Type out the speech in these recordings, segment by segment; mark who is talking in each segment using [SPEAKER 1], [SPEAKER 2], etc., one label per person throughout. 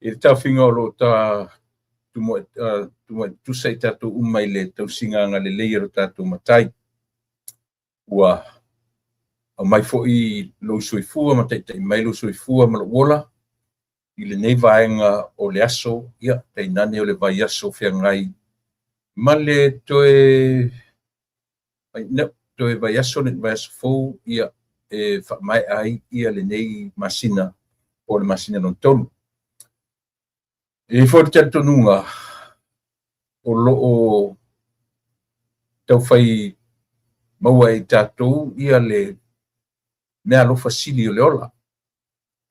[SPEAKER 1] I le taofiga o lo o ta tumuai tutusa i tatou uma i le tausiga agalelei a lo tatou Matai. Ua aumai foi lou soifua ma taitai mai lou soifua ma lou ola i lenei vaega o le aso, ia, tainane o le vaiaso feagai ma le toe toe vaiaso le vaiaso fou, ia, e faamaea ai ia lenei masina po o le masina lona tolu. E i ai foi le talitonuga o lo o taufai maua e i tatou ia le meaalofa sili o le ola.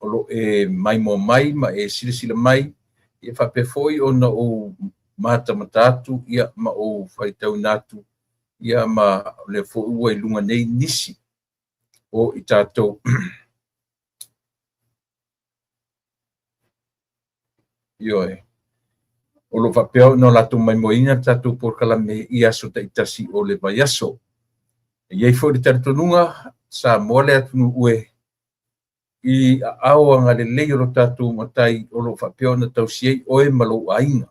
[SPEAKER 1] O lo o e maimoa mai ma e silasila mai, ia faapea foi ona ou matamata atu, ia, ma ou faitauina atu, ia, ma o lea foi ua i luga nei nisi o i tatou. Ioe. O lo o faapea ona latou maimoaina le tatou polokalame i aso taitasi o le vaiaso. E i ai foi le talitonuga, Samoa le atunuu e i aao agalelei o lo tatou Matai o lo o faapea ona tausi ai oe ma lou aiga.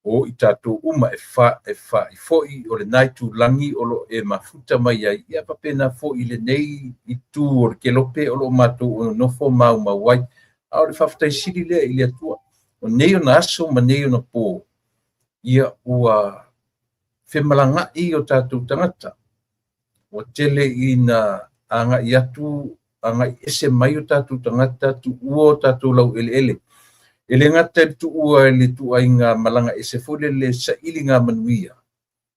[SPEAKER 1] O i tatou uma e fa'i foi o lena itulagi o lo o e mafuta mai ai, ia faapena foi i lenei itu o le kelope o lo o matou nonofo maumau ai. A o le faafetai sili lea i le Atua. O nei ona aso ma nei ona po, ia ua femalaga'i o tatou tagata. Ua tele ina agai atu, agai ese mai o tatou tagata, tuua o tatou laueleele. E le gata i le tuua i le ituaiga malaga ese foi lele sailiga manuia,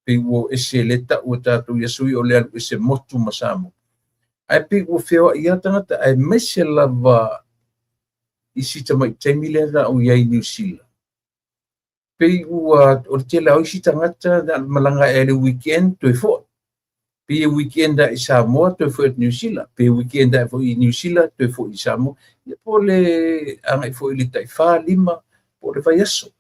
[SPEAKER 1] pei ua o ese le tau e tatou i aso ia o le alu ese motu ma Samoa. Ae pei ua feoai lava tagata, aemaise lava i si tamai taimi lea na ou i ai i Niu Sila. Pei ua o le tele o isi tagata na malaga ae le weekend toe foi. Pei e weekend ae i Samoa toe foi atu Niu Sila. Pe weekend ae foi i Niu Sila toe foi i Samoa. Ia po o le agai foi i le taifa, lima, po o le vaiaso.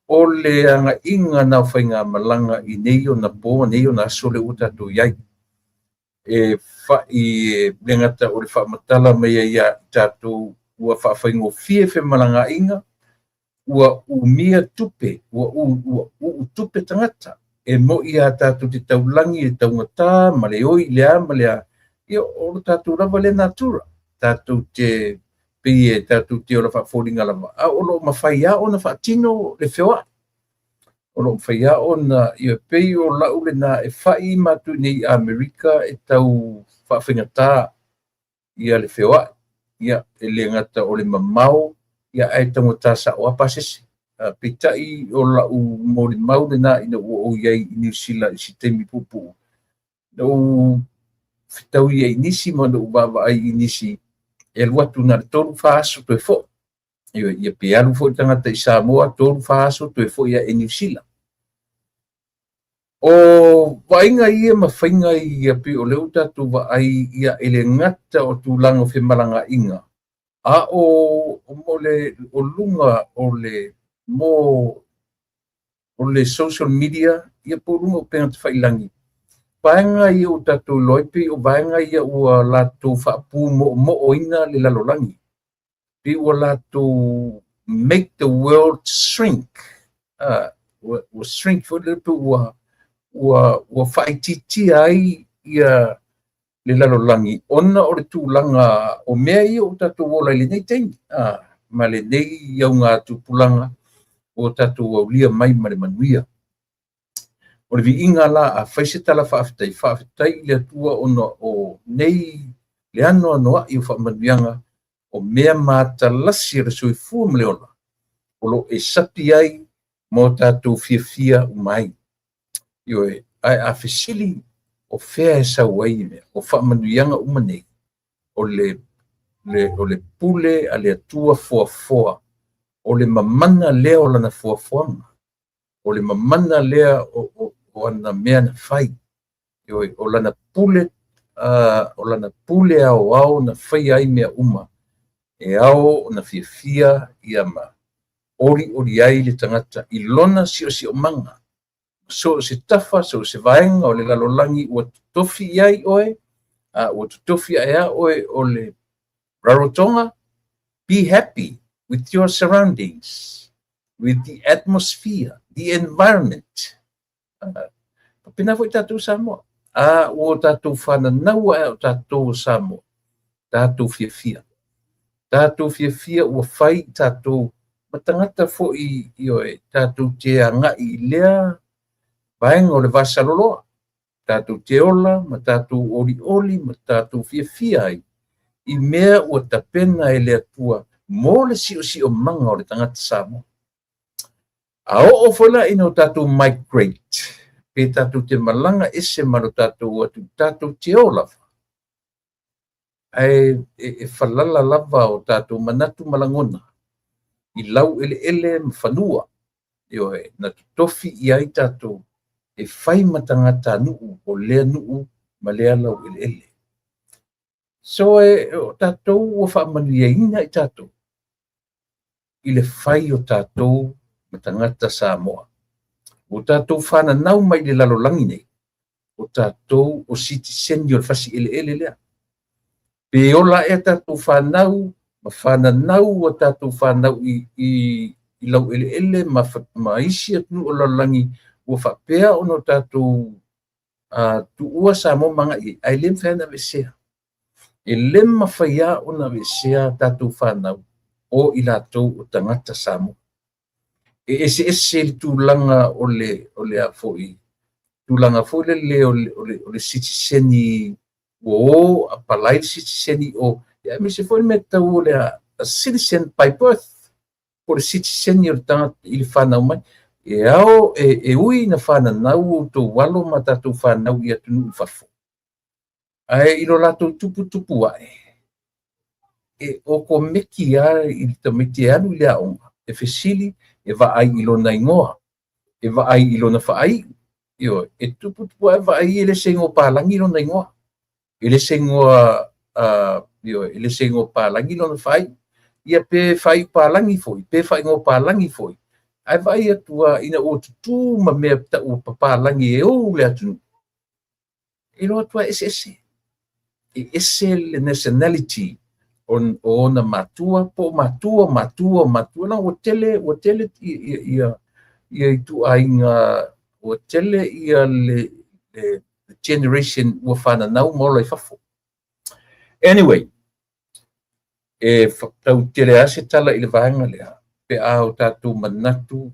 [SPEAKER 1] O le agaiga na o faigamalaga i nei ona po, nei ona aso lea ua tatou i ai. E fa'i e le gata o le faamatala mai ai ia i tatou ua faafaigofie femalagaaiga, ua umia tupe, ua uu tupe tagata. E mo'i a tatou te taulagi i le taugata ma le oi i le a ma le a, ia o lo tatou lava lea natura. Tatou te pei e tatou te ola faafoliga lava, a o lo o mafai lava ona faatino le feoai. O lo o mafai lava ona, ia pei o lau lena e fa'i matou nei i Amerika e tau faafaigata ia le feoai. Ia, e le gata o le mamao, ia ae taugata sa'o lava pasese. Peitai o lau molimau lena ina ua ou i ai i Niu Sila i se taimi puupuu, na ou fetaui ai i nisi ma na ou vaavaai i nisi e alu atu na o le 3, 4 aso toe foi. Ioe, ia pe alu foi le tagata i Samoa, 3, 4 aso toe foi ae i Niu Sila. O vaaiga ia ma faiga ia pei o lea ua tatou vaai ia e le gata o tulaga o femalagaaiga, a o mo le o luga o le mo o le social media, ia po o luga o upega tafailagi. Vaega ia ua tatou iloa ai pei o vaega ia ua latou faapumoomo'oina le lalolagi. Pei ua latou make the world shrink. Ua shrink foi lele pe ua faaitiitia ai ia le lalolagi ona o le tulaga o mea ia ua tatou ola i lenei taimi, ma lenei augatupulaga ua tatou aulia mai ma le manuia. O le viiga la, a fai se tala faafetai, faafetai i le Atua ona o nei le anoanoai o faamanuiaga o mea matalasi o le soifua ma le ola o lo o e sapi ai ma o tatou fiafia uma ai. Ioe, ae a fesili o fea e sau ai mea, o faamanuiaga uma nei, o le pule a le Atua foafoa, o le mamana lea o lana foafoaga, o le mamana lea o ana mea na fai. Ioe, o lana pule, o lana pule aoao na faia ai mea uma, e ao ona fiafia ia ma olioli ai le tagata i lona siosiomaga. So o se tafa, so o se vaega o le lalolagi ua totofi i ai oe, a ua totofi ae a oe o le Rarotonga, be happy. with your surroundings, with the atmosphere, the environment. Faapena foi tatou Samoa. A ua tatou fananau ae o tatou o Samoa, tatou fiafia. Tatou fiafia ua fai tatou ma tagata foi, ioe, tatou te agai i lea vaega o le vasaloloa. Tatou te ola ma tatou olioli ma tatou fiafia ai i mea ua tapena e le Atua mo le siosiomaga o le tagata Samoa. A oo foi la ina o tatou migrate, pe tatou te malaga ese ma lo tatou atu, tatou te o lava, ae e falala lava o tatou manatu ma lagona i lau eleele ma fanua, ioe, na totofi i ai tatou e fai ma tagata nuu o lea nuu ma lea lau eleele. So e o tatou ua faamanuiaina i tatou i le fai o tatou ma tagata Samoa. Ua tatou fananau mai i le lalolagi nei, o tatou o sitiseni o le fasi eleele lea. Pe ola ea tatou fanau ma fananau o tatou fanau i lau eleele ma isi atunuu o lalolagi ua faapea ona tatou tuua Samoa ma agai i ai, ae le mafai ona aveesea. E le mafai lava ona aveesea tatou fanau o i latou o tagata Samoa. E eseese le tulaga o le a foi, tulaga foi lele o le sitiseni ua o apalai le sitiseni o, aemaise foi le mea tau o le a citizen by birth, po o le sitiseni o le tagata i le fanau mai. E ao, e ui ina fananau outou alo ma tatou fanau i atunuu i fafo, ae i lo latou tuputupu ae, e okomeki lava i le tamaiti e alu i le aoga, e fesili, e vaai i lona igoa, e vaai i lona faaiu, ioe, e tuputupu ae vaai e le se igoa palagi lona igoa, e le se igoa, ioe, e le se igoa palagi lona faaiu, ia pe faaiu palagi foi, pe faaigoa palagi foi, ae vaai atu ina ua tutu ma mea tau papalagi e ou le atunuu, e iloa atu lava e eseese. E ese le nationality o ona matua, po o matua, matua, matua, la ua tele ia ituaiga, ua tele ia le generation ua fananau ma ola i fafo. Anyway, e tau tele lava se tala i le vaega lea, pe a o tatou manatu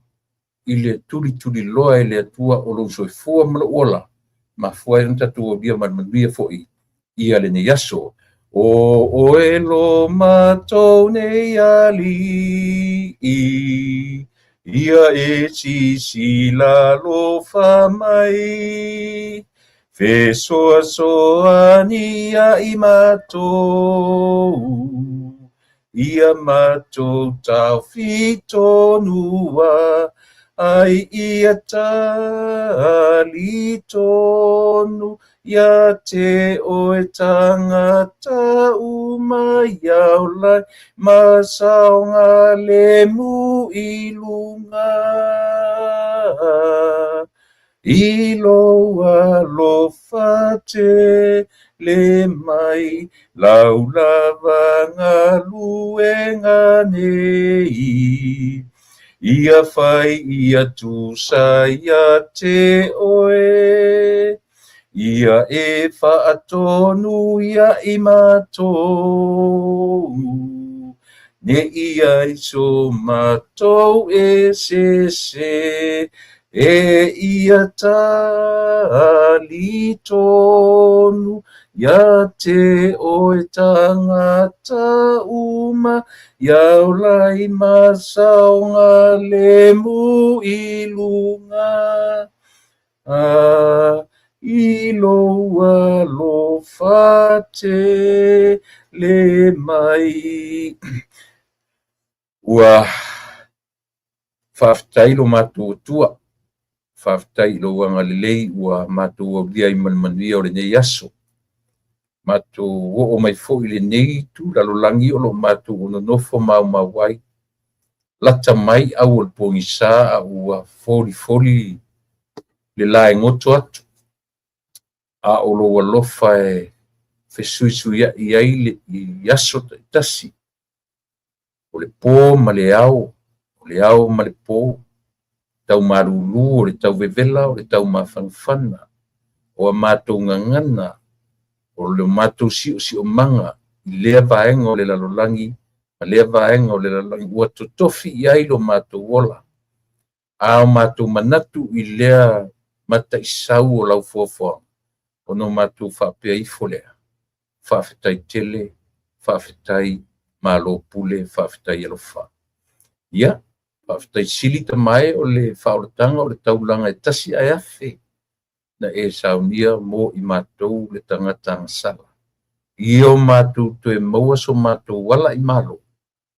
[SPEAKER 1] i le tulituliloa e le Atua o lou soifua ma lou ola, mafua ai ona tatou aulia ma le manuia foi ia lenei aso. O oe lo matou nei alii, ia e sisila alofa mai, fesoasoani ia i matou, ia matou taufitonua, ai ia talitonu, ia te oe tangata uma iau lai, ma saoga le mu i lunga. I lou alofa tele mai, lau lava galuega nei. Ia fai ia tusa ia te oe, ia e faatonu ia i matou, ne ia i so matou e sese, e ia talitonu, ia te oe tangata uma, ia olai ma saoga le mu i lunga. I lou alofa tele mai. Ua faafetai lo matou Atua, faafetai i lou agalelei ua matou aulia ai ma le manuia o lenei aso. Matou oo mai foi i lenei itu lalolagi o lo matou nonofo maumau ai. Lata mai au o le pogisa a ua folifoli le laegoto atu, a o lou alofa e fesuisuiai ai i aso taitasi. O O le po ma le ao, o le ao ma le po, tau malūlū o le tau vevela o le tau mafanafana, o a matou gagana, o le matou siosiomaga i lea vaega o le lalolagi ma lea vaega o le lalolagi ua totofi i ai lo matou ola. A o matou manatu i lea mataisau o lau foafoaga, ona o matou faapea ifo lea, faafetai tele, faafetai malo pule, faafetai alofa. Ia, faafetai sili tamae o le faaolataga o le taulaga e tasi ae afe na e saunia mo i matou le tagata agasala. Ia o matou toe maua so matou ala i malo,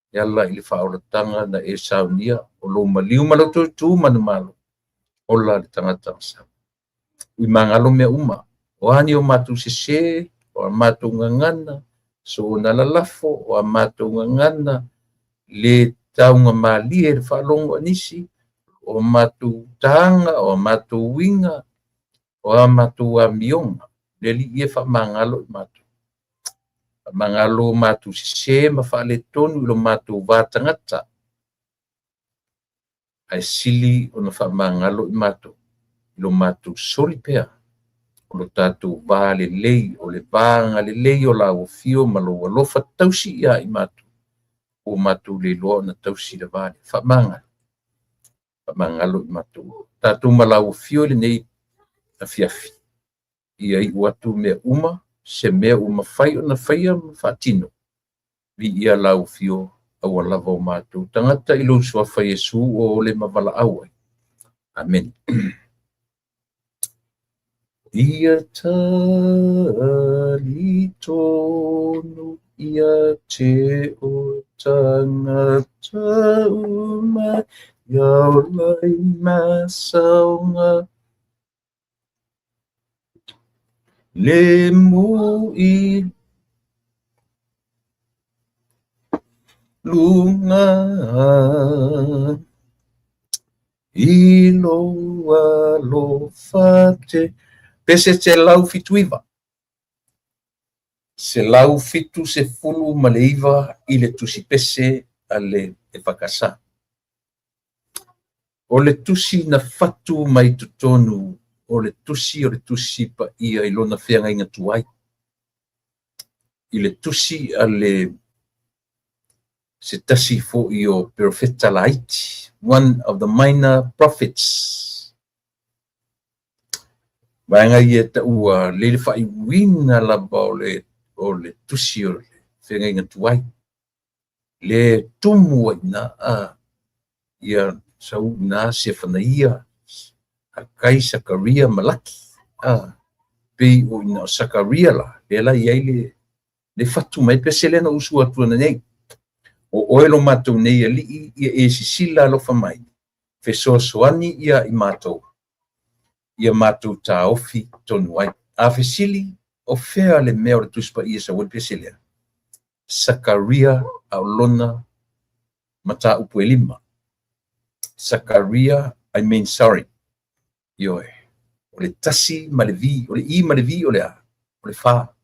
[SPEAKER 1] e ala i le faaolataga na e saunia o lou maliu ma lou toe tu manumalo, ola le tagata agasala. Ui magalo mea uma, o a ni o matou sesē, o a matou gagana, soona lalafo, o a matou gagana, le taugamalie le faalogo a nisi, o matou taga, o a matou uiga, o a matou amioga, le Alii e faamagalo i matou. Faamagalo o matou sesē ma faaletonu i lo matou va tagata, ae sili ona faamagalo i matou i lo matou soli pea o lo tatou va lelei, o le va agalelei o lau afio ma lou alofa tausi ia i matou, ua matou le iloa ona tausi le va lea. Faamagalo, faamagalo i matou. Tatou ma lau afio i lenei afiafi, ia iu atu mea uma, se mea ua mafai ona faia ma faatino, viia lau afio aua lava o matou tagata i lou suafa Iesu ua ole ma valaau ai. Amene. Ia talitonu ia te oe tagata uma, ia ola i masaoga. Le mu i luga i lou alofa te. Pese 179. 179 i le tusi pese a le EFKS. O le tusi na fatu mai totonu o le tusi o le tusi paia i lona feagaiga tuai. I le tusi a le se tasi foi o perofeta laiti, one of the minor prophets. Vaega ia e taua le faaiuina lava o le tusi o le feagaiga tuai. Le tumu ai ina a ia sau ina Sefanaia, Hakai, Sakaria, Malaki. A pei o ina o Sakaria la, lea la i ai le fatu mai pese lea na usu atu ana nei. O oe lo matou nei alii ia e sisila alofa mai, fesoasoani ia i matou, ia matou taofi tonu ai. A fesili, o fea le mea o le Tusi Paia sau ai le pese lea? Sakaria a o lona mataupu e 5. Sakaria, I mean sorry. Ioe. O le tasi ma le V, o le I ma le V o le A, o le fa.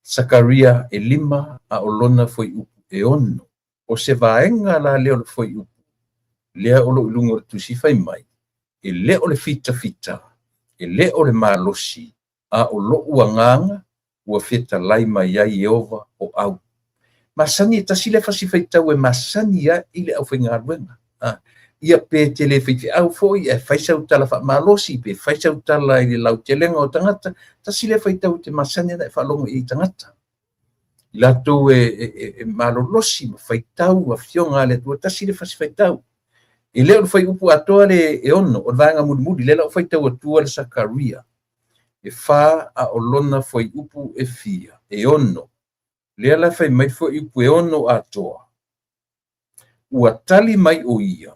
[SPEAKER 1] Sakaria e 5 a o lona fuaiupu e 6. O se vaega la lea o le fuaiupu, lea o lo o i luga o le tusi fai mai, e le o le fitafita, e le o le malosi, a o lou agaga ua fetalai mai ai Ieova o au. Masani e tasi le fasi faitau e masani ai i le aufaigaluega. Ia pe te le faifeau foi, e fai sau tala faamalosi, pe fai sau tala i le lautelega o tagata, tasi le faitau te masani ana e faalogo i tagata. I latou e malolosi ma faitau afioga a le Atua, tasi le fasi faitau. E le o le fuaiupu atoa le e 6, o le vaega mulimuli, lea la o faitau atua le Sakaria. E 4 a o lona fuaiupu e fia, e 6. Lea la fai mai fuaiupu e 6 atoa. Ua tali mai o ia,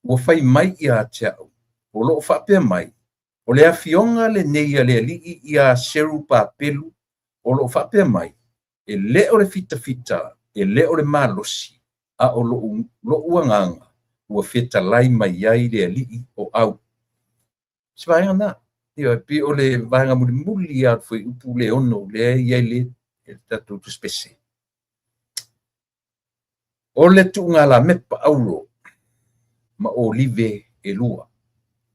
[SPEAKER 1] ua fai mai ia te au, o loo faapea mai, o le afioga lenei a le alii ia Serubabelu, o loo faapea mai, e le o le fitafita, e le o le malosi, a o lou agaga, ua fetalai mai ai le alii o au. Se vaega na, ia pei o le vaega mulimuli a le fuaiupu le 6, lea i ai le tatou tusi pese. O le tuugalamepa auro ma olive e lua.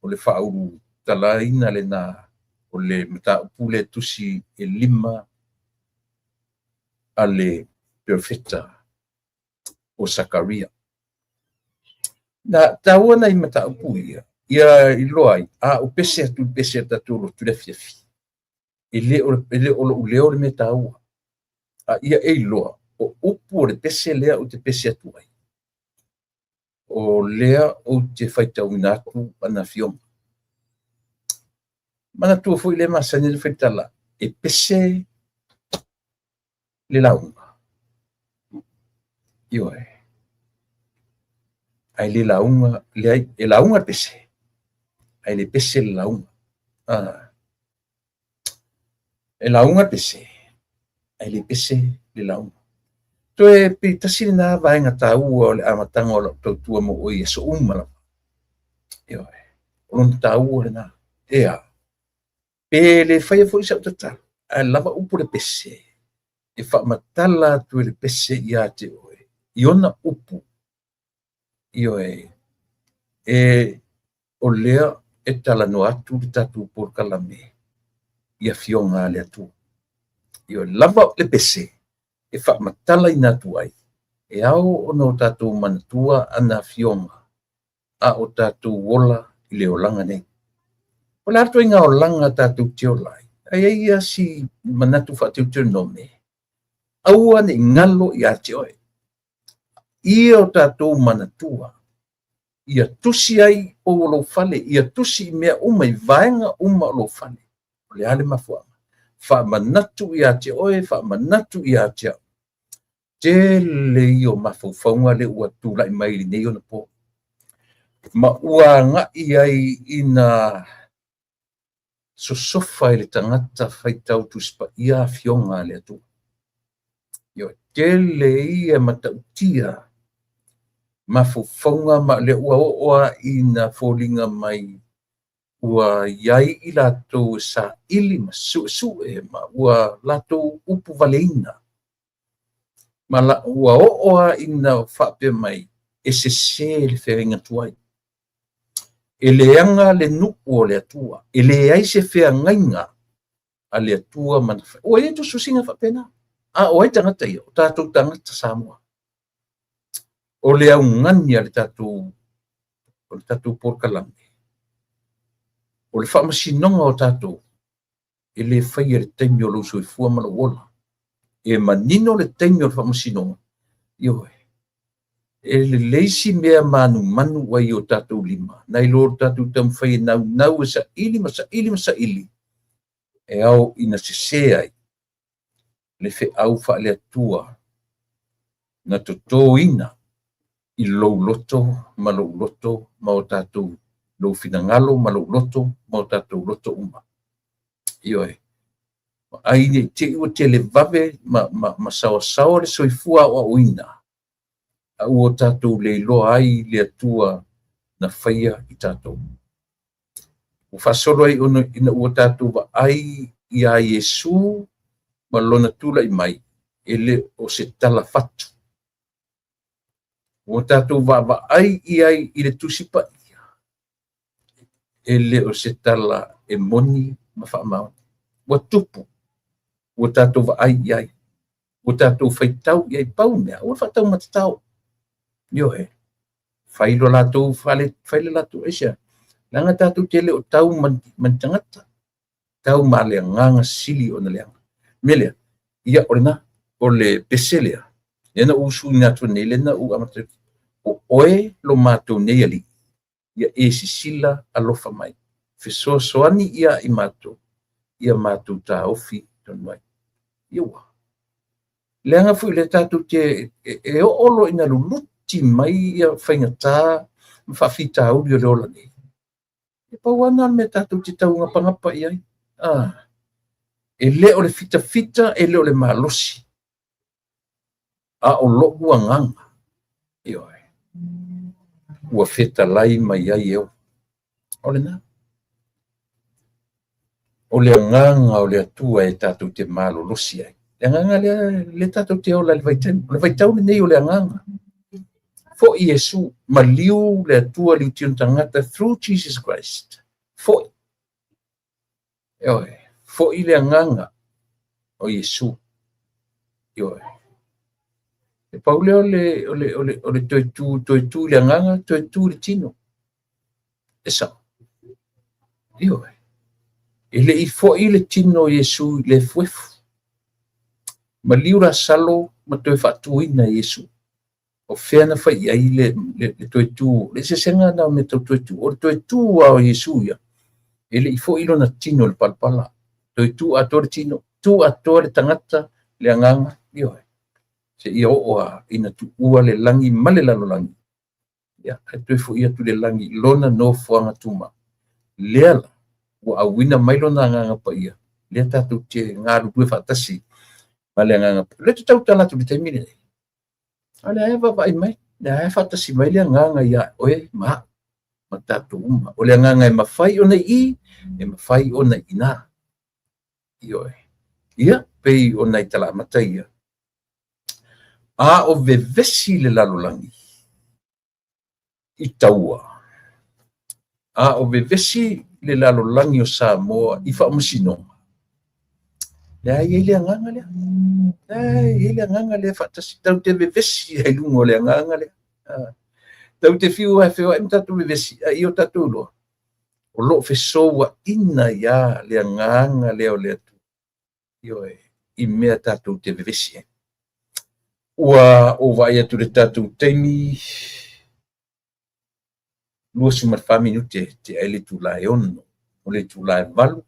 [SPEAKER 1] O le faaulutalaina lena o le mataupu lea tusi e 5 a le perofeta o Sakaria. Na taua nai mataupu ia, ia iloa ai, a o pese atu pese a tatou lotu le afiafi. E le o lou leo le mea taua. A ia e iloa, o upu o le pese lea o te pese atu ai. O lea o te faitauina atu ana afioga. Manatua foi le masani le faitala, e pese le lauga. Ioe. Ai le lauga, le e lauga le pese. Ai le pese le lauga. E lauga le pese. Ai le pese le lauga. Toe pe tasi lena vaega taua o le amataga o lau tautua mo oe i aso uma lava. Ioe. O lona taua lena. Ea. Pe le faia foi sau tatalo, ae lava upu le pese, e faamatala atu e le pese ia te oe, i ona upu. Ioe. E o lea e talanoa atu le tatou polokalame i afioga a le Atua. Ioe, lava le pese e faamatalaina atu ai, e ao ona o tatou manatua ana afioga a o tatou ola i le olaga nei. O le a le ituaiga olaga tatou te ola ai? Ae ai ia si manatu faa-Deuteronome, aua ne i galo ia te oe. Ia o tatou manatua, ia tusi ai pou o lou fale, ia tusi i mea uma, i vaega uma o lou fale. O le a le mafuaaga? Faamanatu ia te oe, faamanatu ia te au. Tele ia o mafaufauga le ua tulai mai lenei ona po. Ma ua agai ai ina sosofa e le tagata faitau Tusi Paia afioga a le Atua. Ioe, tele ia matautia mafaufauga ma le ua oo lava ina foliga mai ua iai i latou e saili ma suesue ma ua latou upu valeina. Ma ua oo lava ina faapea mai e sese le feagaiga tuai. E leaga le nuu o le Atua, e leai se feagaiga a le Atua ma na ua iai tusitusiga faapena. A o ai tagata ia? O tatou tagata Samoa. O le augani a le tatou, o le tatou polokalame, o le faamasinoga o tatou, e le faia le taimi o lou soifua ma lou ola. E manino le taimi o le faamasinoga, ioe. E lelei si mea manumanu ai o tatou lima, nai lo tatou taumafai e naunau e saili ma saili ma saili, e ao ina sese ai le feau faale-Atua na totoina i lou loto ma lou loto ma o tatou lou finagalo ma lou loto ma o tatou loto uma. Ioe. Ai nei te ua tele vave ma saoasaoa le soifua aoaoina, a ua tatou leiloa ai le Atua na faia i tatou. Ua faasolo ai ona ina ua tatou vaai ia Iesu ma lona tulai mai, e le o se tala fatu. Ua tatou vaavaai i ai i le Tusi Paia, e le o se tala e moni ma faamaoni. Ua tupu, ua tatou vaai i ai, ua tatou faitau i ai, pau mea, ua faataumatatao. Ioe, fai lo latou fale, fai le latou aisea. Leaga tatou te le o tau ma ni tagata, tau ma le agaga sili ona leaga. Mea lea, ia o lena, o le pese lea, lea na ou usuina atu nei, lea na ou amata atu, o oe lo matou nei alii, ia e sisila alofa mai, fesoasoani ia i matou, ia matou taofi tonu ai. Ia ua. Leaga foi le tatou te e oo loa ina luluti mai ia faigata ma faafitauli o le ola nei. E pau lava na o le mea tatou te taugapangapa i ai. E le o le fitafita, e le o le malosi, a o lou agaga, ioe, ua fetalai mai ai e o. O lena. O le agaga o le Atua e tatou te malolosi ai. Le agaga lea, le tatou te ola i le vaitaimi. O le vaitau lenei o le agaga. Foi Iesu, maliu le Atua i le itino tagata through Jesus Christ. Foi. Ioe. Foi le agaga o Iesu. Ioe. E pau lea o le, o le, o le, o le toe tu, toe tu i le agaga, toe tu i le tino. E sao. Ioe. E le i foi le tino o Iesu i le efuefu. Maliu Lasalo ma toe faatuina e Iesu. O fea na fai i ai le, le, le toe tu, le eseesega lena o mea tau toe tu. O le toe tu lava o Iesu ia, e le i foi lona tino i le palapala. Toe tu atoa le tino, tu atoa le tagata, le agaga, ioe. Seia oo lava ina tuua le lagi ma le lalolagi. Ia, ae toe foi atu i le lagi i lona nofoaga tumau. Lea la, ua auina mai lona agaga paia, lea tatou te galulue faatasi ma le agaga paia. O lea ou te tautala atu i le taimi lenei, a o lea e vaavaai mai, lea e faatasi mai le agaga ia oe ma au ma tatou uma. O le agaga e mafai ona i i, e mafai ona i ina. Ioe. Ia, pei o nai tala amata ia. A o vevesi le lalolagi i taua, a o vevesi le lalolagi o Samoa i faamasinoga, lea e i ai le agaga lea. Lea e i ai le agaga lea faatasi. Tatou te vevesi ai i luga o le agaga lea. Tatou te fiu lava e feoai ma tatou vevesi, a ia o tatou iloa, o lo o fesouaina ai lava le agaga lea o le Atua. Ioe, i mea tatou te vevesi ai. Ua ou vaai atu i le tatou taimi, 24 minute tea ai le itula e 6, o le itula e 8,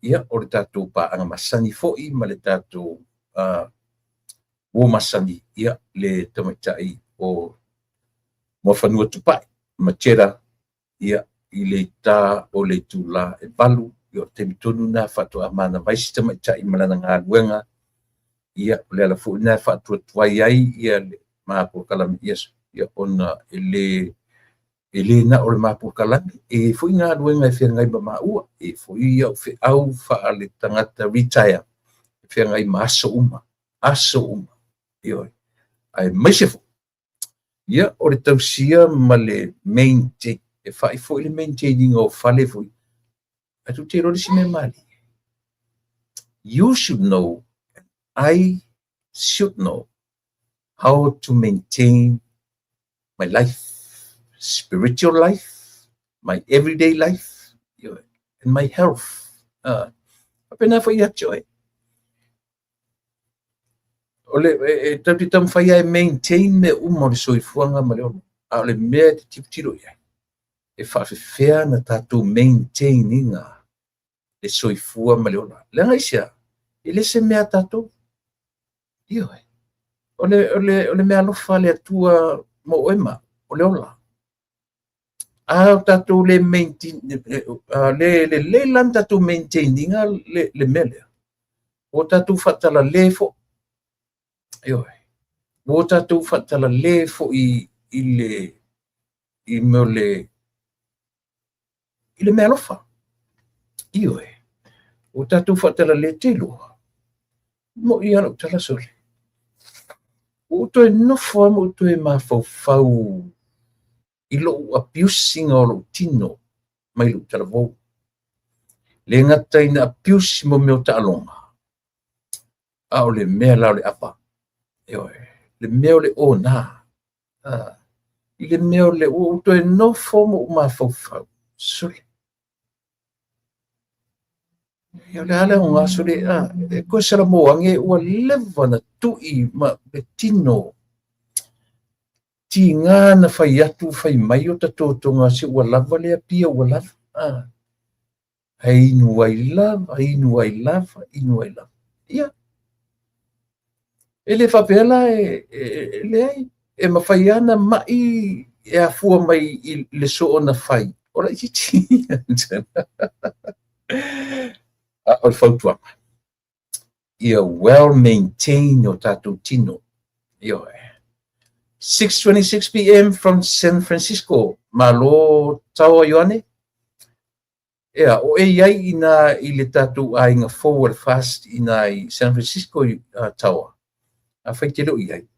[SPEAKER 1] ia, o le tatou paaga masani foi ma le tatou uo masani, ia, le tamaitai o Muafanua Tupai Matera, ia, i le ita o le itula e 8, ia, o le taimi tonu lena faatoa manava ai si tamaitai ma lana galuega, ia, o le ala foi lena e faatuatuai ai ia le ma polokalame, ia, ia, ona e le e le na o le ma polokalame, e i ai foi galuega e feagai ma maua, e i ai foi au feau faale-tagata retire, e feagai ma aso uma, aso uma, ioe. Aemaise foi, ia, o le tausia ma le maintain, e fai foi le maintain ina o fale foi, ae tou te iloa le isi mea malie. You should know, I should know how to maintain my life, spiritual life, my everyday life, and my health. Faapena foi ia te oe. O le, e tatou te taumafai lava e maintain mea uma o le soifuaga ma le ola, a o le mea e te tilotilo i ai, e faafefea ona tatou maintain ina le soifua ma le ola. Leaga aisea? E le se mea a tatou. Ioe. O le, o le, o le meaalofa a le Atua mo oe ma au, o le ola. A o tatou le maintain, le lelei la ona tatou maintain ina le, le mea lea, ua tatou faatalale foi. Ioe. Ua tatou faatalale foi i le, i mea o le, i le meaalofa. Ioe. Ua tatou faatalale te iloa. Moʻi lava lau tala sole. Ua ou toe nofo lava ma ou toe mafaufau i lou abuse ina o lou tino mai lou talavou. Le gata ina abuse mo mea o taaloga, a o le mea la o le ava. Ioe, le mea o le ona. I le mea o le ua ou toe nofo ma ou mafaufau, sole. Ia o le a le aoga sole, e toe salamo ane ua leva ona tui ma le tino. Tiga na fai atu fai mai o tatotoga se ua lava lea pia ua lava. Ae inu ai lava, inu ai lava, inu ai lava. Ia, e le faapea la e, e, e leai, e mafai lava ona mai e afua mai i le soona fai o laitiiti. A o le fautuaga, ia well maintain o tatou tino. Ioe. 6:26 p.m. from San Francisco. Malo Taoa Ioane. Ea, o e i ai inā i le tatou aiga fou a le FAST inā i San Francisco, Taoa? Afai te le o i ai,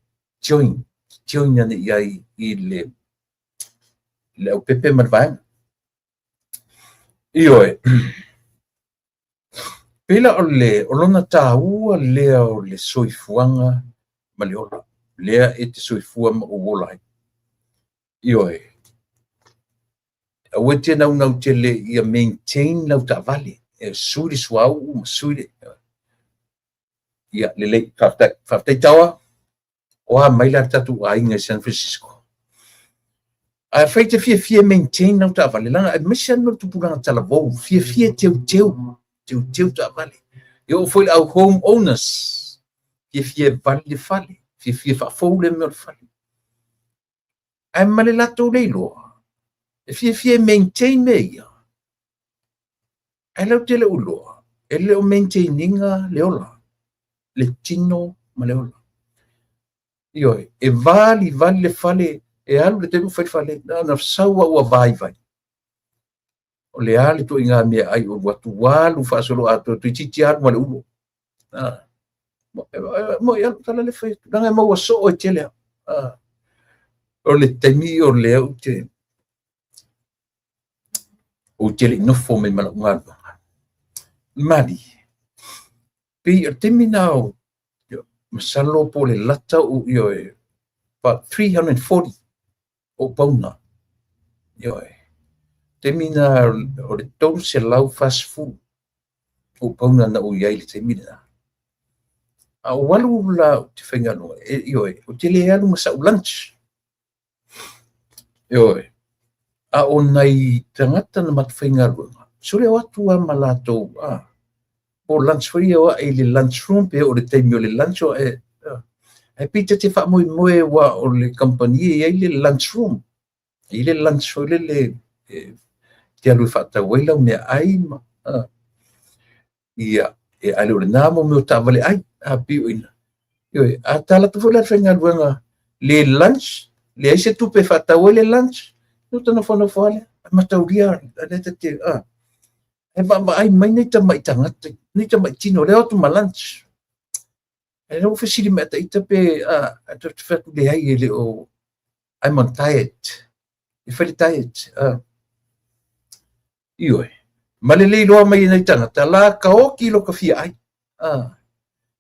[SPEAKER 1] join. Join ane i ai i le aupepe ma le vaega. Ioe. Pei la o le o lona tāua lea o le soifuaga ma le ola, lea e te soifua ma ou ola ai. Ioe. Aua e te naunau tele ia maintain lau taavale, e sui le suauu ma sui le... Ia, lelei, faafetai. Faafetai Taoa. O a mai la le tatou aiga i San Francisco. Ae afai e te fiafia e maintain lau taavale, leaga aemaise lava le tupulaga talavou, fiafia e teuteu, teuteu taavale. E oo foi i le au home owners, fiafia e vali le fale, fiafia e faafou le mea o le fale. Ae ma le latou le iloa, e fiafia e maintain mea ia. Ae latou te le o iloa, e le o maintain ina le ola, le tino ma le ola. Ioe, e valivali le fale, e alu le taimi o fai le fale, na ona sau lava ua vaivai. O le a le ituaiga meaai o alu atu, ua alu faasoloatoa, toeitiiti alu ma le ulo. Moi lava tala le fai atu, leaga e maua soo e tele lava. O le taimi o lea ou te le i nofo mai ma lau galuega. Mali, pei o le taimi lena o masalo po o le lata o ioe, about 340 ou pauna. Ioe. Taimi lena o le 340 ou pauna na ou i ai i le taimi lena. A ou alu la ou te faigaluega, e, ioe, ou te le alu ma sa'u lunch. Ioe. A o nai tagata na matou faigaluega, sole o atu lava ma latou, po o lunch foi ia o ae i le lunch room, pe oo i le taimi o le lunch o ae, ae pei ta te faamoemoe aua o le kamupani e i ai le lunch room, e i ai le lunch foi lele e te alu e faatau ai lau meaai ma, ia, e ae le o lena mo mea o taavale ai, a pei o ina. Ioe, a tala atu foi la le faigaluega le lunch, leai se tupe e faatau ai le lunch, no ta nofonofo lava lea, e mataulia lea ta te, e vaavaai mai nei tamai tagata, nei tamai tino, lea o atu ma lunch. E lea ua fesili mai ata ita pe, a, ta te fai atu leai e le o, I'm on diet. E fai le diet. Ioe. Ma le le iloa mai e nai tagata, la taoti lo ta fia ai.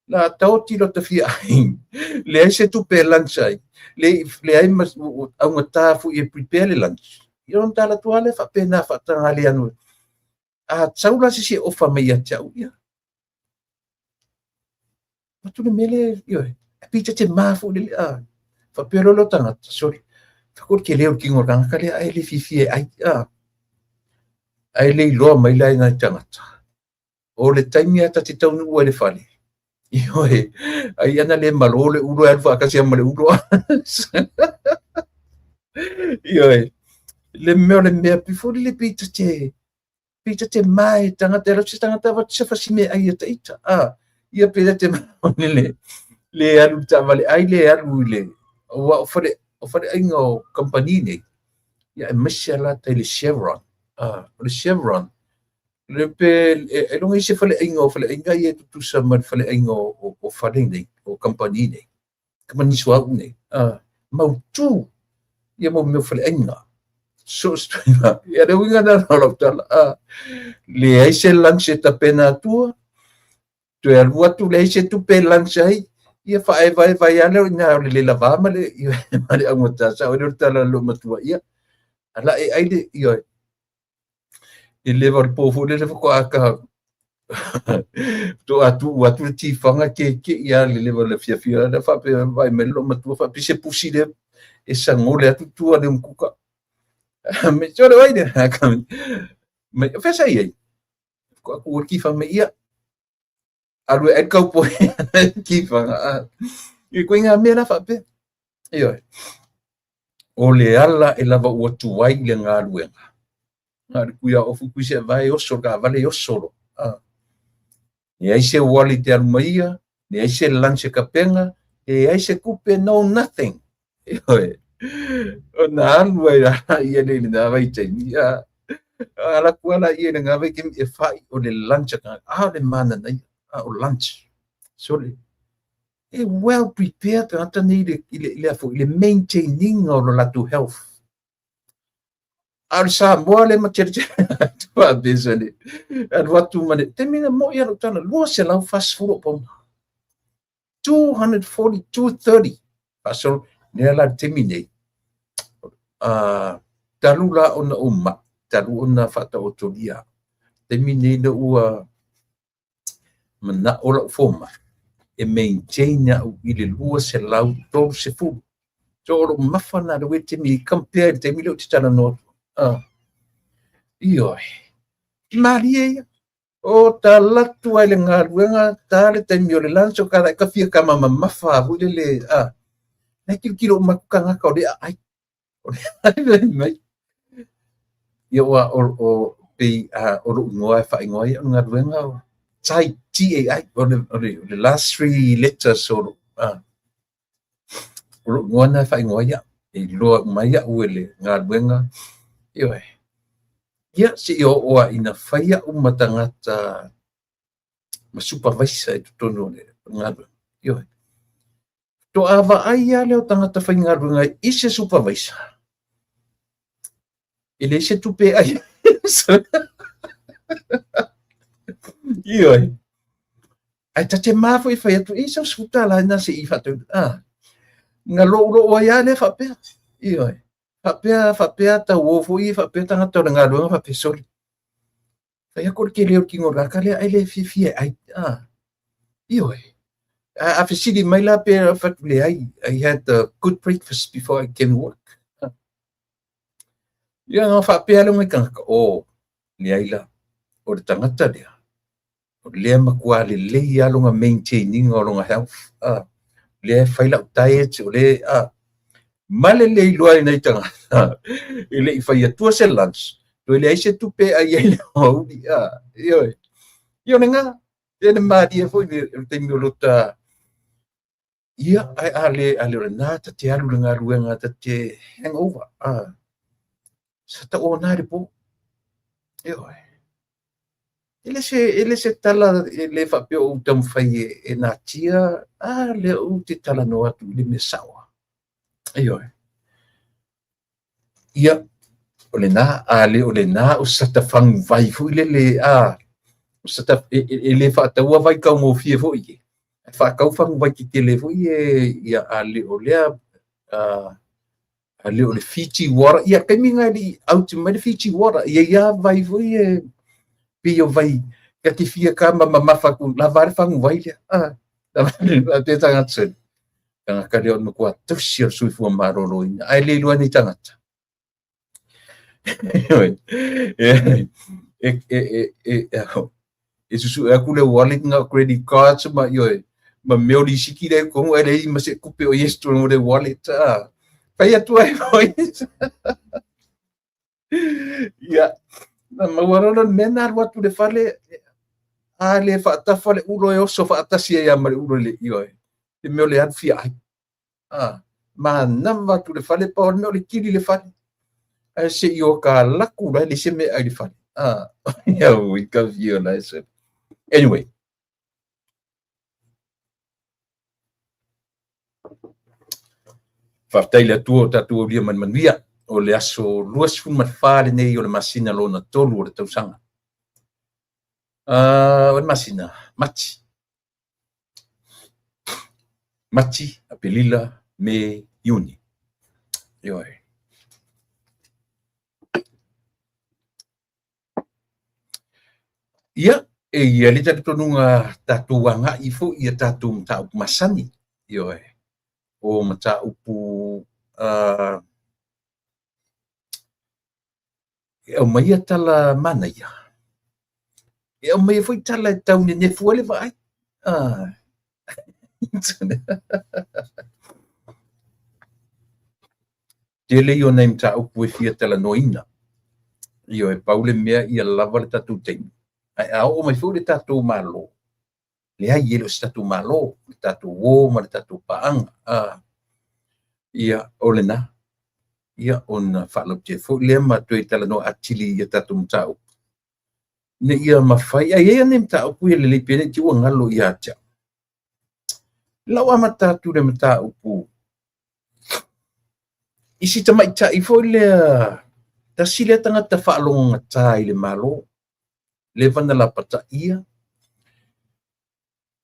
[SPEAKER 1] La taoti lo ta fia ai. Leai se tupe e lunch ai. Le, leai ma augata foi e prepare le lunch. Ia ona tala atu lava lea faapena faataga le anu. A sau la se isi e ofa mai ia te au, ia, Atu le mea lea, ioe, e pei ta te ma foi lele, a, faapea loa lea o tagata, sorry, fai ko le tele o le tino o le tagata lea ae le fiafia e ai, a, ae le iloa mai la e nai tagata. O le taimi lava ta te taunuu ai i le fale, ioe, ai ana le malo le ulo e alu faatasi lava ma le ulo. Ioe, le mea o le mea, pei foi lele pei ta te, pei ta te mae tagata, e alu atu se tagata avatu se fasi meaai ia ita, a, ia pei ta te mae le, le alu i le taavale ai, le alu i le, aua o fale, o faleaiga o kamupani nei, ia aemaise lava la tai le Chevron, a, o le Chevron, le pe, ailoga i ai se faleaiga o faleaiga ia e tutusa ma le faleaiga o fale nei, o kamupani nei. Kamupani suauu nei, mautu ia mau mea o faleaiga. So se ituaiga, ia le uiga lena o lau tala, leai se lunch e tapena atua, toe alu atu leai se tupe e lunch ai, ia faaevaeva ai lava lea o i ina o le le lava ma le, ma le augata sao ai lea o le tala a le loomatua, ia, ala e ai le, ioe, I le leva o le po foi lele faatoa ta faatoa tuu atu le tifaga keke'i lava le leva o le afiafi lea faapea vaai mai le loomatua faapea se pusi lea e sagole atu tua le umukuka. Mai sole oi le mai o fea sa i ai? Faatoa tuu le tifaga mai ia alu e ai le kaupoi tifaga. I ituaiga mea la faapea. Ioe. O le ala e lava ua tuai i le galuega. Na o le kui a ofu kui se vae oso le taavale e oso loa. Leai se uali te alu mai ia, leai se lunch e tapena, leai se tupe, no nothing. Ioe. Ona alu ai la ia le i lena vaitaimi. Ala atu lava ia i lena vaitaimi e fai o le lunch a tagata. A o le mananaia, a o lunch. Sole. E well prepared tagata nei i le, i le maintaining o lo latou health. A o le Samoa le mateletele atu faapea le alu atu ma le taimi na mo'i a lou tala 240 ou pauna. 240, 230. Faasolo, lea la le taimi nei, talu la ona ou ma'i, talu ona faataotolia. Taimi nei na ua mana'o la'u fomai e maintain a'u i le 230. So o lo'u mafa lena le taimi compare i le taimi lea ou te talanoa atu. Ioe, malie ia. O talatu ai le galuega ta le taimi o le lunch o kala e ka fia kama mamafa foi lele a. Na kilokilo uma atu tagata o le aai. O le aai mai. Ia ua o pei o lou igoa e faaigoa ai o le galuega o Tai, TAI, o le last three letters o lou igoa na e faaigoa ai au. E iloa uma ai au e le galuega. Ioe. Ia, se i oo a ina fai au ma tagata ma supervisor i totonu o le galuega. Ioe. Toa vaai lava lea o tagata faigaluega i se supervisor. E leai se tupe ai. Ioe. Ae ta te ma foi fai atu, e sau $10 na se i faatau. Na lou ai lava lea faapea. Ioe. Faapea, faapea tau o foi, faapea tagata o le galuega faapea soli. Fai atu o le tele o le tino o le tagata lea ai le fiafia e ai. Ioe. A fesili mai la pe fai atu leai. I had a good breakfast before I came to work. Ia na faapea lea nai tagata, o, leai la, o le tagata lea, o lea matua lelei lava lona maintaining o lona health. Lea e fai lau diet, o lea, ma le le iloa ai nai tagata, e le i fai atua se lunch, toe leai se tupe ai ai le aoauli. Ioe. Ia o lena, e le malie foi le taimi o lota, ia, ai a le, a le o lena ta te alu le galuega, ta te hangover. Sa tau o nā le po. Ioe. E le se tala e le faapea o ou taumafai e natia, a lea ou te talanoa atu i le mea sao. Ioe. Ia, o lena, a le o lena o sata faguvai foi lele, o sata, e le faataua vai taugofie foi e. Faatau faguvai tetele foi e, ia, a le o lea, a le o le Fiji water, ia taimi na e le i out mai le Fiji water, ia ia vai foi e, pei o vai, ka te fia ka ma mamafa atu, lava le faguvai lea. Lava te tagata soli. Tagata lea o le matua tausi o le soifua maloloina. Ae le iloa nei tagata. E susu'e atu le wallet na credit cards ma ioe ma mea o lisiti lea i totonu ae leai ma se tupe o i ai i totonu o le wallet. Fai atu ai foi. Ia, na maua loa le mea na alu atu le fale, a le faatafa le ulo e oso faatasi ai lava ma le ulo i le ioe. Le mea o le alu fia ai. Manava atu le fale, pau o le mea o le kili le fale. Ae se i o ka laku la le se mea ai le fale. Ia ui ka fia la se. Anyway. Faafetai le Atua o tatou aulia mai le manuia o le aso 24 lenei o le masina lona 3 o le tausaga. O le masina, Mati. Mati, Apelila, Me, Iuni. Ioe. Ia, e ia le talitonuga tatou agai foi ia tatou mataupu masani. Ioe. O mataupu e aumaia tala manaia. E aumaia foi tala e tau nenefu ai le vaai. Tele ia o nai mataupu e fia talanoaina. Ioe, pau le mea ia lava le tatou taimi. Ae a oo mai foi le tatou Malo, leai e le o se tatou Malo, le tatou o ma le tatou paaga. Ia, o lena. Ia, ona faalautele foi lea ma toe talanoa atili ia tatou mataupu. Ina ia mafai, ai ai nei mataupu ia lelei pea ne i te i ua galo ia te au. Lau amata atu le mataupu i si tamaitai foi lea, tasi lea tagata faalogogata i le Malo, leva na lapataia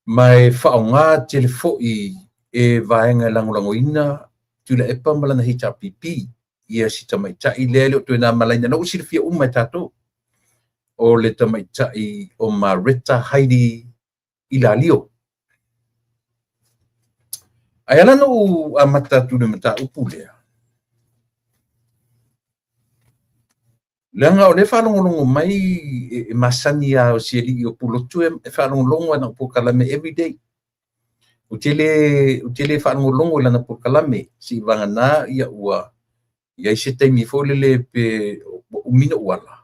[SPEAKER 1] ma e faaaoga tele foi e vaega e lagolagoina Tuilaepa ma lana HRPP ia si tamaitai lea e le o toe na ma laina, na ua silafia uma e tatou, o le tamaitai o Mareta Heidi Ilalio. Ae ala ona ou amata atu i le mataupu lea, leaga o lea e faalogologo mai e masani lava o si alii o Pulotu e faalogologo ana polokalame everyday. Ou te le faalogologo i lana polokalame, seivagana ia ua i ai se taimi foi lele pe ua umi ona ou ala,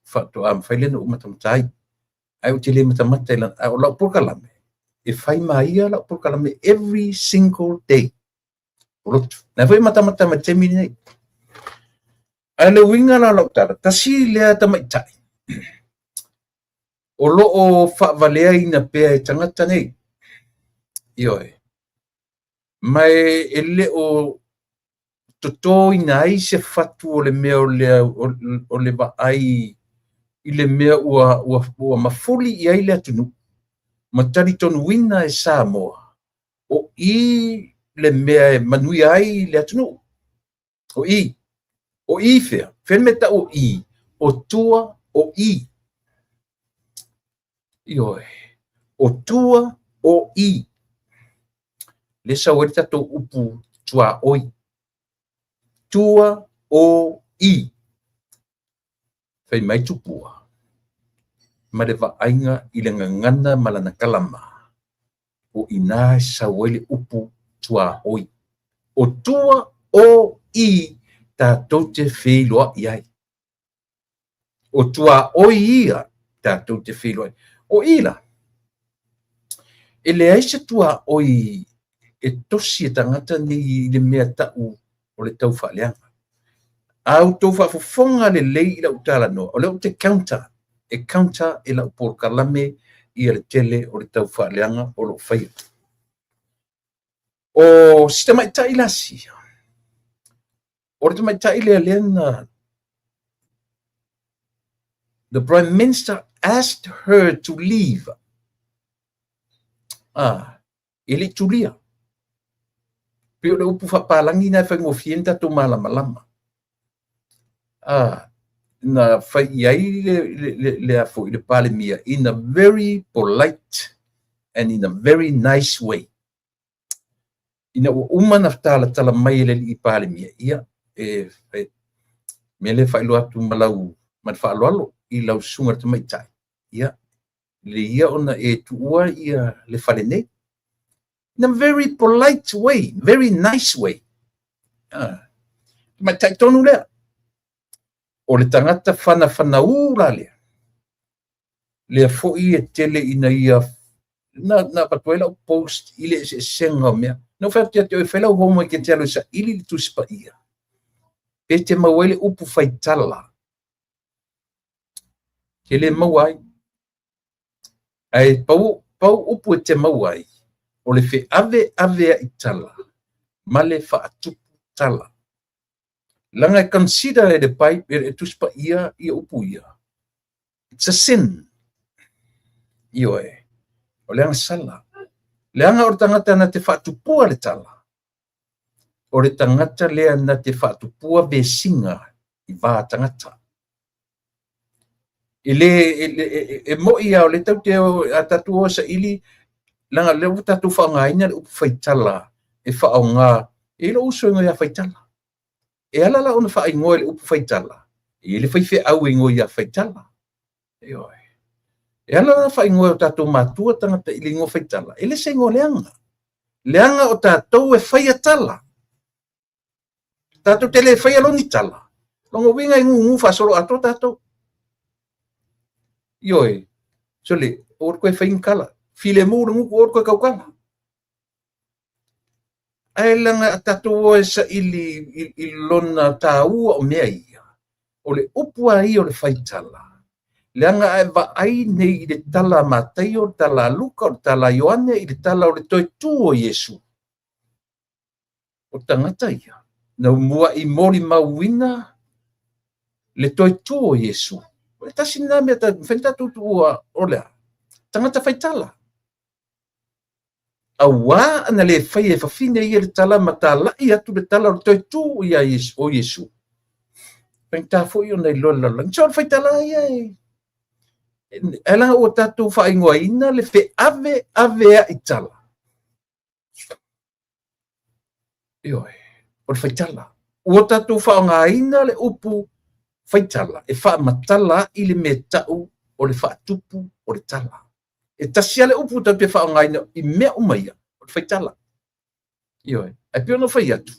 [SPEAKER 1] faatoa mafai lea ona ou matamata ai. Ae ou te le matamata i lana, ae o lau polokalame, e fai ma ia lau polokalame every single day. Pulotu. Na foi matamata mai taimi nei. Ae le uiga la o lau tala, tasi lea tamaitai o lo o faavaleaina pea e tagata nei. Ioe. Ma e le o totoina ai se fatu o le mea o le vaai i le mea ua mafuli i ai le atunuu ma talitonuina e Samoa o i le mea e manuia ai le atunuu. O i. O i fea? Fea le mea tau o i? O tua o i. Ioe. O tua o i. Le sau ai le tatou upu tuaoi. Tua o i. Fai mai tupua ma le vaaiga i le gagana ma lana kalama. O ina e sau ai le upu tuaoi. O tua o i tatou te feiloai ai. O tuaoi ia tatou te feiloai. O i la, e leai se tuaoi e tosi e tagata nei i le mea tau o le taufaaleaga. A outou faafofoga lelei i lau talanoa, o lea ou te counter, e counter e lau polokalame ia le tele o le taufaaleaga o lo o faia. O si tamaitai la sia, o le tamaitai lea lea na the Prime Minister asked her to leave. Ah, e le i tulia. Pe o le upu faapalagi na e faigofie ni tatou malamalama. Ah, na fai i ai le afo i le Palemia in a very polite and in a very nice way. Ina ua uma na talatala mai e le alii Palemia, ia, e mea lea faailoa atu ma lau ma le faaaloalo i lau susuga i le tamaitai, ia, le ia ona e tuua ia le fale nei. In a very polite way, very nice way. Ah, tamaitai tonu lea. O le tagata whanawhanaū la lea. Lea foi e tele ina ia na avatu ai lau post i le eseesega o mea. Na ou fai atu ia te oe, fai lau homework e te alu e saili le Tusi Paia. Pe te maua ai le upu faitala. Te le maua ai. Ae pau, pau upu e te maua ai, o le feaveaveai tala ma le faatupu tala. Leaga e consider e le pai, e Tusi Paia ia upu ia. It's a sin. Ioe. O le agasala. Leaga o le tagata na te faatupua le tala. O le tagata lea na te faatupua vesiga i va tagata. E le e moi lava o lea tatou te a tatou o e saili, leaga o lea ua tatou faaaogaina le upu faitala e faaaoga e i ai lou uso e igoa ia Faitala. E ala la ona faaigoa i le upu faitala, e i ai le faifeau e igoa ia Faitala. Ioe. E ala la faaigoa e o tatou matua tagata i le igoa faitala, e le se igoa leaga. Leaga o tatou e faia tala. Tatou te le faia loa ni tala, lona uiga e gugu faasoloatoa tatou. Ioe, sole, aua le toe fai ni tala. Filemu le gutu, aua le toe tautala. Ae leaga a tatou o e saili i lona taua o mea ia, o le upu lava ia o le faitala, Leaga a e vaai nei i le tala a Mataio, le tala a Luka, o le tala a Ioane, i le tala o le toe tu o Iesu, o tagata ia, na muai molimauina le toe tu o Iesu. O le tasi lena mea e mafai ona tatou tuua, o le a? Tagata faitala. Auā ana le faia e fafine ia le tala ma talai atu le tala o le toe tu ia o Iesu. Faigata foi ona iloa le lalolagi. So o le faitala ia e ae leaga ua tatou faaigoaina le feaveaveai tala. Ioe, o le faitala. Ua tatou faaaogaina le upu faitala e faamatala ai le mea tau o le faatupu o le tala. E tasi lava le upu tatou te faaaogaina i mea uma ia, o le faitala. Ioe, ae pei ona fai atu,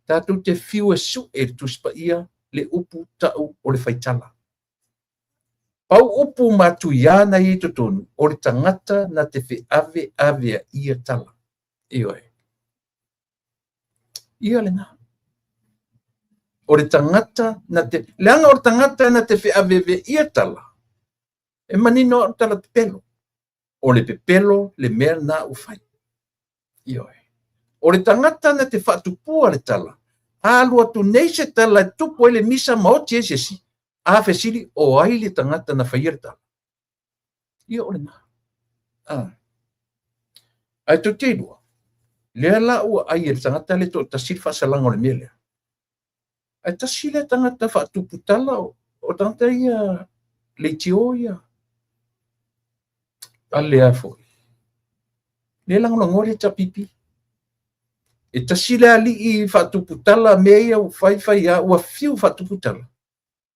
[SPEAKER 1] tatou te fiu e sue i le Tusi Paia le upu tau o le faitala. Pau upu matuia na i ai totonu, o le tagata na te feaveaveaia tala. Ioe. Ia lena. O le tagata na te, leaga o le tagata na te feaveaveaia tala, e manino au tala pepelo. O le pepelo le mea na ua fai. Ioe. O le tagata na te faatupua le tala, a alu atu nei se tala e tupu ai le misa ma oti ai se isi, a fesili, o ai le tagata na faia le tala? Ia o lena. Ah. Ae tou te iloa, lea la ua ai e le tagata le toatasi le faasalaga o le mea lea. Ae tasi lea tagata faatupu tala o tagata ia leitio ia. A lea foi. Lea lagolagoa le HRPP. E tasi le alii faatupu tala mea ia ua fai fai a ua fiu faatupu tala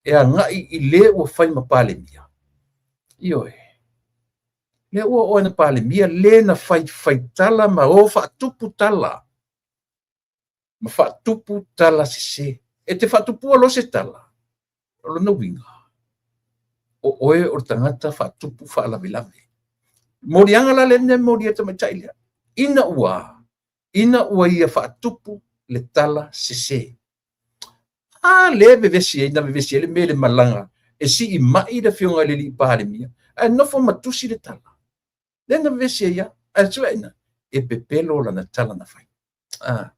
[SPEAKER 1] e agai i le ua fai ma Palemia. Ioe. Lea ua oo na Palemia le na fai fai tala ma o faatupu tala. Ma faatupu tala sese. E te faatupua loa se tala, o lona uiga, o oe o le tagata faatupu faalavelave. Moliaga la lea na molia e le tamaitai lea, ina ua, ina ua ia faatupu le tala sese. A lea e vevesi ai, na vevesi ai le mea i le malaga e sii mai le afioga i le alii Palemia, ae nofo ma tusi le tala. Lea na vevesi ai lava, ae sueina, e pepelo lana tala na fai. Ah.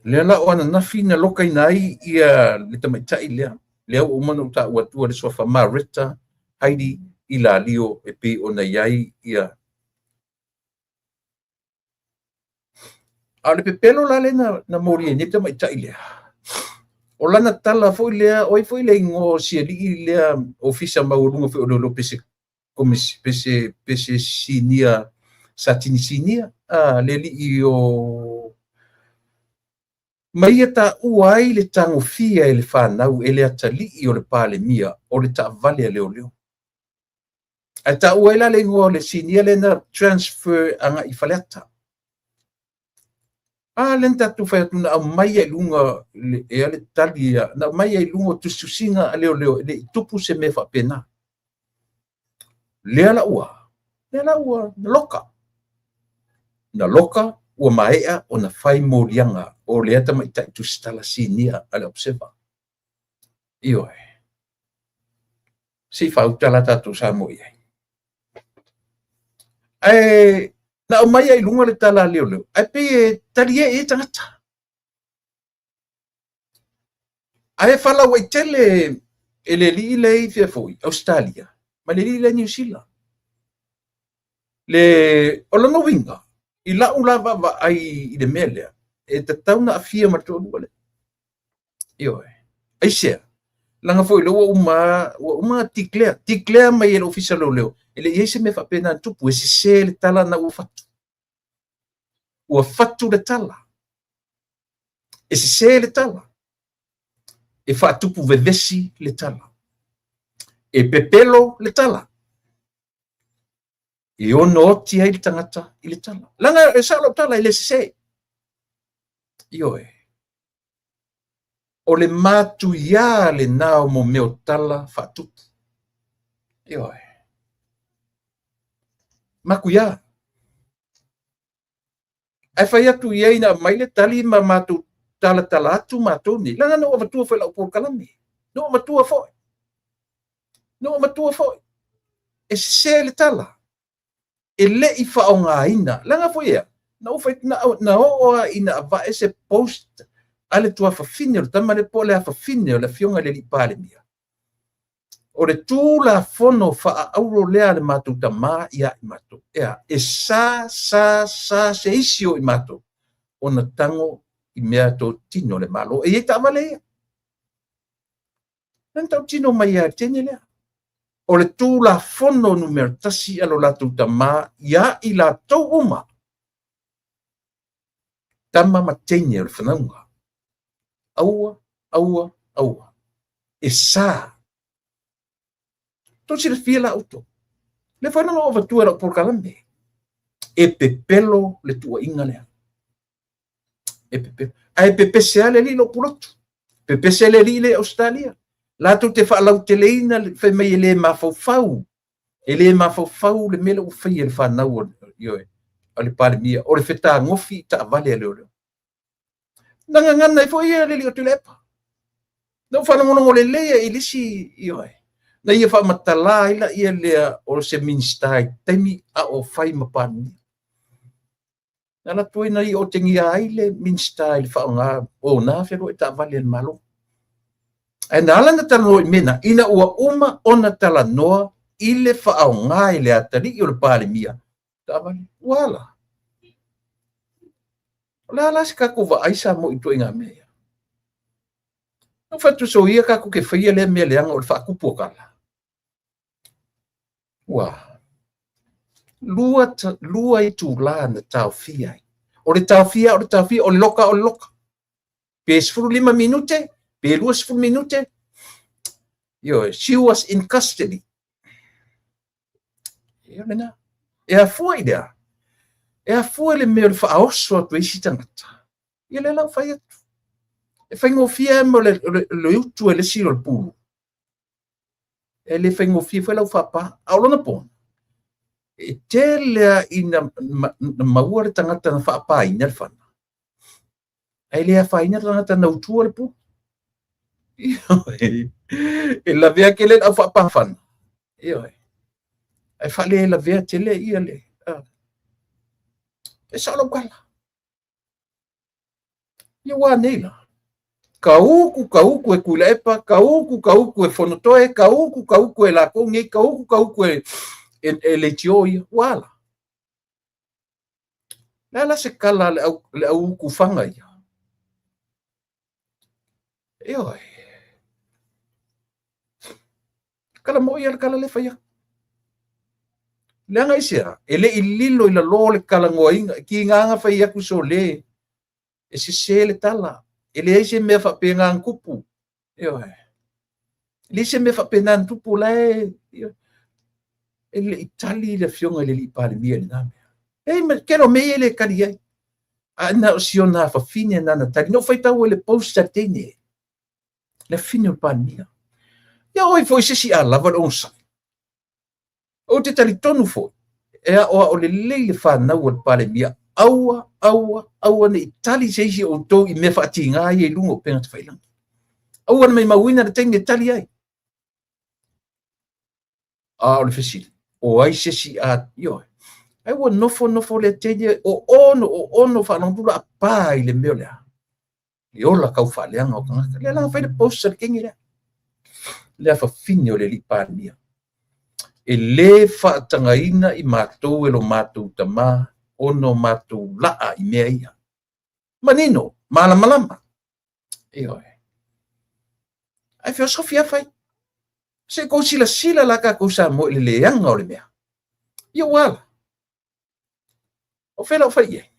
[SPEAKER 1] Lea la o ananafi na lokaina ai ia le tamaitai lea, lea ua uma ona ou taua atua le suafa Maretta Heidi Ilalio e pei ona i ai ia. A o le pepelo la lea na moli ai nei le tamaitai lea, o lana tala foi lea, o ai foi le igoa o si alii lea ofisa maualuga foi o leoleo pese komisi pese pese sinia Satini Sinia, a le alii o ma ia taua ai le tagofia e le fanau e le atalii o le Palemia o le taavale a leoleo. Ae taua ai la le igoa o le sinia lea na transfer agai i Faleata. A lea na tatou fai atu na aumai ai i luga ea le tali na aumai ai i luga o tusitusiga a leoleo e le i tupu se mea faapena. Lea la ua, lea la ua na loka. Na loka ua maea ona fai moliaga o lea tamaitai tusitala sinia a le Observer. Ioe. Se i faauta la tatou Samoa i ai. Ae na aumai ai i luga le tala a leoleo, ae pei e talie i ai tagata. Ae faalauaitele e le alii lea i fea foi, Ausetalia, ma le alii lea i Niu Sila. Le, o lona uiga, i lau la vaavaai i le mea lea, e tatau ona aafia ma le toalua lea. Ioe. Aisea? Leaga foi lea ua uma, ua uma ona declare, declare mai e le Ofisa o Leoleo, e le i i ai se mea faapena na tupu, e sese le tala na ua fatu. Ua fatu le tala. E sese le tala. E faatupu vevesi le tala. E pepelo le tala. E ono oti ai le tagata i le tala. Leaga e sao lau tala e le sese. Ioe. O le matuiā lena o mo mea o tala faatupu. Ioe. Matuiā. Ae fai atu i ai na aumai le tali ma matou talatala atu matou nei, leaga na ou avatua foi i lau polokalame, na ou avatua foi, na ou avatua foi, e sese le tala, e le i faaaogaina, leaga foi ea, na ou fai, na, na oo lava ina avae se post a le tuafafine o le tama lea po o le afafine o le afioga i le alii Palemia, o le Tulafono faaauro lea a le matou tama ia i matou. Ea, e sa, sa, sa se isi o i matou ona tago i mea totino a le Malo. E i ai taavale ia. Na tautino mai lava i le teine lea. O le Tulafono numera 1 a lo latou tama ia i latou uma, tama ma teine o le fanauga. Aua, aua, aua. E sa. Tou silafia la outou. Lea foi na ou avatua i lau polokalame. E pepelo le tuuaiga lea. E pepelo. Ae pepese lava le alii i lou pulotu. Pepese le alii lea i Ausetalia. Latou te faalauteleina fai mai e le mafaufau. E le mafaufau le mea lea ua faia e le fanau a le Palemia, o le fetagofi i taavale a leoleo. Na gagana ai foi ia le alii o Tuilaepa. Na ou faalogologo lelei ai i le isi, ioe, na ia faamatala ai laia lea o se Minisita i taimi a o fai ma Palemia. Na alu atu ai na ia otegia ai le Minisita i le faaaoga o na feloai taavale a le Malo. Ae na ala ona talanoa i mea na, ina ua uma ona talanoa i le faaaoga e le atalii o le Palemia taavale. Ua ala. O le a la se tatou vaai Samoa i ituaiga mea ia? Na ou fai atu, soia tatou te faia lea mea leaga o le faatupu o tala. Ua 2 itula na taofia ai. O le taofia, o le taofia, o le loka, o le loka. Pe 15 minute, pe 20 minute. Ioe, she was in custody. Ia lena. E afua i lea. E afua i le mea o le faaoso atu e isi tagata. Ia lea la ua fai atu. E faigofie lava mo le utu e le isi o le pulu. E le faigofie foi lau faapa. A o lona pona, e tele lava ina maua le tagata na faapaina le fana. Ae le afaina le tagata na utua le pulu. E lavea tele le au faapafana. Ioe. Ae faalelavea tele ia le... E sao lau tala. Ia ua nei la. Ka utu, ka utu e Tuilaepa, ka utu, ka utu e Fonotoe, ka utu, ka utu e latou nei, ka utu, ka utu e Leitio ia. Ua a la? Le a la se kala a le au utu fana ia? Ioe. Kala moi le kala le fai atu. Leaga aisea, e le i lilo i lalo le talanoaina, ki nganga fai atu so le, e sese le tala, e leai se mea faapena na tupu. Ioe. E leai se mea faapena na tupu la e, e le i tali le afioga i le alii Palemia i lena mea. E ma tele o mea ia e le tali ai. A na o si ona afafine na na tali. Na ou faitau ai le post a le teine, le afafine o le Palemia. Ia oi foi se isi a lava le onosai. Ou te talitonu foi, e aoao lelei le fanau a le Palemia, aua, aua, aua ne i tali se isi o outou i mea faatiga ia i luga o upega tafailagi. Aua ne maimauina le taimi e tali ai. A o le fesili, o ai se isi a, ioe. Ai ua nofo nofo le teine o ono, o ono faalogotula a pa i le mea o le a. Le ola tau faaleaga o tagata. Lea la fai le post a le teine lea. Le afafine o le alii Palemia. E le faatagaina i matou e lo matou tama ona o matou laa i mea ia. Manino, malamalama. Ioe. Ae feosofi lava fai. Se i tou silasila la tatou Samoa i le leaga o le mea. Ia ua ala. O fea lau fai i ai?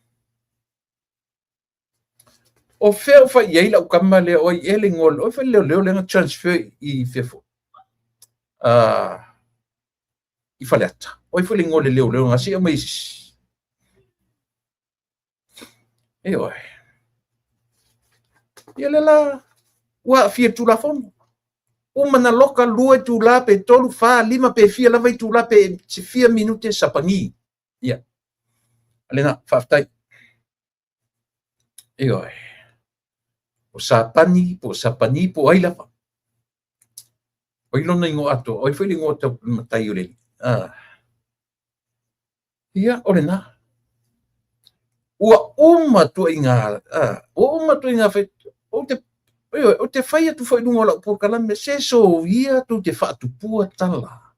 [SPEAKER 1] O fea o fai i ai lau tama lea o ai ea le igoa, o ai foi le leoleo lea na transfer i fea foi? I Faleata. O ai foi le igoa o le leoleo na se i aumai se isi. Ioe. Ia lea la, ua aafia i le Tulafono. Uma na loka 2 itula pe 3, 4, 5 pe fia lava itula pe se fia minute sapagi. Ia. Lena, faafetai. Ioe. O Sapani, po o Sapani, po o ai lava. O ai lona igoa atoa, o ai foi le igoa tau matai o le alii. Ah. Ia, o lena. Ua uma tuaiga, ah, ua uma tuaiga fai, ou te, ioe, ou te fai atu foi i luga o lau polokalame, se soia tou te faatupua tala.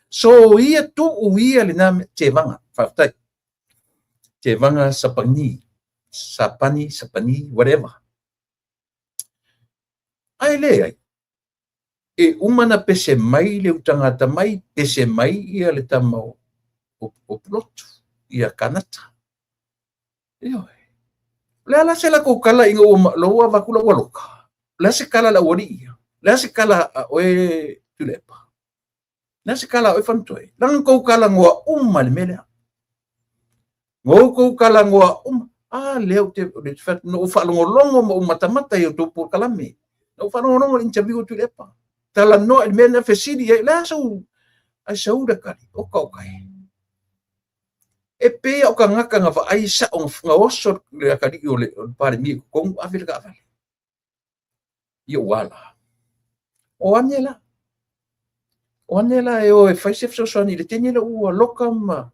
[SPEAKER 1] Soia tuu ia lena mea, Tevaga, faafetai. Tevaga Sapani, Sapani, Sapani, whatever. Ae leai, e uma na pese mai le utagata mai, pese mai ia le tama o, o, o Pulotu, ia Kanata. Ioe. O le a la se latou kala ina ua ua avatu la ua loka? O le a se kala a le aualii ia? O le a se kala a oe Tuilaepa? O le a se kala a oe Fanutoe? Leaga na tou talanoa uma i le mea lea. Na outou talanoa uma. A lea ou te, na ou faalogologo ma ou matamata i outou polokalame. Na ou faalogologo i le interview a Tuilaepa. Talanoa i le mea lea, fesili i ai, o le a sou, ae sau le tali, oka oka e. E pei lava o tagata na vaai sao na oso le atalii o le Palemia i totonu ave le taavale. I ou ala. O ane la. O ane la e o e fai se fesoasoani i le teine lea ua loka ma...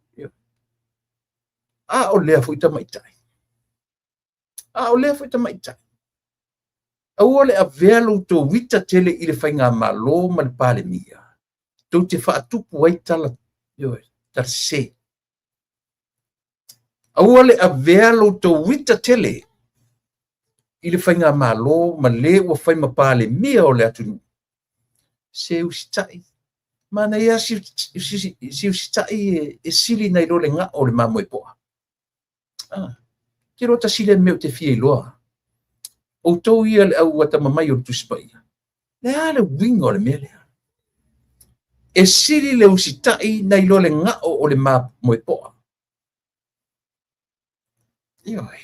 [SPEAKER 1] A o lea foi tamaitai. A o lea foi tamaitai. Aua le avea lo outou ita tele i le faigamalo ma le Palemia, tou te faatupu ai tala, ioe, tala sese. Aua le avea lo outou ita tele i le faigamalo ma le ua fai ma Palemia o le atunuu. Se usitai, manaia si usitai e sili nai lo le gao o le mamoe poa. Ah, te iloa tasi lea mea ou te fia iloa. Outou ia le au atamamai o le Tusi Paia. Le a le uiga o le mea lea? E sili le usitai nai lo le gao o le mamoe poa. Ioe.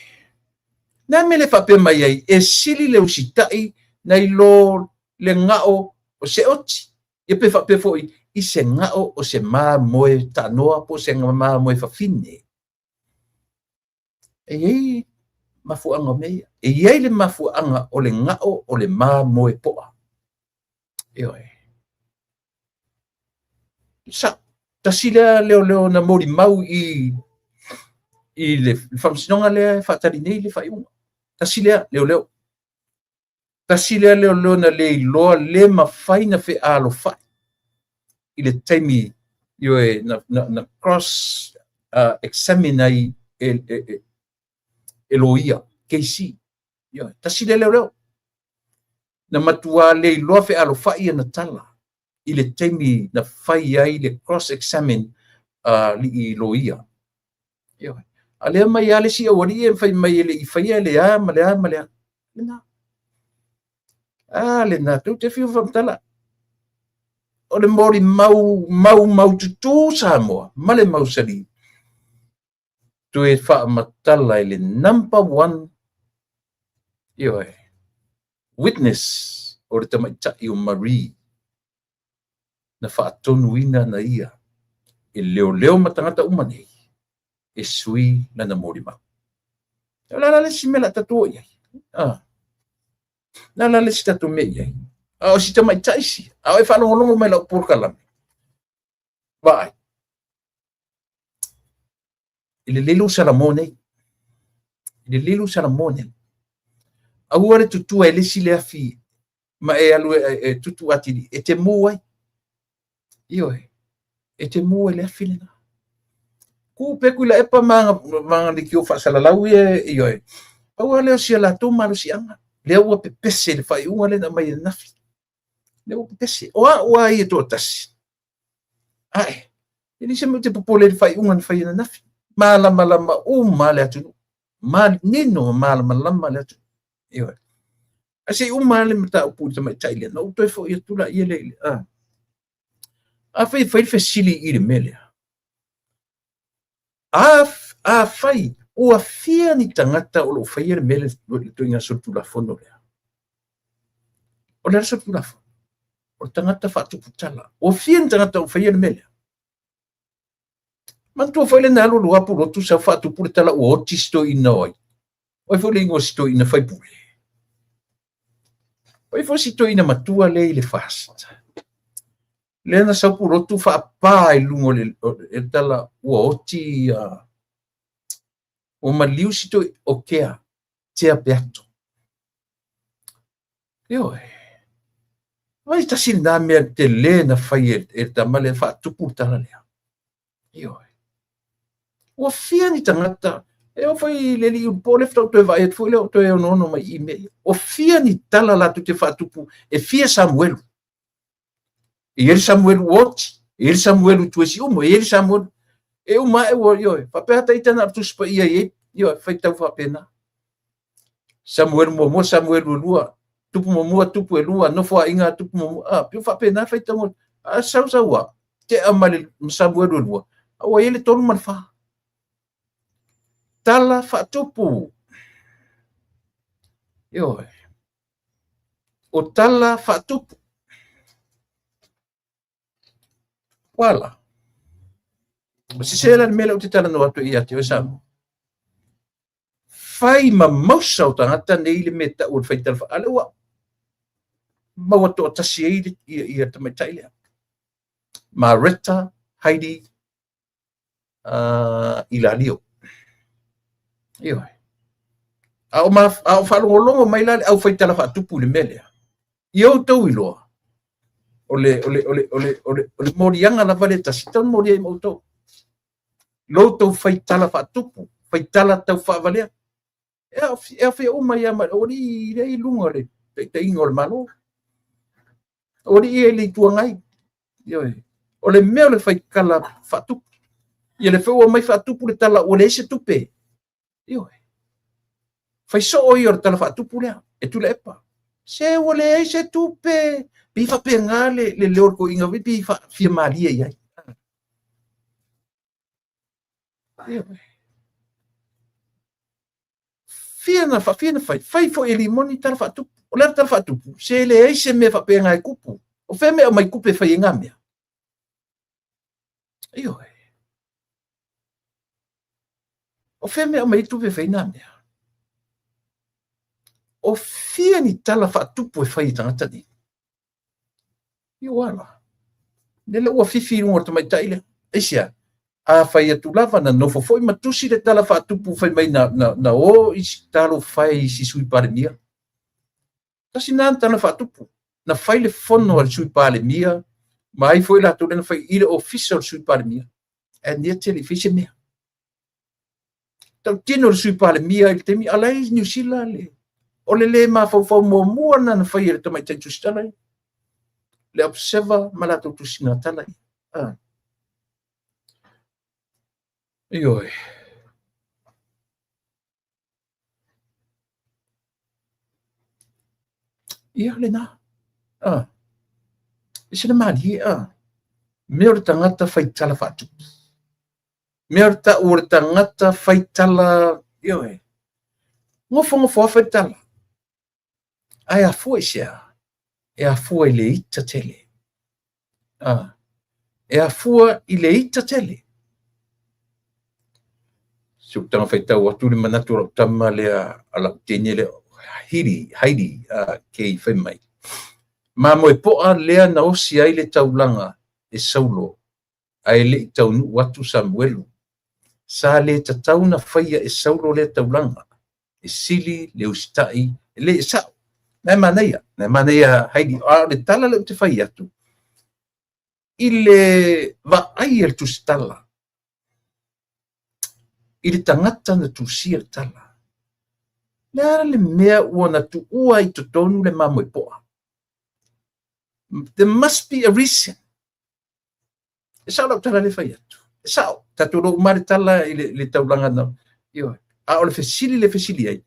[SPEAKER 1] Le a mea le faapea mai ai, e sili le usitai nai lo le gao o se oti. Ia pe faapea foi i se gao o se mamoe tanoa po o se mamoe fafine. E i ai mafuaaga o mea ia. E i ai le mafuaaga o le gao o le mamoe poa. Ioe. Sa, tasi lea leoleo na molimau i i le faamasinoga lea e faatali nei le faaiuga. Tasi lea leoleo. Tasi lea leoleo na le iloa le mafai na fealofai i le taimi, ioe, na, na, na cross examine ai e, e, e, e loia, KC. Ioe, tasi lea leoleo. Na matua le iloa fealofai ana tala i le taimi na fai ai le cross examine a alii loia. Ioe. A lea mai lava le isi aualii e fai mai e le i faia le a ma le a ma le a. Lena. A lena, tou te fiu faamatala. O le molimau maumaututu Samoa ma le mausali toe faamatala i le number one, ioe, witness o le tamaitai o Marie na faatonuina na ia e leoleo ma tagata uma nei e sui lana molimau. O le a la le isi mea o le a tatou o i ai? Ah. Le a la le isi tatou mea i ai? A o si tamaitai sia, a o e faalogologo mai lau polokalame, vaai, e lelei lou salamo nei. E lelei lou salamo nei. Aua le tutua e le isi le afi ma e alu e, e tutu atili, e te mū ai. Ioe, e te mū ai le afi lena. Ku pe Tuilaepa ma ma leitio faasalalau ia, ioe. Pau lava lea o si a latou malosiaga, lea ua pepese le faaiuga lea na aumai ananafi. Lea ua pepese. O au lava ia e toatasi, Ae, e leai se mea ou te popole i le faaiuga na fai ananafi. Malamalama uma le atunuu. Manino ma malamalama le atunuu. Ioe. Ae se i uma le mataupu i le tamaitai lea, na ou toe foi atu laia lea i le... Ah. Afai e fai le fesili i le mea lea, afai ua fia ni tagata o lo o faia le mea lea, le ituaiga solitulafono lea, o le a le solitulafono? O le tagata faatupu tala. Ua fia ni tagata o faia le mea lea? Manatua foi le na alu alu lava Pulotu sau faatupu le tala ua oti si toeaina o ai. O ai foi le igoa o si toeaina faipule? Pai foi si toeaina matua lea i le FAST. Lea na sau pulotu faapa i luga o le tala ua oti ua maliu si toi o Kea, Tea Peato. Ioe. Vai tasi lena mea tele na fai e le tama lea faatupu le tala lea. Ioe. Ua fia ni tagata, e oo foi i le alii ulupo lea faatoa ou toe vaai atu foi lea o toe onoono mai i mea ia. Ua fia ni tala latou te faatupu, e fia Samuelu. E i ai le Samuelu ua oti, e i ai le Samuelu i Tuasiumu, e i ai le Samuelu. E uma ae ua, ioe, faapea lava ita na o le Tusi Paia e i ai, ioe, faitau faapena. Samuelu muamua, Samuelu e lua, tupu muamua, tupu e lua, nofoaiga a tupu muamua, a, pei faapena faitauga. A sau sau a, tea ma le Samuelu e lua, a ua i ai le tolu ma le fa. Tala faatupu. Ioe. O tala faatupu. Uala. O sese la le mea lea ou te talanoa atu ai ia te oe Samoa. Fai ma mausa o tagata nei le mea tau o le fai tala a lea ua maua toatasi ai ia tamaitai lea. Maretta Heidi Ilalio. Ioe. A o, ma, a o faalogologo mai la le au fai tala faatupu i le mea lea, ia outou iloa, o le, o le, o le, o le, o le, o le moliaga lava le tasi, tau molia i ma outou. Lo outou fai tala faatupu, fai tala tau faavalea. E aofia uma ia ma o alii lea i luga o le taitaiga o le Malo. O alii ia i le Itu Agai. Ioe. O le mea o le faitala faatupu. Ia le foi ua mai faatupu le tala ua leai se tupe. Ioe. Fai soo ia o le tala faatupu lea e Tuilaepa. Se ua leai se tupe. Pei faapena le leo o le toeaina foi pei fia malie i ai. Ioe. Fia na fia na fai, fai foi e Limoni tala faatupu. O le a le tala faatupu? Se leai se mea faapena e tupu. O fea mea aumai tupe e fai ai ngā mea? Ioe. O fea mea aumai tupe e fai ai ngā mea? O fia ni tala faatupu e fai e tagata nei? I o ala. Lele ua fifi i luga o le tamaitai lea. Aisea? A fai atu lava na nofo foi ma tusi le tala faatupu fai mai na, na, na o i si talofa e i si Sui Palemia. Tasi na tala faatupu. Na fai le fono a le Sui Palemia ma ai foi latou lea na fai i le ofisa o le Sui Palemia. And yet e le i fai se mea. Tautino le Sui Palemia i le taimi, a la e i Niu Sila le, o le lē mafaufau muamua lena na fai e le tamaitai tusitala ia, le Observer ma latou tusiga tala ia. Ah. Ioe. Ia lena. Ah. E se le malie, ah. Mea o le tagata fai tala faatupu. Mea o le tau o le tagata fai tala, ioe. Nofonofo lava fai tala. Ae afua i se a? E afua i le ita tele. Ah, e afua i le ita tele. Si ou taga faitau atu le manatu o lau tama lea a lau teine lea, Heidi, Heidi, kei fai mai. Mamoe poa lea na osi ai le taulaga e Saulo ae le i taunuu atu Samuelu. Sa le tatau na faia e Saulo lea taulaga, e sili le usitai, e le e sa'o. Na e manaia, na e manaia Heidi, a o le tala lea ou te fai atu, i le vaai a le tusitala, i le tagata na tusia le tala, le a le mea ua na tuua i totonu le mamoe poa? There must be a reason. E sao lau tala le fai atu. E sao, tatou lou uma le tala i le, le taulaga na. Ioe. A o le fesili le fesili ai,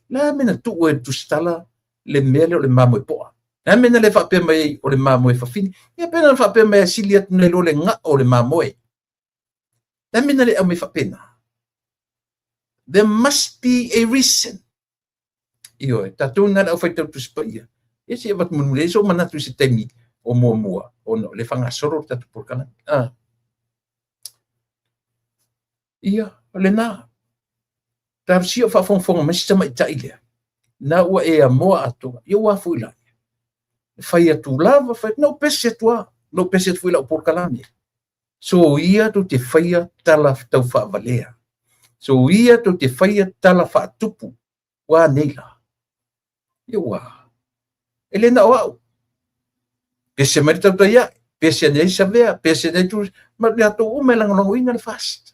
[SPEAKER 1] le a mea na tuu e le tusitala le mea lea o le mamoe poa? Le a mea na le faapea mai ai o le mamoe fafine? Ia pe na faapea mai e sili atu nai lo le gao o le mamoe. Le a mea na le aumai faapena? There must be a reason. Ioe, tatou na le aufaitau Tusi Paia. Ia se i avatu mulimuli ai sou manatu i se taimi o muamua, ona o lea e faagasolo le tatou polokalame. Ah. Ia, o lena. Talosia o faafogafoga mai si tamaitai lea. Na ua e amoa atoa. Ia ua foi la. Le fai atu lava, fai atu, na ou pese atu lava, na ou pese atu foi i lau polokalame. Soia tou te faia tala taufaavalea. Soia tou te faia tala faatupu. Ua a nei la? Ia ua. E le na o au. Pese mai le tautai ae, pese ane ai Savea, pese ane ai Tusi, ma latou uma e lagolagoina le FAST.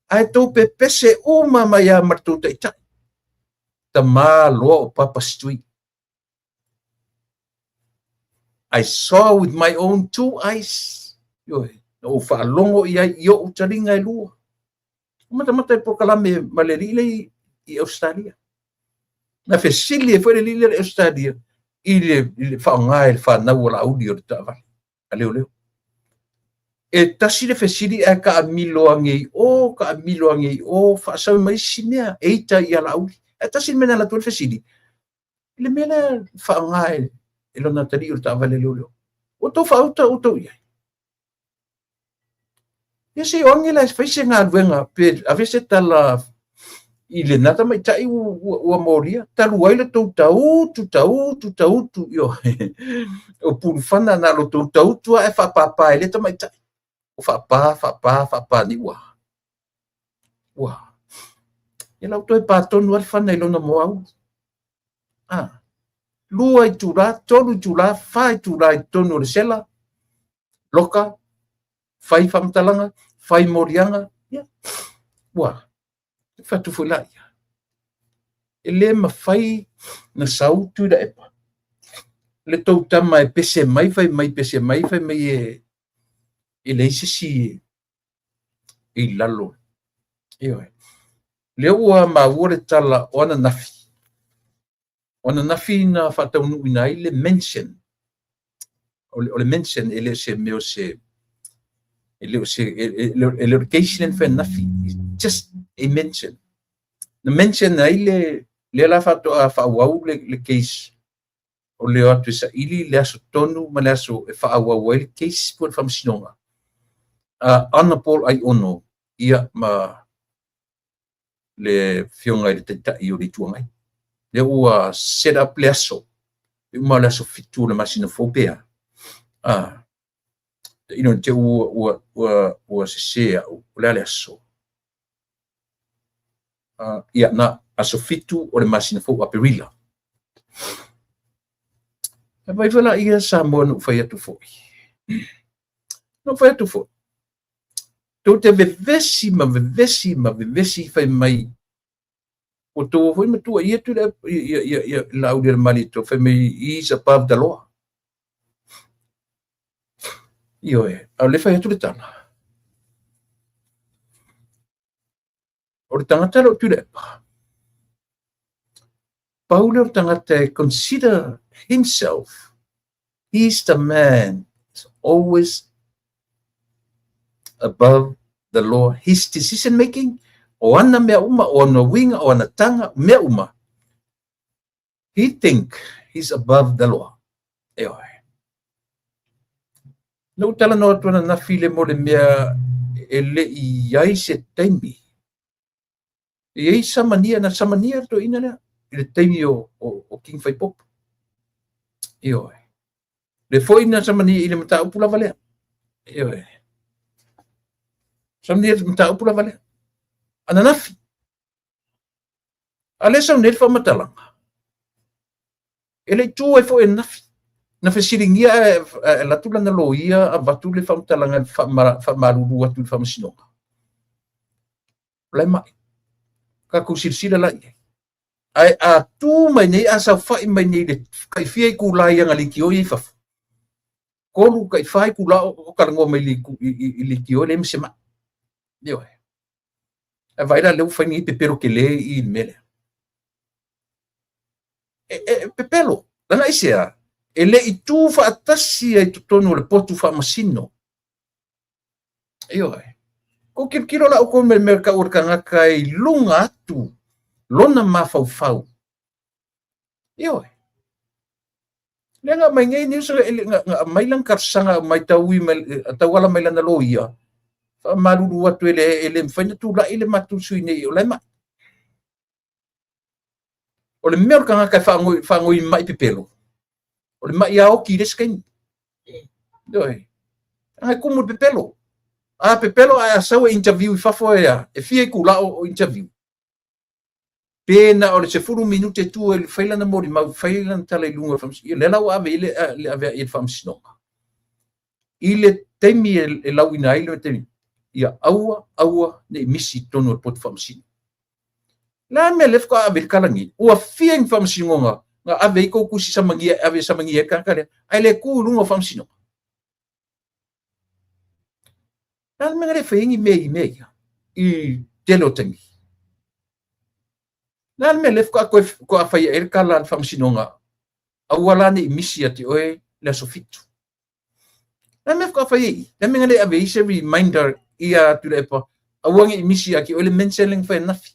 [SPEAKER 1] Ae tou pepese uma mai lava ma le tou taitai. Tama loa o Papa Street. I saw with my own two eyes. Ioe, na ou faalogo i ai i ou taliga e lua. O matamata i polokalame ma le alii lea i Ausetalia. Na fesili ai foi le alii lea i Ausetalia i le faaaoga e le fanau a Laauli o le taavale a leoleo. E tasi le fesili ae taamilo ane i o, taamilo ane i o, faasau mai isi mea e ita ia Laauli. Ae tasi le mea na alu atu ai le fesili, i le mea lea e faaaoga e lona atalii o le taavale a leoleo. Ua outou faauta outou i ai? Ia se i o ane la e fai se galuega pe ave se tala i lena tamaitai ua molia, talu ai le tou tautu, tautu, tautu, ioe, o Pulufana na o lo tou tautu lava e faapapa e lea tamaitai. O faapa, faapa, faapa nei ua. Ua. Ia la ua toe pa tonu lava le fana i lona moaulu. Ah. 2 itula, 3 itula, 4 itula i totonu o le sela, loka, fai faamatalaga, fai moliaga, ia, ua fai atu foi laia. E le mafai na sau Tuilaepa, le tou tama e pese mai, fai mai, pese mai, fai mai e leai se isi e i lalo. Ioe. Lea ua maua le tala o ananafi. O ananafi na faataunuuina ai le mention. O le mention e le o se mea o se e le o se e le o le case lea na fai ananafi. It's just a mention. Na mention ai le lea la faatoa faaauau le case o le o atu e saili le aso tonu ma le aso e faaauau ai le case po o le faamasinoga. Honorable Aiono ia ma le Afioga i le Taitai o le Itu Agai. Lea ua set up le aso, e uma le aso 7 o le masina fou pe a. Tailo ne i te i ua sese au, o le a le aso? Ia, na, aso 7 o le masina fou Aperila. E vaai foi laia Samoa na ou fai atu foi. Na ou fai atu foi, tou te vevesi ma vevesi ma vevesi fai mai, ua tou foi matua ia tu le ia Laauli o le Malietoa fai mai he is above the law. Ioe, a o lea fai atu le tala. O le tagata lea o Tuilaepa, pau lea o le tagata e consider himself, he's the man is always above the law. His decision making, o ana mea uma, o ana uiga, o ana taga, mea uma, he think he's above the law. Ioe. Na ou talanoa atu ananafi le mo le mea e le i i ai se taimi. E i ai samania, na samania le toeaina lea i le taimi o King Faipopo. Ioe. Le foi na samania i le mataupu lava lea. Ioe. Samania i le mataupu lava lea. Ananafi. A lea sau nei le faamatalaga. E le i tu ai foi ananafi. Na fesiligia ae alu atu lana loia avatu le faamatalaga e faamalulu atu i le faamasinoga. O la e mai. Tatou silasila la i ai. Ae a tu mai nei, a saofai mai nei i le tai fia itula i ana leitio ia i fafo. 3 tai 4 itula o talanoa mai i leitio e leai ma se mai. Ioe. Ae vaai la lea ua fai nei pepelo tele i le mea lea. E pepelo. Leaga aisea? E le i tu faatasi ai totonu o le potu faamasino. Ioe. Kou tilotilo la outou i le mea tau o le tagata e i luga atu lona mafaufau. Ioe. Lea na aumai nei news, na aumai lana talosaga aumai taui mai, tauala mai lana loia, faamalulu atu e le mafai ona tulai le matou sui nei o la e mai. O le mea o le tagata e faagoi mai pepelo. O le ma'i aoki i le isi taimi. Ioe. Leaga e tumu i le pepelo. A pepelo ae a sau e interview i fafo e a, e fia itula o interview. Pe na o le 10 minute e tu e fai lana molimau, fai lana tala i luga o le faamasinoga. Lea la ua ave i le ave i le faamasinoga. I le taimi e lauina ai le taimi, ia aua, aua ne i misi i totonu o le poto faamasino. Le a le mea lea faatoa ave i le tala nei? Ua fia ni faamasinoga na ave ai tou tusi samagia, ave e samagia ai le tagata lea, ae le tu i luga o faamasinoga. Le a le mea na le fai ai ni mea i mea ia i tele o taimi? Le a le mea lea faatoa toe faatoa fai ai le tala a le faamasinoga, aua la ne i misi ia te oe le aso 7. Le a le mea faatoa fai ai i? Le a le mea na le ave ai se reminder ia Tuilaepa, aua ne i misi ia te oe le mention lea na fai ananafi.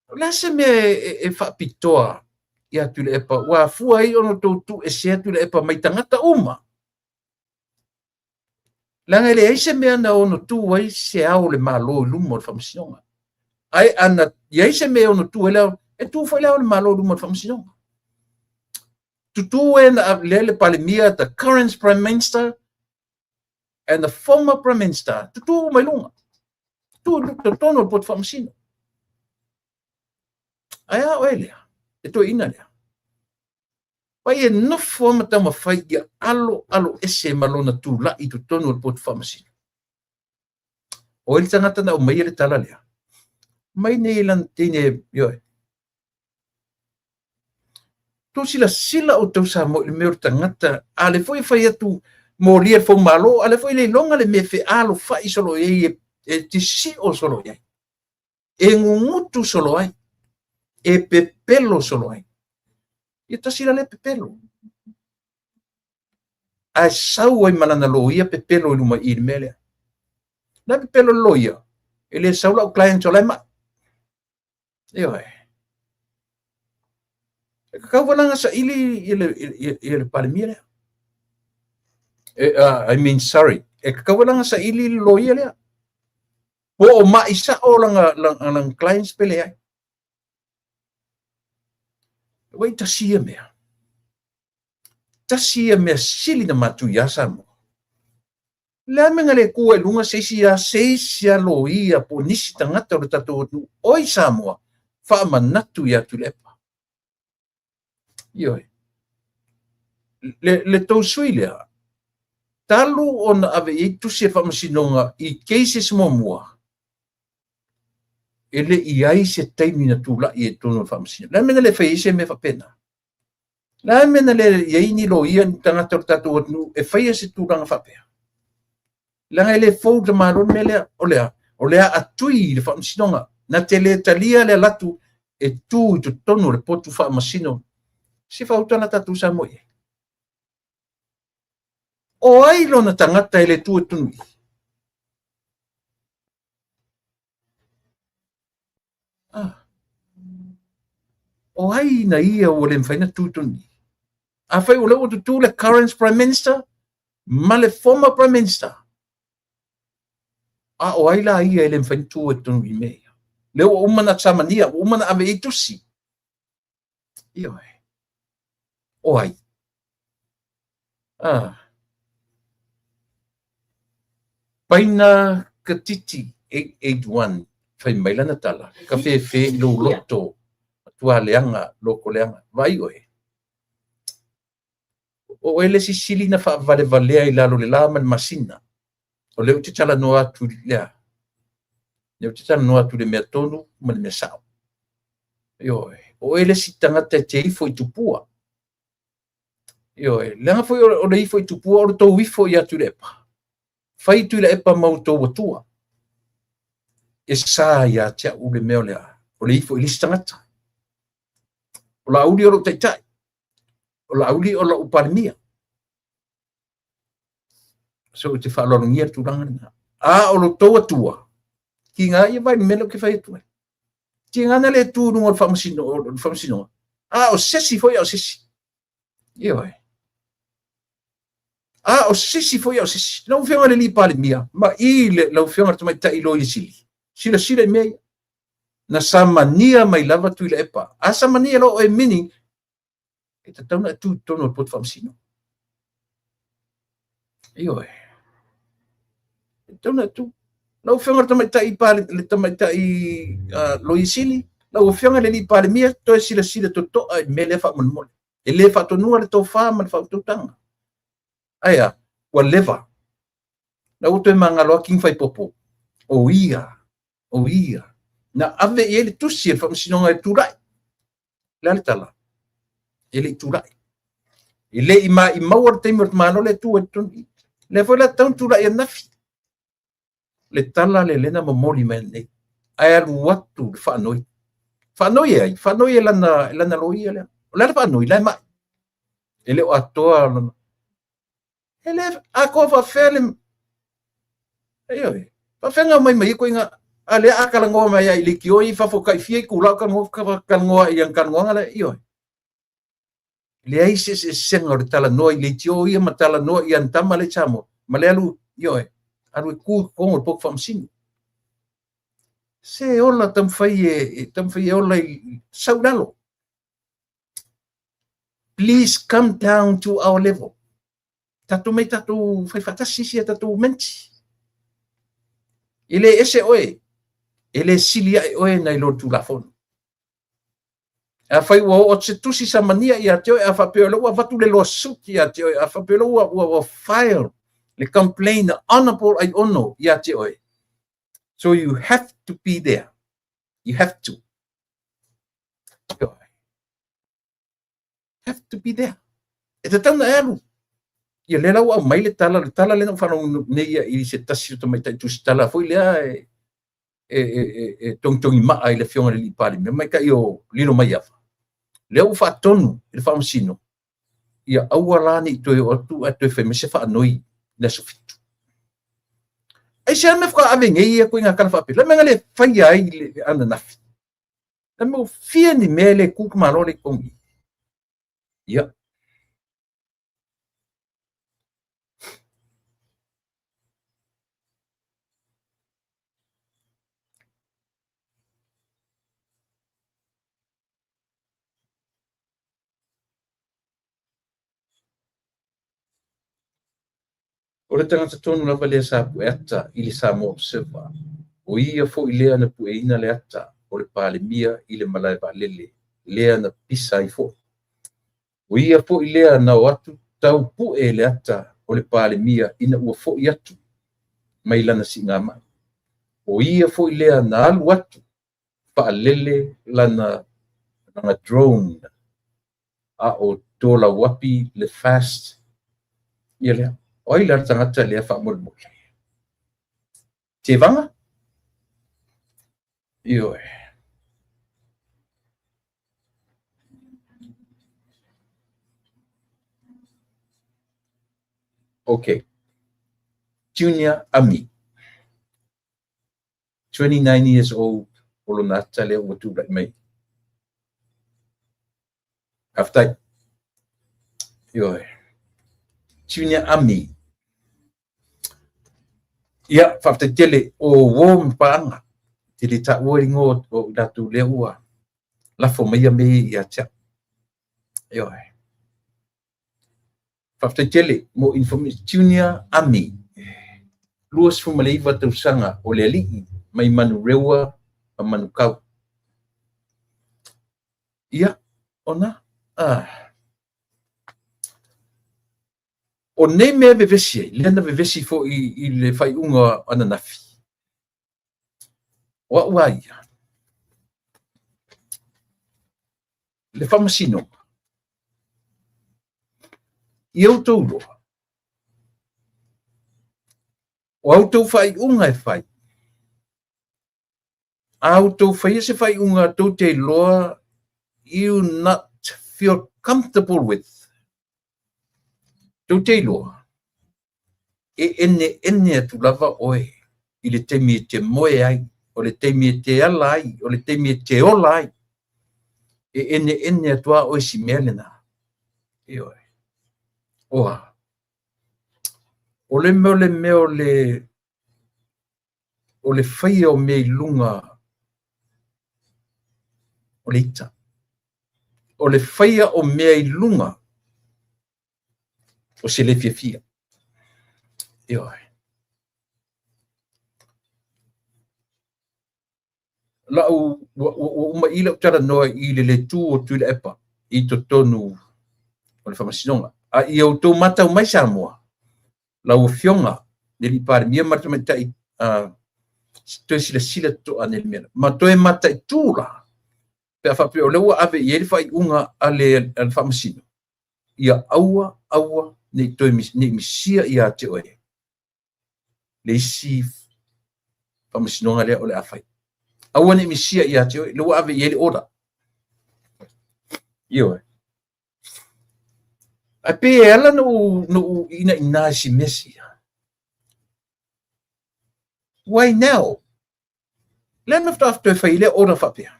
[SPEAKER 1] O le a se mea e faapitoa ia Tuilaepa ua afua ai ona outou tuuesea Tuilaepa mai tagata uma? Leaga e leai se mea na ono tu ai se ao o le Malo i luma o le Faamasinoga. Ae ana i ai se mea e ono tu ai le ao, e tu foi le ao o le Malo i luma o le Faamasinoga. Tutu e na lea le Palemia, the current Prime Minister and the former Prime Minister, tutu uma i luga. Tu i totonu o le poto faamasino. Ae a oe lea, e toeaina lea. Pai e nofo ma taumafai ia alo alo ese ma lona tulai i totonu o le poto faamasino. O ai le tagata na aumaia le tala lea? Mai nei lana teine, ioe. Tou silasila outou Samoa i le mea o le tagata, a le foi e fai atu molia le foumalo, a le foi le iloga le mea fealofai solo i ai, e tisio solo i ai, e gugutu solo ai, e pepelo solo ai. Ia tasi la lea pepelo. Ae sau ai ma lana loia pepelo i luma i le mea lea. La pepelo le loia, e le sau lau client o la e mai. Ioe. E kakau wala nga saili i le Palemia lea. I mean, sorry. E kakau wala nga saili le loia lea. Po o mai sao langa, langa, langa clients pele ai. Ua i tasi ia mea. Tasi ia mea sili na matu ia Samoa. Le a mea na le tu ai i luga se isi a se isi a loia po o nisi tagata o le tatou atunuu o i Samoa faamanatu ia Tuilaepa. Ioe. Le, le tou sui lea, talu ona ave i ai tusi a le faamasinoga i cases muamua, e le i ai se taimi na tulai ai i totonu o le faamasinoga. Le a le mea na le fai ai se mea faapena? Le a le mea na le i ai ni loia ni tagata o le tatou atunuu e faia se tulaga faapea? Leaga e le fou i le Malo le mea lea, o le a? O le a atui i le faamasinoga. Na te le talia le alu atu e tu i totonu o le potu faamasino. Se faautala la tatou Samoa i ai. O ai lona tagata e le tu e tonu i? Ah. O ai na ia ua le mafai na tu tonu i? Afai o lea ua tutu le current Prime Minister ma le former Prime Minister, a o ai la ia e le mafai na tu e tonu i mea ia? Lea ua uma na samania, ua uma na ave i tusi. Ioe. O ai? Ah. Paina Katiti 881 fai mai lana tala, ka fefe i lou loto, matua leaga, loko leaga. Vaai oe. O oe le isi sili na faavalevalea i lalo o le la ma le masina. O lea ou te talanoa atu i lea. Lea ou te talanoa atu i le mea tonu ma le mea sao. Ioe, o oe le isi tagata e te ifo i tupua. Ioe, leaga foi o le ifo i tupua o le tou ifo ia Tuilaepa. Fai Tuilaepa ma outou atua. E sa ia te au le mea o le a, o le ifo i le isi tagata. O Laauli o lou taitai. O Laauli o lou Palemia. So ou te faaaloalogia le tulaga lena. A o lo tou atua, tiga ia vaai i le mea lea ou te fai atu ai. Tiga na le tu i luga o le faamasinoga, a o se isi foi a o se isi. Ioe. A o se isi foi a o se isi. Lau Afioga i le alii Palemia, ma i le, lau Afioga i le Tamaitai Loia Sili, silasila i mea ia. Na samania mai lava Tuilaepa. A samania loa oe meaning, E tatau ona e tu i totonu o le poto faamasino. Ioe. E tatau ona e tu. Lau Afioga i le Tamaitai Pale, le Tamaitai Loia Sili, lau Afioga i le Alii Palemia, toe silasila totoa i le mea lea faamolemole. E le faatonua le tofa ma le faautautaga. Ae a? Ua leva. La ua toe magalo lava King Faipopo. O ia, o ia. Na ave i ai le tusi a le Faamasinoga e tulai. O le a le tala? E le i tulai. E le i maimauina le taimi o le tamaloa lea e tu ai i totonu i i. Lea foi la e tatau ona tulai ananafi. Le tala lea lea na momoli mai nei. Ae alu atu le faanoi. Faanoi e ai? Faanoi e lana, lana loia lea. O le a le faanoi? La e mai. E le o atoa lona. E le atoa faafefea le... Ioe. Faafefea na aumai mai ai ituaiga... A lea a talanoa mai ai i leitio i fafo tai fia itula o talanoa, talanoa i ana talanoaga lea. Ioe. Leai se eseesega o le talanoa i leitio ia ma talanoa i ana tama lea i Samoa. Ma le alu, ioe, alu e tu i totonu o le poto faamasino. Se ola taumafai e, taumafai e ola i sau i lalo. Please come down to our level. Tatou mai tatou fai faatasi isi a tatou menti. E le ese oe, e le sili ae oe nai lo Tulafono. Afai ua oo atu se tusi samania ia te oe, a faapea o lea ua avatu le lawsuit ia te oe, a faapea o lea ua file le complaint Honorable Aiono ia te oe. So you have to be there. You have to. Have to be there. E tatau ona e alu. Ia lea la ua aumai le tala, le tala lea na ou faalogo nei ia i se tasi o tamaitai tusitala foi lea e e, e, e, e togitogi maa i le Afioga i le Alii Palemia, tamaitai o Lilomaiava. Lea ua faatonu i le Faamasino, ia aua la ne i toe oo atu ae toe fai mai se faanoi i le aso 7. Aisea mea faatoa ave nei ia ituaiga tala faapea? Le mea na le faia ai le ananafi. Le mea ua fia ni mea e le tu tamaloa le i totonu i i. Ia. O le tagata tonu lava lea sa pue ata i le Samoa Observer, o ia foi lea na pueina le ata o le Palemia i le malae vaalele lea na pisa ai foi. O ia foi lea na o atu tau pue le ata o le Palemia ina ua foi atu mai lana siigamai. O ia foi lea na alu atu faalele lana drone a o tolauapi le fast ia lea. O ai la le tagata lea faamolemole? Tevaga? Ioe. Okay. Junior Ami. 29 years old o lona ata lea ua tulai mai. Faafetai. Ioe. Junior Ami. Ia, faafetai tele o uo ma paaga. Te le taua ingoa o i latou lea ua lafo mai ia mea ia te au. Ioe. Faafetai tele mo information. Junior Ami, 29 tausaga o le alii mai Manurewa ma Manukau. Ia, ona, ah. O nei mea e vevesi ai, lea na vevesi foi i le faaiuga ananafi. O au a ia, le faamasinoga, ia outou iloa, o a outou faaiuga e fai, a outou faia se faaiuga tou te iloa you not feel comfortable with, tou te iloa, e eneene atu lava oe i le taimi e te moe ai, o le taimi e te ala ai, o le taimi e te ola ai. E eneene atu lava oe si mea lena. Ioe. Oa. O le mea o le mea o le o le faia o mea i luga o le ita. O le faia o mea i luga o se le fiafia. Ioe. Lau, ua, ua, ua uma i lau talanoa i le le tu o Tuilaepa i totonu o le faamasinoga. A ia outou matau mai Samoa, lau Afioga le Alii Palemia ma le Tamaitai toe silasila totoa ane i le mea lea. Ma toe mataitu la, pe a faapea o lea ua ave i ai le faaiuga a le Faamasino, ia aua, aua ne i toe ne i misia ia te oe le isi faamasinoga lea o le a fai. Aua ne i misia ia te oe, lea ua ave i ai le order. Ioe. Ae pei e ala ona ou inaina i si mea sia. Why now? Le a le mea faatoa toe fai ai lea order faapea?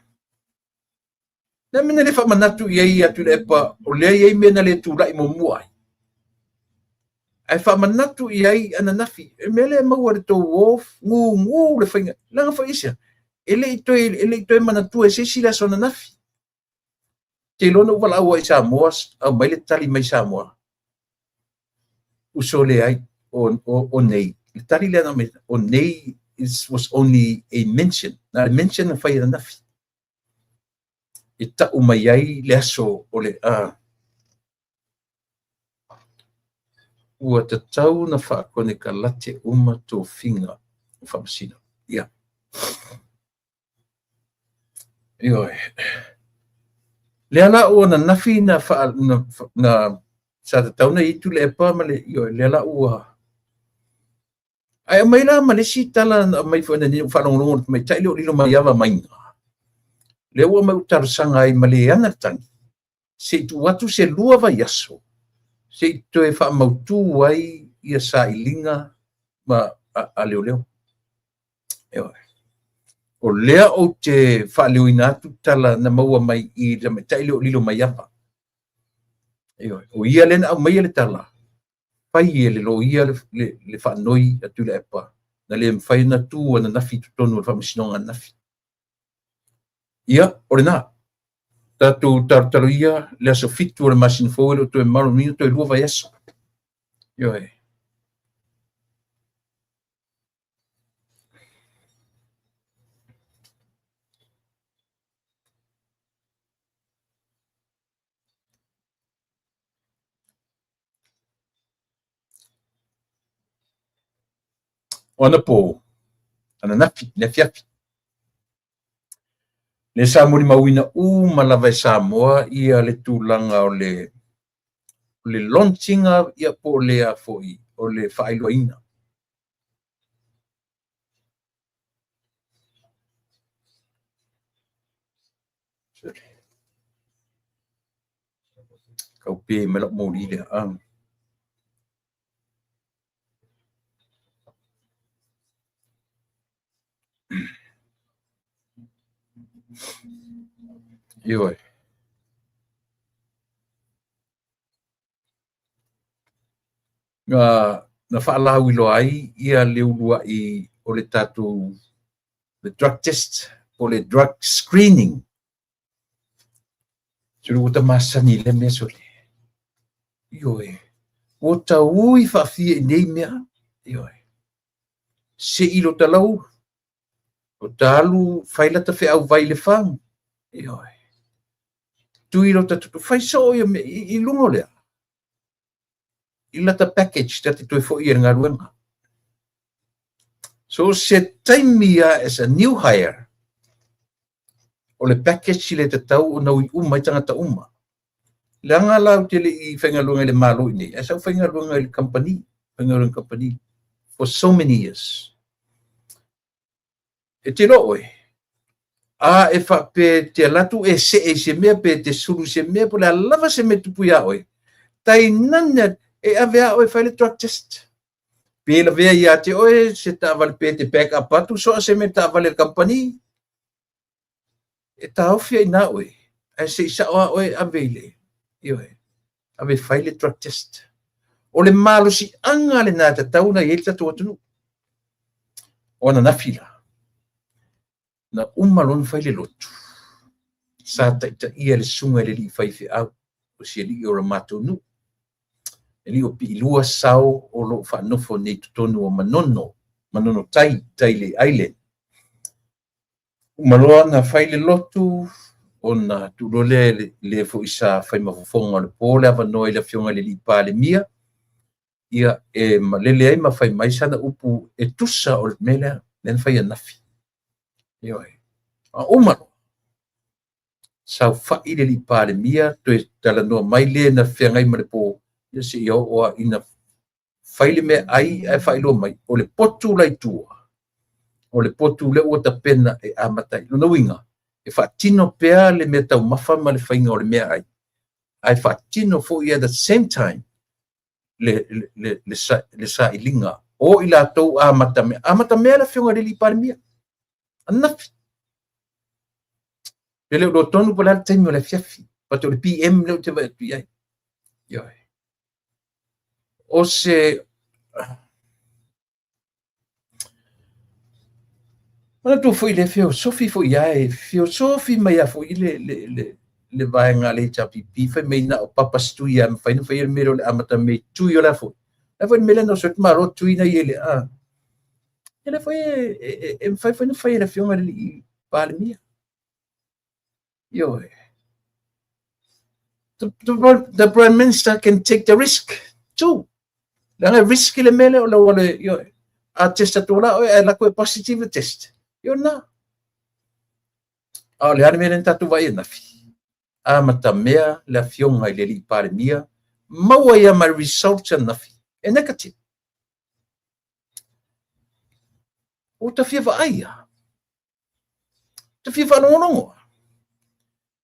[SPEAKER 1] Le a le mea na le faamanatu i ai ia Tuilaepa o lea e i ai mea na le tulai muamua ai? Ae faamanatu i ai ananafi, e mea lea e maua i le tou o gugu le faiga. Leaga foi aisea? E le i toe, e le i toe manatua e se isi le aso ananafi. Te iloa na ou valaau ai i Samoa, aumai le tali mai Samoa. Uso leai, o nei. Le tali lea na aumai, o nei is, was only a mention. Na le mention na fai ananafi. E tau mai ai le aso o le a. Ua tatau na faakonekalate uma tofiga o faamasino. Ia. Ioe. Lea la ua ananafi na, faa, na, na sa tatau na i ai Tuilaepa ma le, ioe, lea la ua Ae aumai la ma le isi tala na aumai foi na faalogologo i le tamaitai lea o Lilomaiava Maiga. Lea ua aumai ua talosaga ai ma le ana le tagi, se i tuu atu se 2 vaiaso se i toe faamautu ai ia sailiga ma a leoleo. Ioe. O lea ou te faaleoina atu tala na maua mai i le tamaitai lea o Lilomaiava. Ioe. O ia lea na aumaia le tala, fai e le loia le faanoi a Tuilaepa na le mafai ona tu ananafi i totonu o le faamasinoga ananafi. Ia, o lena. Tatou talotalo ia le aso 7 o le masina fou e le o toe mamao lona uiga toe 2 vaiaso. Ioe. O anapo, ananafi, le afiafi. Le sa molimauina uma lava e Samoa ia le tulaga o le le launching ia po o le a foi o le faailoaina. Sorry. Kau pe mai lau moli lea. Ioe. Na, na faalauiloa ai ia le uluai o le tatou le drug test po o le drug screening. Sole ua ta masani i lea mea sole. Ioe. Ua taui faafia i nei mea. Ioe. Se i lo talau, o ta alu fai lata feau vai i le fang. Ioe. Tui lo ta tutu, fai soo ia mea i luga o lea. I lata package ta te toe foi i le galuega. So se taimi a as a new hire, o le package le tatau ona ui uma ai tagata uma. Leaga la ou te le i faigaluega i le Malo i nei, ae sa ou faigaluega i le company, faigaluega i le company for so many years. E te iloa oe, a e faapea e te alu atu e see i se mea pe te sulu i se mea po o le a lava se mea e tupu iā oe, tainane e ave a oe e fai le drug test. Pe lavea ia te oe se taavale pe te back up atu so o se mea taavale a le kamupani, e taofi ai i ina oe, ae se i sao lava oe e ave i le, ioe, ave e fai le drug test. O le malosiaga lena e tatau ona i ai le tatou atunuu. O ananafi la, na uma loa ona fai le lotu. Sa taitaia le susuga i le alii faifeau, o si alii o le matou nuu. E alii o Piilua Sao o lo o faanofo nei i totonu o Manono, Manono Tai, tai le Island. Uma loa ona fai le lotu, ona tuu loa lea i le foi sa fai ma fofoga o le po le avanoa i le afioga i le alii Palemia, ia e malele ai ma fai mai sana upu e tusa o le mea lea, lea na fai ananafi. Ioe. A uma loa, saofai le alii Palemia toe talanoa mai le na feagai ma le po, ia seia oo lava ina fai le meaai ae faailoa mai, o le potu la i tua, o le potu lea ua tapena e amata ai. Lona uiga, e faatino pea le meataumafa ma le faiga o le meaai, ae faatino foi at the same time le sailiga o i latou amata mea. Amata mea le afioga i le alii Palemia ananafi. E le o iloa tonu po o le a le taimi o le afiafi, but o le PM lea ou te vaai atu i ai. Ioe. O se manatua foi le feosofi foi lava, e feosofi mai lava foi le vaega a le HRPP, fai mai na o Papa Tui lava e mafai ona faia le mea lea o le amata mea i Tui o le a foi. O le a foi le mea lea na oso ai le tamaloa Tui na i ai le a. E le foi e mafai foi ona fai e le afioga i le alii Palemia. Ioe. The Prime Minister can take the risk too. Leaga e risk le mea lea o le le, ioe. A test atu la oe ae lako e positive le test. Io na. A o le a le mea lea na tatou vaai ananafi? Amata mea le afioga i le alii Palemia, maua ia ma le results ananafi, e negative. Ua ta fia vaai lava. Ta fia faalogologo.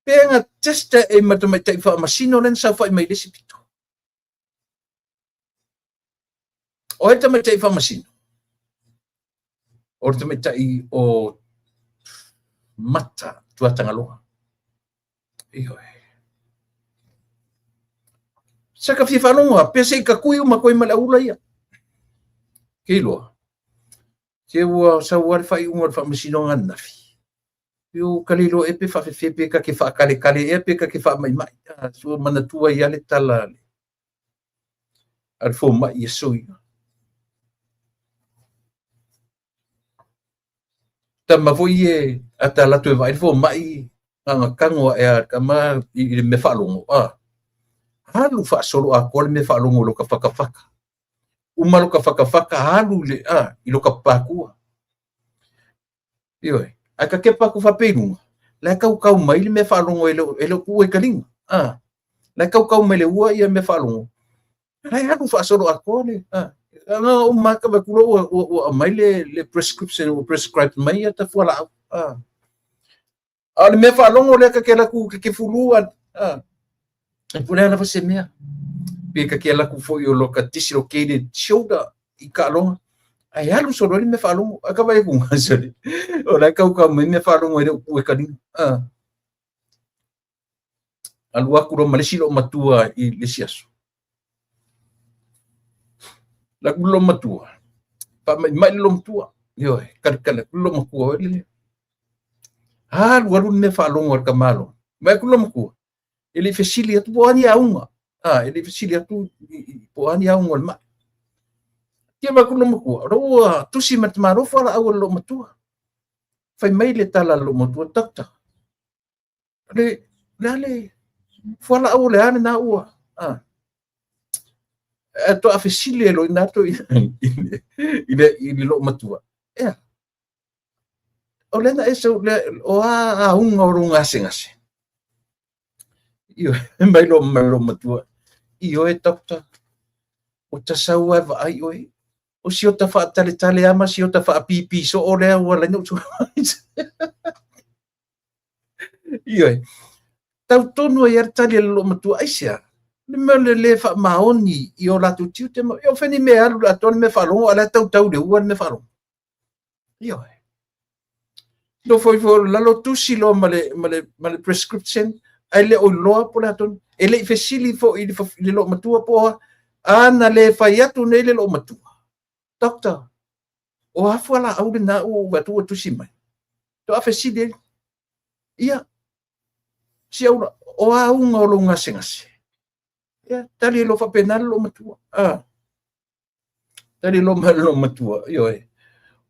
[SPEAKER 1] Pe na test e ma tamaitai faamasino lea na saofai mai i le isi pito. O ai le tamaitai faamasino? O le tamaitai o Mata Tuatagaloa. Ioe. Sa ka fia faalogo lava, pe se i kakui uma atu ai ma le aula ia. Ke iloa. Ke ua sau lava le faaiuga o le faamasinoga ananafi. Pe ua ka le iloa ea pe faafefea pe ka ke faakalekale ea pe ka ke faamaimai. Ua manatua ai lava le tala a le fomai i aso ia. Tama foi e a ta alu atu e vaai le fomai, na ona tago ae lava e le tama i le mea faalogo, alu faasolo atoa le mea faalogo i lota fatafata. Uma lota fatafata alu i le, i lota papatua. Ioe. Ae ta tepa atu faapea i luga, la e tautau mai le mea faalogo e le o tuua i ka lima. La e tautau mai le ua ia mea faalogo. La e alu faasolo atoa le, Na uma atu vaai atu loa ua aumai le prescription, ua prescribe mai ia ta fualaau. A o le mea faalogo lea ta te alu atu ta te fulu a, e po o le a lava se mea. Pe ta te alu atu foi o lota dislocated shoulder i taaloga, ae alu solo ai le mea faalogo. Ae ka vaai atu sole, o la e tautau mai mea faalogo e le o tuua i ka lima. Alu atu loa ma le isi loomatua i le isi aso. Alu atu le loomatua, faamaimai le loomatua. Ioe, kalikali atu le loomatua oi le. Alu alu le mea faalogo a le tamaloa. Vaai atu le loomatua, e le i fesili atu po o a ni auga. E le i fesili atu po o a ni auga o le mai. Tia vaai atu le loomatua, o la ua tusi ma le tamaloa fualaau a le loomatua. Fai mai le tala a le loomatua, doctor, le a le fualaau o le a lena ua ae toa fesili e loa ina atu i le loomatua, ea o lea na e sau le o a auga o lou gasegase. Ioe, mai lo mai loomatua, ioe doctor, o ta sau lava e vaai oe, o si ota faataletale lava ma si ota faapipi soo lea ua ala ai ona ou Ioe. Tau tonu ai lava le tali a le loomatua, aisea? Le mea o le le faamaoni i o latou tiute ma o fea ni mea e alu i le atoa le mea faalogo, a o la e tautau i le ua le mea faalogo. Ioe. Nofo ifo i lalo tusi loa ma le prescription, ae le o iloa po o le a tonu. E le i fesili foi i le loomatua po o a. A na le fai atu nei le loomatua, doctor, o a fualaau lena ua ou vaai atu ua tusi mai? Toa fesili ai. Ia, Si aula, o a uga o lou gasegase? Ia, tali loa faapena le loomatua. A. Tali loa mai le loomatua, ioe.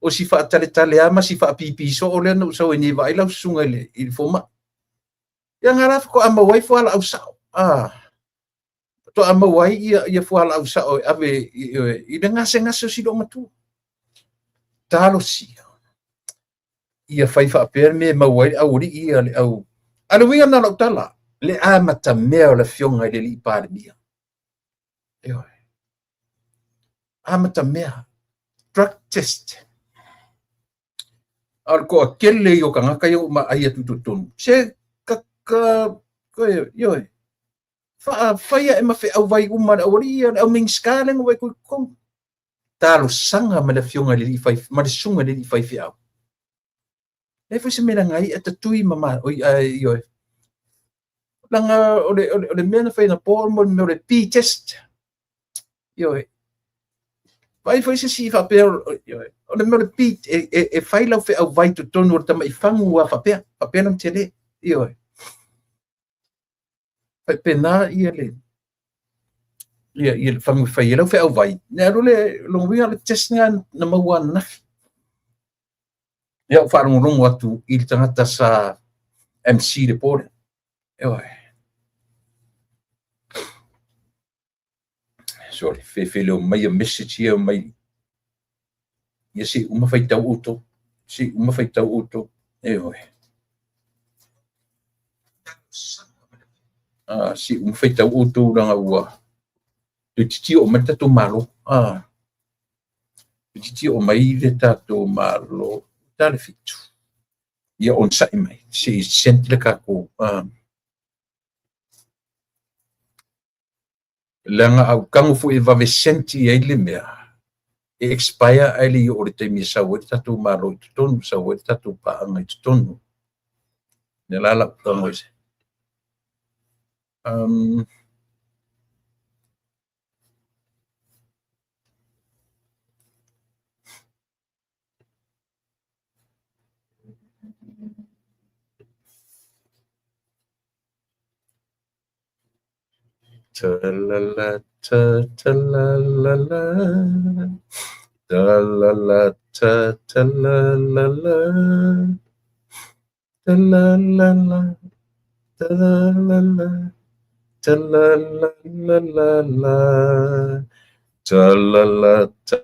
[SPEAKER 1] O si faataletale lava ma si faapipi soo lea na ou sau ai nei e vaai lau susuga i le, i le fomai. Ia nga la faatoa maua ai fualaau sao. A. Faatoa maua ai ia, ia fualaau sao e ave i, i le gasegase o si loomatua. Talosia. Ia fai faapea le mea e maua ai le aualii ia le au. A le uiga lena o lau tala, le amatamea o le afioga i le alii Palemia. Ioe. Amatamea. Drug test. A o le toatele ia o tagata ia ua ou vaai atu i totonu, se ka, ka, ioe, fai ae ma feau vai uma a le aualii ia, le au Minisita lea na ua e i totonu. Talosaga ma le afioga i le alii fai, ma le susuga i le alii faifeau. Leai foi se mea leaga ai e tatui ma ma, oi, ai, ioe. Leaga o le, o le, o le mea na fai anapo o le mea o le P-test. Ioe. Vaai foi se isi faapea, ioe, o le mea o le P, e, e, e fai lau feau vai totonu o le tamaifagu a faapea, faapea lona tele. Ioe. Faapena ia le ia ia le fagu e fai ai lau feau vai. Ne alu le lona uiga o le test lena na maua ananafi. Ia ou faalogologo atu i le tagata sa MC le po lea. Ioe. Sorry, fefeleo mai ia message ia mai. Ia se i uma faitau outou. Se i uma faitau outou. Ioe. Se i uma faitau outou leaga ua toeitiiti oo mai le tatou Malo. Toeitiiti oo mai le tatou Malo. Ta le 7. Ia onosai mai se i send le tatou leaga a ou tago foi e vave senti ai le mea, e expire ae le i oo i le taimi e sau ai le tatou Malo i totonu, sau ai le tatou paaga i totonu. Ia la lau tago i se. Ta la la ta ta la la la ta la la ta ta la la la ta la la la ta la la la ta la la la la la ta la la ta.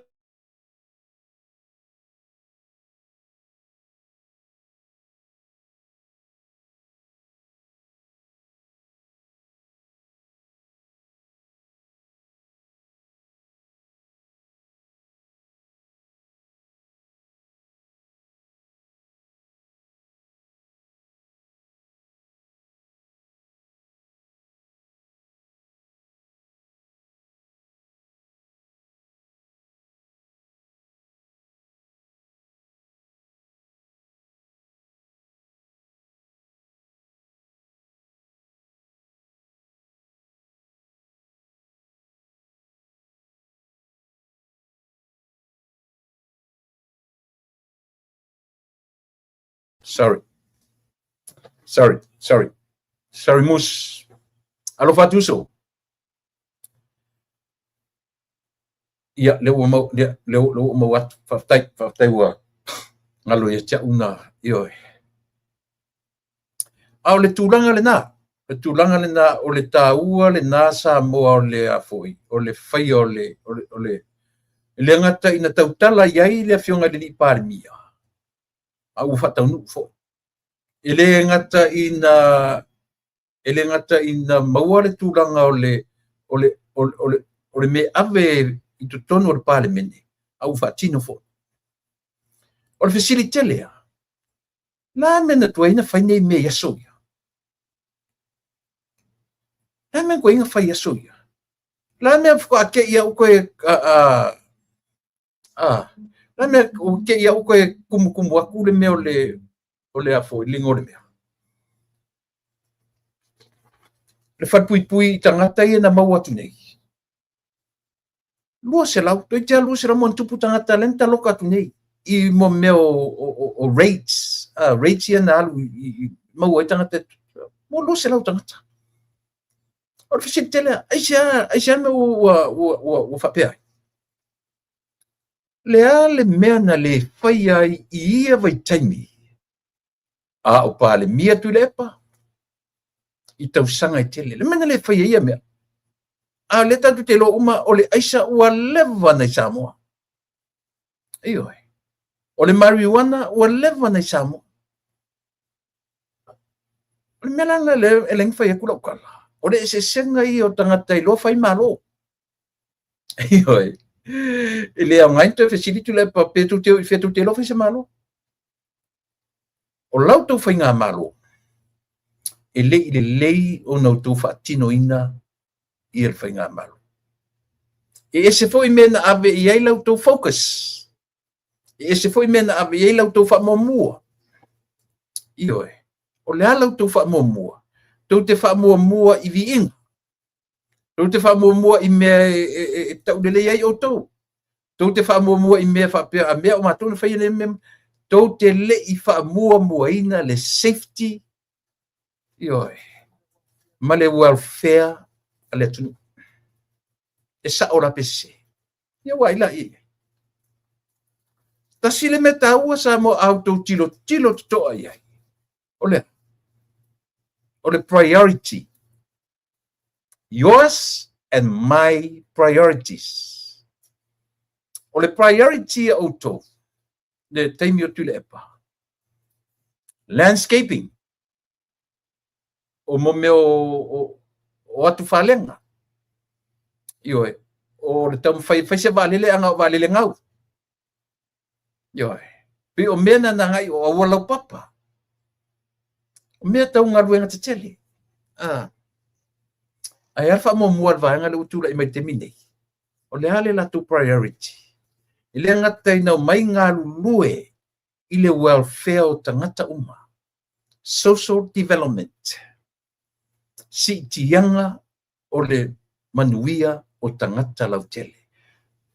[SPEAKER 1] Sorry. Sorry, sorry. Sorry, Moose. Alofa atu uso. Ia, lea ua mau, lea, lea, lea ua mau atu. Faafetai, faafetai ua galo ia te au na, ioe. A o le tulaga lena, le tulaga lena o le taua lena Samoa o le a foi, o le faia o le, o le, o le, e le gata ina tautala i ai le afioga i le alii Palemia, a ua faataunuu foi. E le gata ina e le gata ina maua le tulaga o le o le o le o le, o le mea ave i totonu o le Palemene, a ua faatino foi. O le fesili tele lava, la mea na tuai na fai nei mea i aso ia? La mea na tuai na fai i aso ia? La mea faatoa te i au koe a a la mea ua te i au koe kumukumu atu le mea o le o le a foi le igoa o le mea. Le falepuipui i tagata ia na maua atu nei. 200, toeitiiti lava 200 ma ona tupu tagata lea na taloka atu nei i mo mea o, o, o, o rates, rates ia na alu i, i, maua ai tagata. Mo 200 tagata. O le fesili tele, aisea, aisea mea ua faapea ai? Le a le mea na le faia ai i ia vaitaimi a o Palemia Tuilaepa i tausaga e tele? Le mea na le faia ia mea. A o lea tatou te iloa uma o le aisa ua leva na i Samoa. Ioe. O le marijuana ua leva na i Samoa. O le mea la lena lea e le fai atu lau tala. O le eseesega ia o tagata iloa fai malo. Ioe. E le aoga ai ona toe fesili Tuilaepa pe tou te o i fea tou te iloa fai se malo. O la outou faigamalo, e le i lelei ona outou faatinoina ia le faigamalo. E ese foi mea na ave i ai la outou focus. E ese foi mea na ave i ai la outou faamuamua. Ioe. O le a la outou faamuamua? Tou te faamuamua i viiga. Tou te faamuamua i mea e taulelei ai outou. Tou te faamuamua i mea faapea, a mea o matou na faia nei mea. Tou te le i faamuamuaina le safety, ioe, ma le welfare a le atunuu. E sao la pe sese? Ia ua ai la i. Tasi le mea taua Samoa a outou tilotilo totoa i ai. O le a? O le priority. Yours and my priorities. O le priority a outou, le taimi o Tuilaepa, landscaping, o mo mea o atu falega. Ioe, o le taumafai e fai se vaalele a na o vaalele gau. Ioe. Pei o mea na na agai o auala laupapa. O mea tau galuega tetele. Ah. Ae a le faamuamua a le vaega lea ua tulai mai i le taimi nei? O le a le latou priority? E le gata ina omai galulue i le welfare o tagata uma, social development, siitiaga o le manuia o tagata lautele.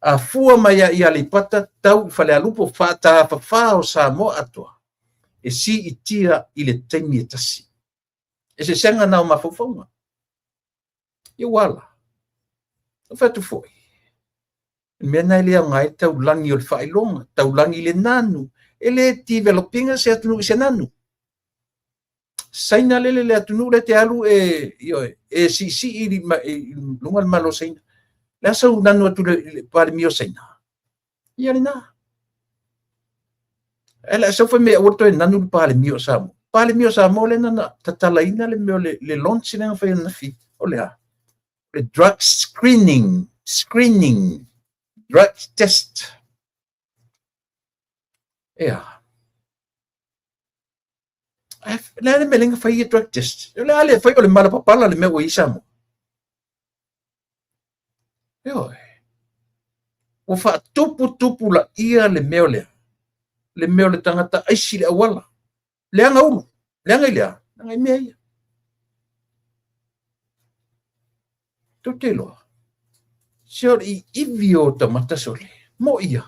[SPEAKER 1] A fua mai i Aleipata tau i Falealupo faatafafā o Samoa atoa, e siitia i le taimi e tasi. Eseesega na o mafaufauga. Ia ua ala. Na fai atu foi, le mea na e le aoga ai le taulagi o le faailoga, taulagi i le nanu, e le develop ina se atunuu i se nanu. Saina lele le atunuu lea te alu e, ioe, e siisii i luga le Malo o Saina. Le a sau nanu atu le Palemia o Saina? Ia lena. Ae le a sau fai mai aua le toe nanu le Palemia o Samoa. Palemia o Samoa lea na tatalaina le mea o le launch lea na fai ananafi. O le a? Le drug screening, screening, drug test. Ea. Ae le a le mea lea na fai ia drug test? O le a le fai o le mala papala le mea ua i ai Samoa. Ioe. Ua faatuputupu laia le mea o lea. Le mea o le tagata aisi le auala. Leaga ulu. Leaga i le a? Leaga i mea ia. Tou te iloa. Se o le iivi o tamata sole. Mo ia.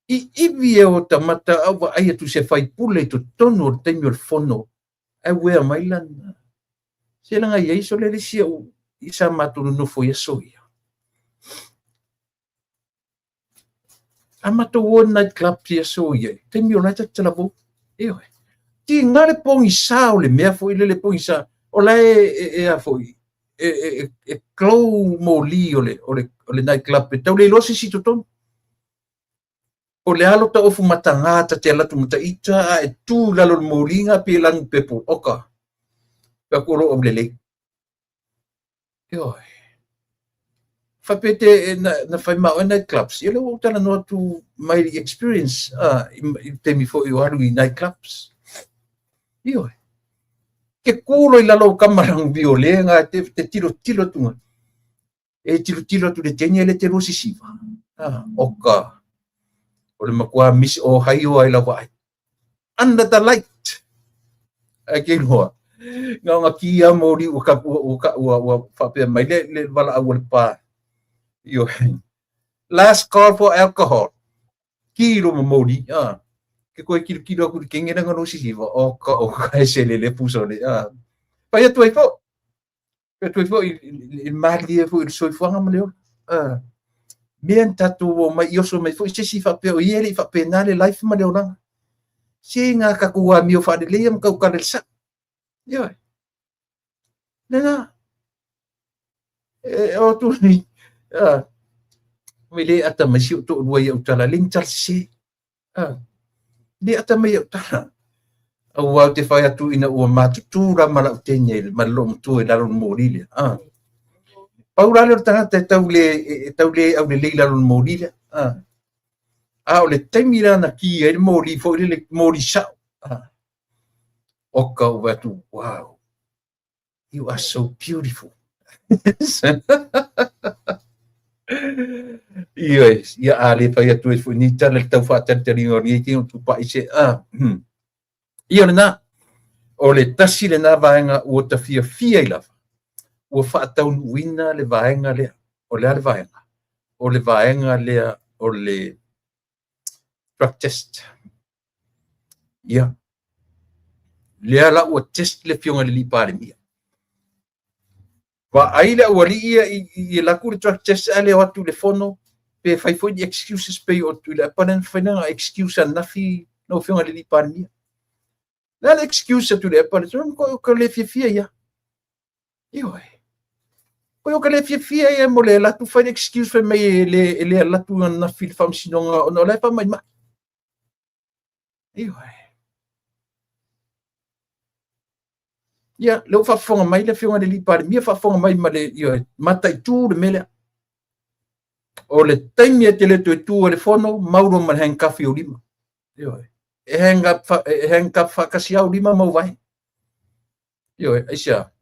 [SPEAKER 1] Iivi e o tamata a ou vaai atu i se faipule i totonu o le taimi o le fono, ae uea mai lana. Se leaga e i ai sole le isi au i sa matou nonofo i aso ia. A matou o i night club i aso ia, taimi o la e tatou Ioe. Tiga le pogisa o le mea foi lele pogisa, o la e a foi, e glow moli o le night club, e tau le iloa se isi i totonu. O le a lota ofu mataga ta te alu atu ma ta ita a e tu i lalo o le moli na pei e lanu pepo, oka, fai atu o lou aulelei. Ioe. Faapea te na fai ma oe night clubs, ia lea ua ou talanoa atu mai experience i le taimi foi o alu i night clubs. Ioe. Ke kū loa i lalo o kama lanu viole nga te tilotilo atu nga. E tilotilo atu le teine e le te lua sisiva. Ah, oka. O le matua miss o haio ai lau vaai. Under the light. Ae ke iloa. Na ona ki a moli ua ka ua ua ka ua ua faapea mai le le valaau a le pa. Ioe. Last call for alcohol. Ki lo ma moli. Ah. Ke koe kilokilo aku i le kenge langa lo sisiva. O ka o ka e se le le pusa le. Ah. Fai atu ai foi, fai atu ai foi i le malilie foi i le soifuaga ma le ola. Mea na tatou omai i oso mai foi se isi faapea o ia e le i faapena le life ma le olaga. Se na tatou amio faaleleia ma tautala i le sao. Ioe. Lena. E o atu ni, le ata mai si ou toalua i au tala, le ni tala sese. Le ata mai au tala. Aua ou te fai atu ina ua matutu la ma lau teine ma le loomatua i lalo o le moli lea. Pau la lea o le tagata e tau le aulelei i lalo o le moli lea. A o le taimi la na ki ai le moli foi lele, moli sao. O ka ou vaai atu, wow, you are so beautiful. Ioe, ia a le fai atu ai foi ni tala le tau faatalitaliga o lenei tino tupai se a. Ia lena, o le tasi lena vaega ua ta fiafia ai lava, ua faataunuuina le vaega lea. O le a le vaega? O le vaega lea o le drug test. Ia, lea la ua test le Afioga i le alii Palemia. Vaai le aualii ia i alu atu le drug test ae le o atu i le fono, pe fai foi ni excuses pei o Tuilaepa lea na fai lana excuse ananafi lau Afioga i le alii Palemia. O le a le excuse a Tuilaepa? O ka le fiafia ia. Ioe. Koe o ka le fiafia ia mo le alu atu fai le excuse fai mai e le alu atu ananafi i le faamasinoga ona o la e faamaimai. Ioe. Ia, lea ua faafofoga mai le Afioga i le alii Palemia, faafofoga mai ma le, ioe, mataitu le mea lea. O le taimi e te le toe tu ai le fono, mau loa ma le handcuff i ou lima. Ioe. E handcuff faatasi au lima ma ou vae. Ioe, aisea?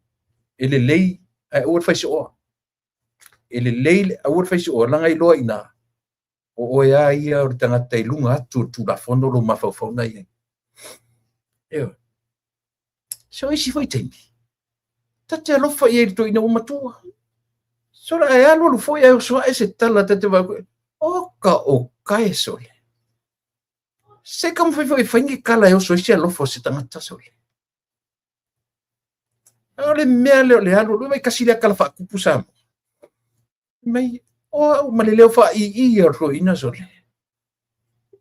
[SPEAKER 1] E lelei ae aua le fai soa. E lelei aua le fai soa, leaga iloa i ina, o oe lava ia o le tagata i luga atu o le Tulafono lou mafaufau na i ai. Ioe. So isi foi taimi, ta te alofa i ai i le toeaina ua matua. Sole ae alualu foi ae oso ae se tala ta te vaai, o ka o kae sole. Se taumafai foi e fai ni tala e oso ai se alofa o se tagata sole. A o le mea lea o le alu, vai kasi lea tala faatupu Samoa. Mai, o au ma le leo faaiii o le toeaina sole.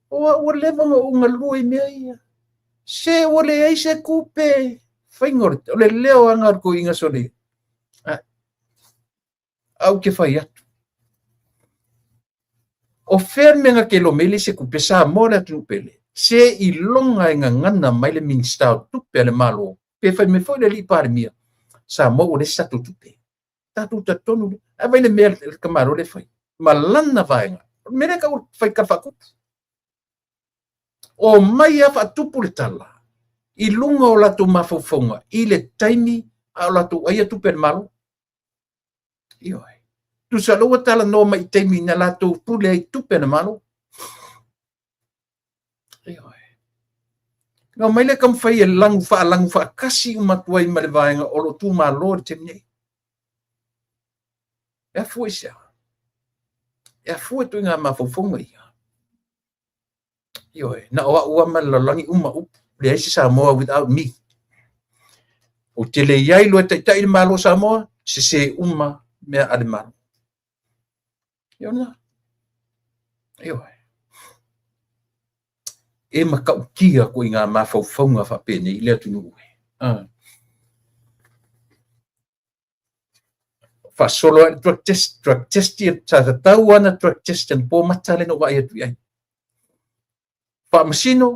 [SPEAKER 1] O au ua leva ona ou galue i mea ia. Se ua leai se tupe. Faiga o le leo aga o le toeaina sole. A ou te fai atu. O fea le mea na te iloa mai ai le se tupe Samoa le atunuu pele. Se iloga e gagana mai le Minisita o Tupe a le Malo, pe fai mai foi le alii Palemia, Samoa ua leai se tatou tupe. Tatou talitonu lea. Ae vaai le mea le tamaloa lea e fai. Ma lana vaega. O le mea lea e tau fai tala faatupu. O mai lava faatupu le tala i luga o latou mafaufauga i le taimi a o latou aia tupe a le Malo. Ioe. Tusa lea ua talanoa mai i taimi na latou pule ai tupe a le Malo. Ioe. Na omai lea taumafai e lagu faalagu faatasi uma atu ai ma le vaega o lo o tumalo i le taimi nei. E afua i se a? E afua i ituaiga mafaufauga ia. Ioe, na o au lava ma le lalolagi uma upu, leai se Samoa without me. Ou te le i ai loa e taitai le Malo o Samoa, sese uma mea a le Malo. Ia lena. Ioe. E matautia koe i ngā mafaufauga faapenei i le atunuu e. Faasolo ai le drug test, drug test ia, sa tatau lava ona drug test anapo mata lea na ou vaai atu i ai. Faamasino,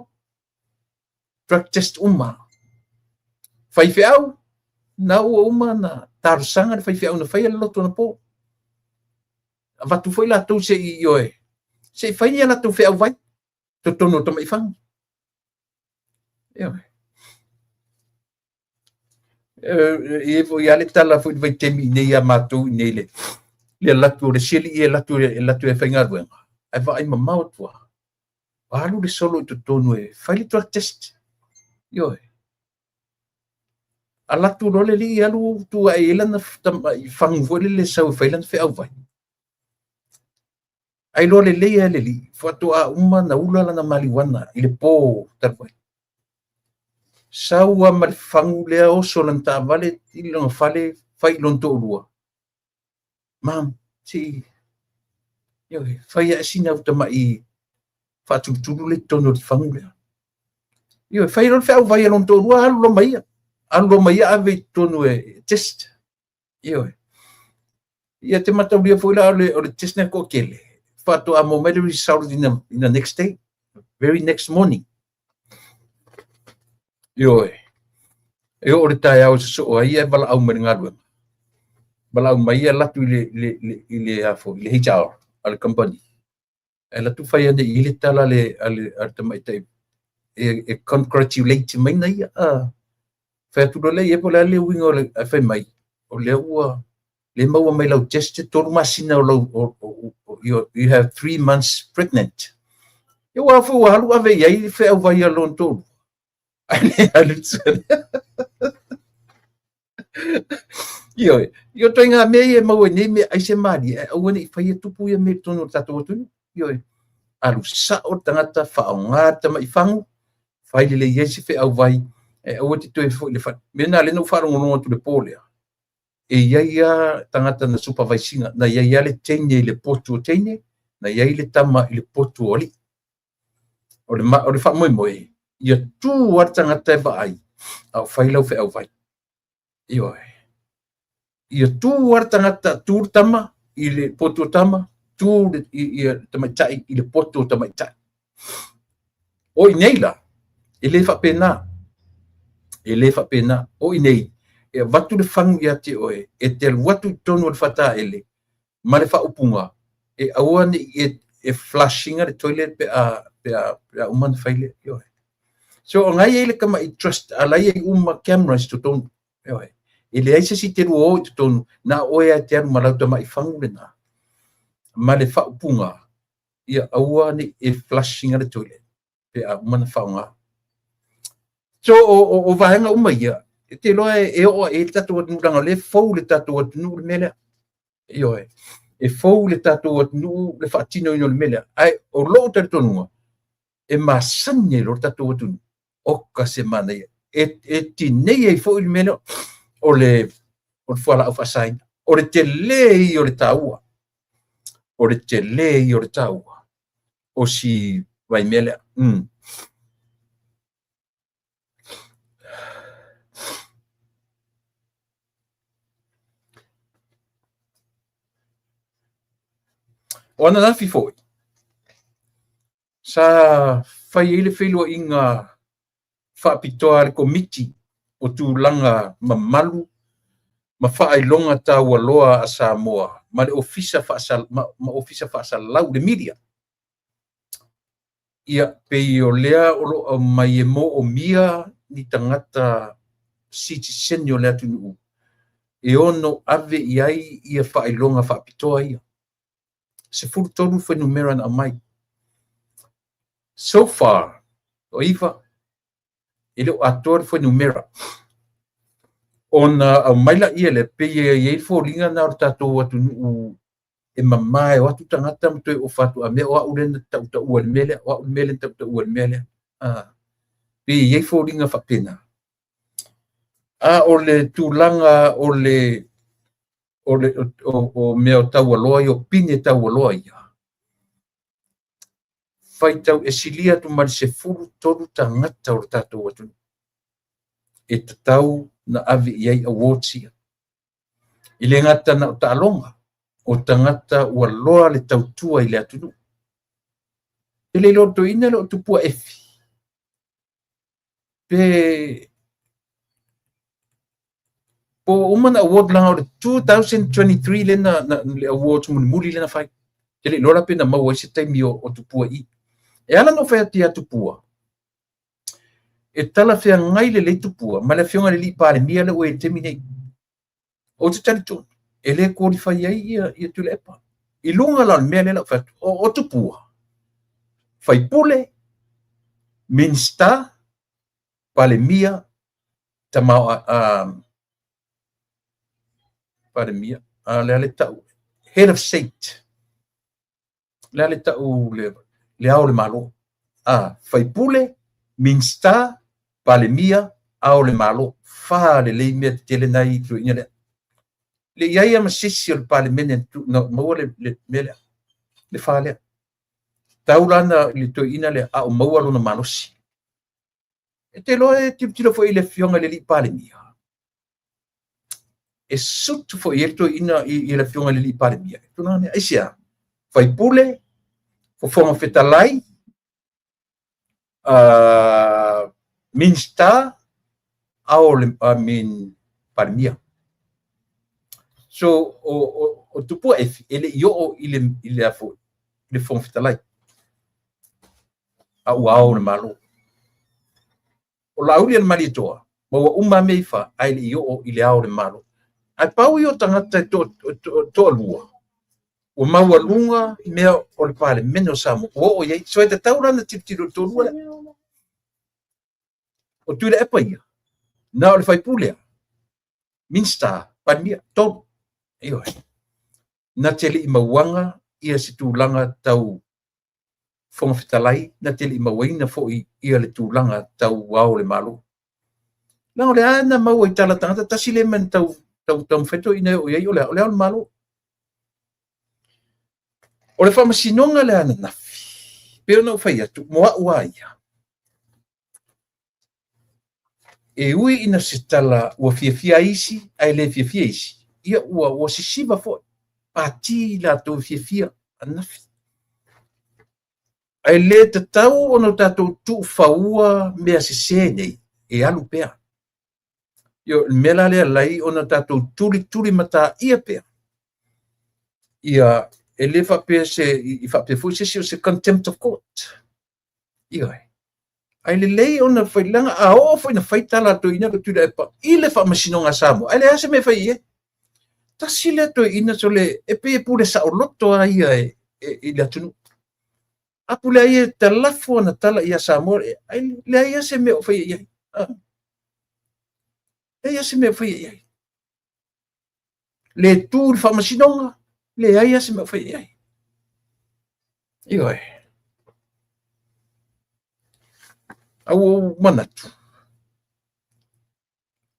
[SPEAKER 1] drug test uma. Faifeau, na ua uma na talosaga le faifeau na faia le loto anapo. Avatu foi latou se i ioe, se i fai ni a latou feau vai, totonu o Tamaifaga. Ioe. E foi lava le tala foi le vaitaimi i inei ia matou i inei le alu atu o le isi alii e alu atu e alu atu e faigaluega, ae vaai mamao atu lava, ua alu le solo i totonu e fai le drug test. Ioe. Alu atu loa le alii alu tu ae i ai lana tamai fagu foi lele e sau e fai lana feau vai. Ae iloa lelei lava e le alii, faatoa uma ona ula lana mariuana i le po talu ai. Sau lava ma le fagu lea oso lana taavale i lona fale fai i lona toalua. Mom, se i, ioe, fai ae sina au tamai faatulutulu lea i totonu o le fagu lea. Ioe, fai loa le feau vai a lona toalua, alu loa ma ia. Alu loa ma ia ave i totonu e test. Ioe. Ia te mataulia foi la o le test na toatele, faatoa maua mai le result in the next day, very next morning. Ioe. E oo i le taeao e sosoo ai ia e valaau mai i le galuega. Valaau mai ia alu atu i le HR a le company. Ae alu atu fai ane i ai le tala a le tamaitai e congratulate mai na ia. Fai atu loa lea i ai po o le a le uiga o le ae fai mai, o lea ua le maua mai lau test 3 masina o lau o, you have 3 months pregnant. Ia ua foi ua alu ave i ai le feau vai a lona toalua. Ai le alu. Ioe, io ituaiga mea ia e maua nei mea ai se malie, ae aua ne i faia tupu ia mea i totonu o le tatou atunuu. Ioe, alu sao le tagata, faaaoga le tamai fagu, fai lelei ai se feau vai, e aua te toe foi le fale. Mea na lea na ou faalogologo atu i le po lea, e i ai lava tagata na supervise ina, na i ai lava le teine i le potu o teine, na i ai le tama i le potu o alii. O le faamoemoe, ia tu lava le tagata e vaai, a o fai lau feau vai. Ioe. Ia tu lava le tagata, tu le tama i le potu o tama, tu le i, i, tamaitai i le potu o tamaitai. O i nei la, e le faapena. E le faapena. O i nei, e avatu le fagu ia te oe, e te alu atu i totonu o le fataele ma le faaupuga, e aua ne i e flush ina le toilet pe a uma na fai lea. Ioe. So o ngai ai le tamai trust, a lai ai uma cameras i totonu. Ioe. E leai se isi te lua o i totonu, na oe e te alu ma lau tamai fagu lena. Ma le faaupuga, ia aua ne i e flush ina le toilet pe a uma na faaaoga. So o vaega uma ia, e te iloa e oo e le tatou atunuu leaga o lea e fou le tatou atunuu le mea lea. Ioe. E fou le tatou atunuu le faatinoina o le mea lea. Ae o lou talitonuga, e masani ai loa le tatou atunuu. Oka se manaia. E tinei ai foi le mea lea o le fualaau faasaina. O le tele ia o le taua. O le tele ia o le taua. O si vaimea lea. O ananafi foi, sa fai ai le feiloaiga faapitoa a le Komiti o Tulaga Mamalu ma Faailoga Taualoa a Samoa ma le Ofisa ma Ofisa Faasalalau le media. Ia, pei o lea o lo o aumai e moomia ni tagata sitiseni o le atunuu e ono ave i ai ia faailoga faapitoa ia. 13 fuainumera na aumai. So far, o 9, e le o atoa le fuainumera. Ona aumai laia lea, pei e i ai foliga na o le tatou atunuu e mama e o atu tagata ma toe ofa atu a mea o au lea na tautaua i le mea lea, o au le mea lea na tautaua i le mea lea. Ah, pei e i ai foliga faapena. A o le tulaga o mea o taualoa ia, o pine taualoa ia, faitau e silia atu ma le 13 tagata o le tatou atunuu e tatau na ave i ai awards ia. E le gata na o taaloga, o tagata ua loa le tautua i le atunuu. E le iloa toeaina le o Tupua Efi. Pe po ua uma na award leaga o le 2023 lea na le awards mulimuli lea na fai. Te le iloa la pe na maua ai se taimi o Tupua i. E ala ona ou fai atu ia Tupua, e talafeagai lelei Tupua ma le afioga i le alii Palemia lea ua i ai i le taimi nei. Ou te talitonu, e le qualify ai ia Tuilaepa. I luga la o le mea lea la ou fai atu, o Tupua, faipule, Minista, Palemia, tama, Palemia, lea le tau, Head of State, lea le tau le ao o le Malo. Faipule, Minista, Palemia, Ao o le Malo, fa lelei mea tetele na i toeaiina lea. Le i ai lava ma se isi o le Palemene na maua le mea lea, le fa lea. Tau la na i le toeaina lea a o maua lona malosi. E te iloa e tilotilo foi i le Afioga i le alii Palemia, e sutu foi i ai le toeaina i le Afioga i le alii Palemia. Tulaga lea, aisea? Faipule, Fofoga Fetalai, Minisita, ao le, I mean, Palemia. So, o Tupua Efi, e le i oo i le, i le, i le Fofoga Fetalai, a ua ao o le Malo. O Laaulialemalietoa, ma ua uma lava mea i fa, ae le i oo i le ao o le Malo. Ae pau ia o tagata e toalua, ua maualuga mea o le Palemene o Samoa, ua oo i ai. So e tatau la ona tilotilo i le toalua lea. O Tuilaepa ia, na o le faipule, Minisita, Palemia, tolu. Ioe. Na te le i mauaga ia se tulaga tau Fofoga Fetalai, na te le i mauaina foi ia le tulaga tau ao o le Malo. Leaga o lea lava na maua i tala a tagata, tasi lea mea na tau taumafai toeaiina e oo i ai, o le a? O le ao o le Malo. O le faamasinoga lea ananafi, pei ona ou fai atu, mo au lava ia, e ui ina se tala ua fiafia ai isi ae le fiafia isi, ia ua sisiva foi pati latou e fiafia ananafi. Ae le tatau ona tatou tuufaua mea sese nei e alu pea. Ioe, o le mea la lea e ala ai ona tatou tulituli mataia pea. Ia, e le faapea se, i faapea foi se isi o se contempt of court. Ioe. Ae lelei ona fai, leaga a oo foi ina fai tala a toeaiina le Tuilaepa i le Faamasinoga a Samoa, ae leai lava se mea e fai i ai. Tasi lea toeaina sole, e pei e pule saoloto lava ia i le atunuu. A pule ai e talafo ana tala ia Samoa, ae leai lava se mea o faia i ai. Leai lava se mea o faia i ai. Le tu i le faamasinoga, leai lava se mea o faia i ai. Ioe. A ua ou manatu,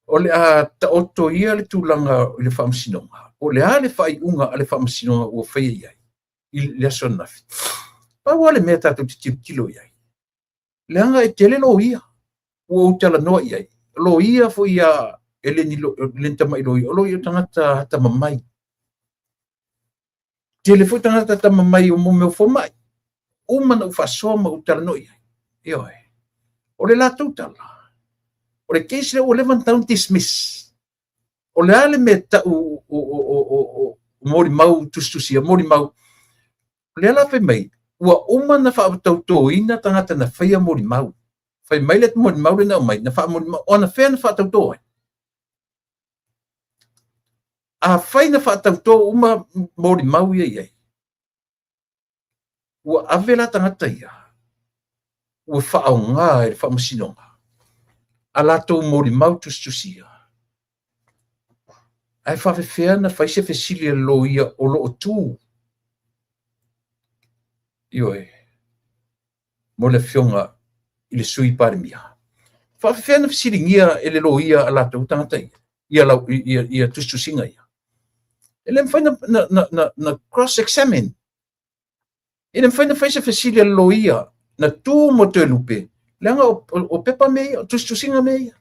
[SPEAKER 1] o le a taoto ia le tulaga i le faamasinoga, o le a le faaiuga a le faamasinoga ua faia i ai i le aso ananafi. Pau lava le mea tatou te tilotilo i ai, leaga e tele loia ua ou talanoa i ai, loia foi ia e le ni tamai loia, o loia o tagata atamamai. Tele foi tagata atamamai o mea o fomai, uma ona ou faasoa ma ou talanoa i ai. Ioe. O le latou tala, o le case lea ua leva ona tatau ona dismiss. O le a le mea e tau o molimau tusitusia, molimau. O lea la fai mai, ua uma ona faatautoina tagata na faia molimau. Fai mai le molimau lea na aumai, na faamolimau, o anafea na faatauto ai? Afai na faatauto uma molimau ia i ai, ua ave la tagata ia, ua faaaoga e le faamasinoga a latou molimau tusitusia. Ae faafefea na fai se fesili a le loia o lo o tu? Ioe, mo le Afioga i le Sui Palemia. Faafefea na fesiligia e le loia a latou tagata ia, ia, lau, ia, ia tusitusiga ia? E le mafai na cross-examine. E le mafai na fai se fesili a le loia na tu mo Toelupe, leaga o pepa mea ia, o tusitusiga mea ia.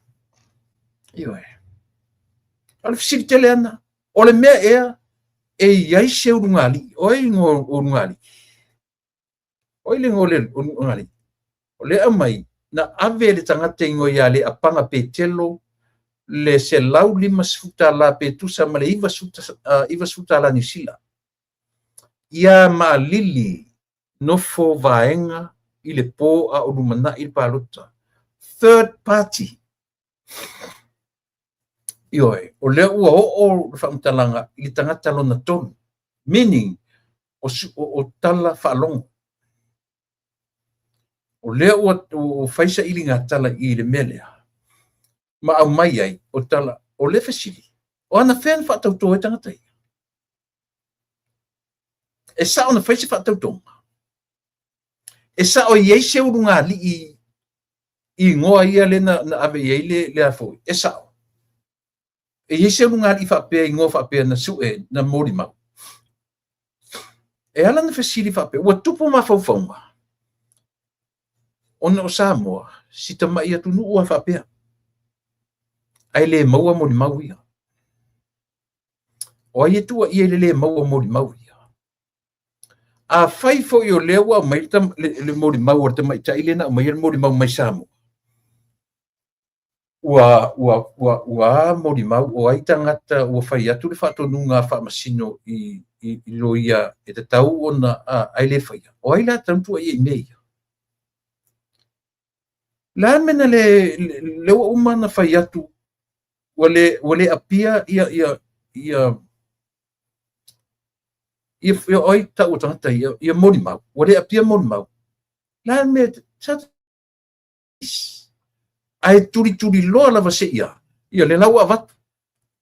[SPEAKER 1] Ioe. A o le fesili tele ana, o le mea ea e i ai se ulugalii? O ai igoa o ulugalii? O ai le igoa o le ulugalii? O lea e aumai, na ave e le tagata e igoa ia Leapaga Petelo le $150 pe tusa ma le $90 Niu Sila. Ia Maalili nofo vaega i le po a o lumanai le palota. Third party. Ioe, o lea ua oo le faamatalaga i le tagata lona tolu. Meaning, o tala faalogo. O lea ua fai sailiga tala i le mea lea, ma aumai ai o tala, o le fesili, o anafea na faatauto ai tagata ia? E sao na fai se faatautoga? E sao e i ai se ulugalii igoa ia lea na ave i ai le a foi, e sao. E i ai se ulugalii faapea, igoa faapea na sue, na molimau. E ala ona fesili faapea, ua tupu mafaufauga ona o Samoa, si tamai atunuu lava faapea, ae le maua molimau ia. O ai e tuuaia i le le maua o molimau ia? Afai foi o lea ua aumai le molimau a le tamaitai lea na aumaia le molimau mai Samoa, ua a molimau, o ai tagata ua fai atu le faatonuga a faamasino i loia e tatau ona ae le faia? O ai la e tatau ona tuuaia i mea ia? O le a le mea na le, lea ua uma ona fai atu ua le appear ia o ai tau o tagata ia, ia molimau, ua le appear molimau. O le a le mea, sa ae tulituliloa lava seia, ia lea la ua avatu.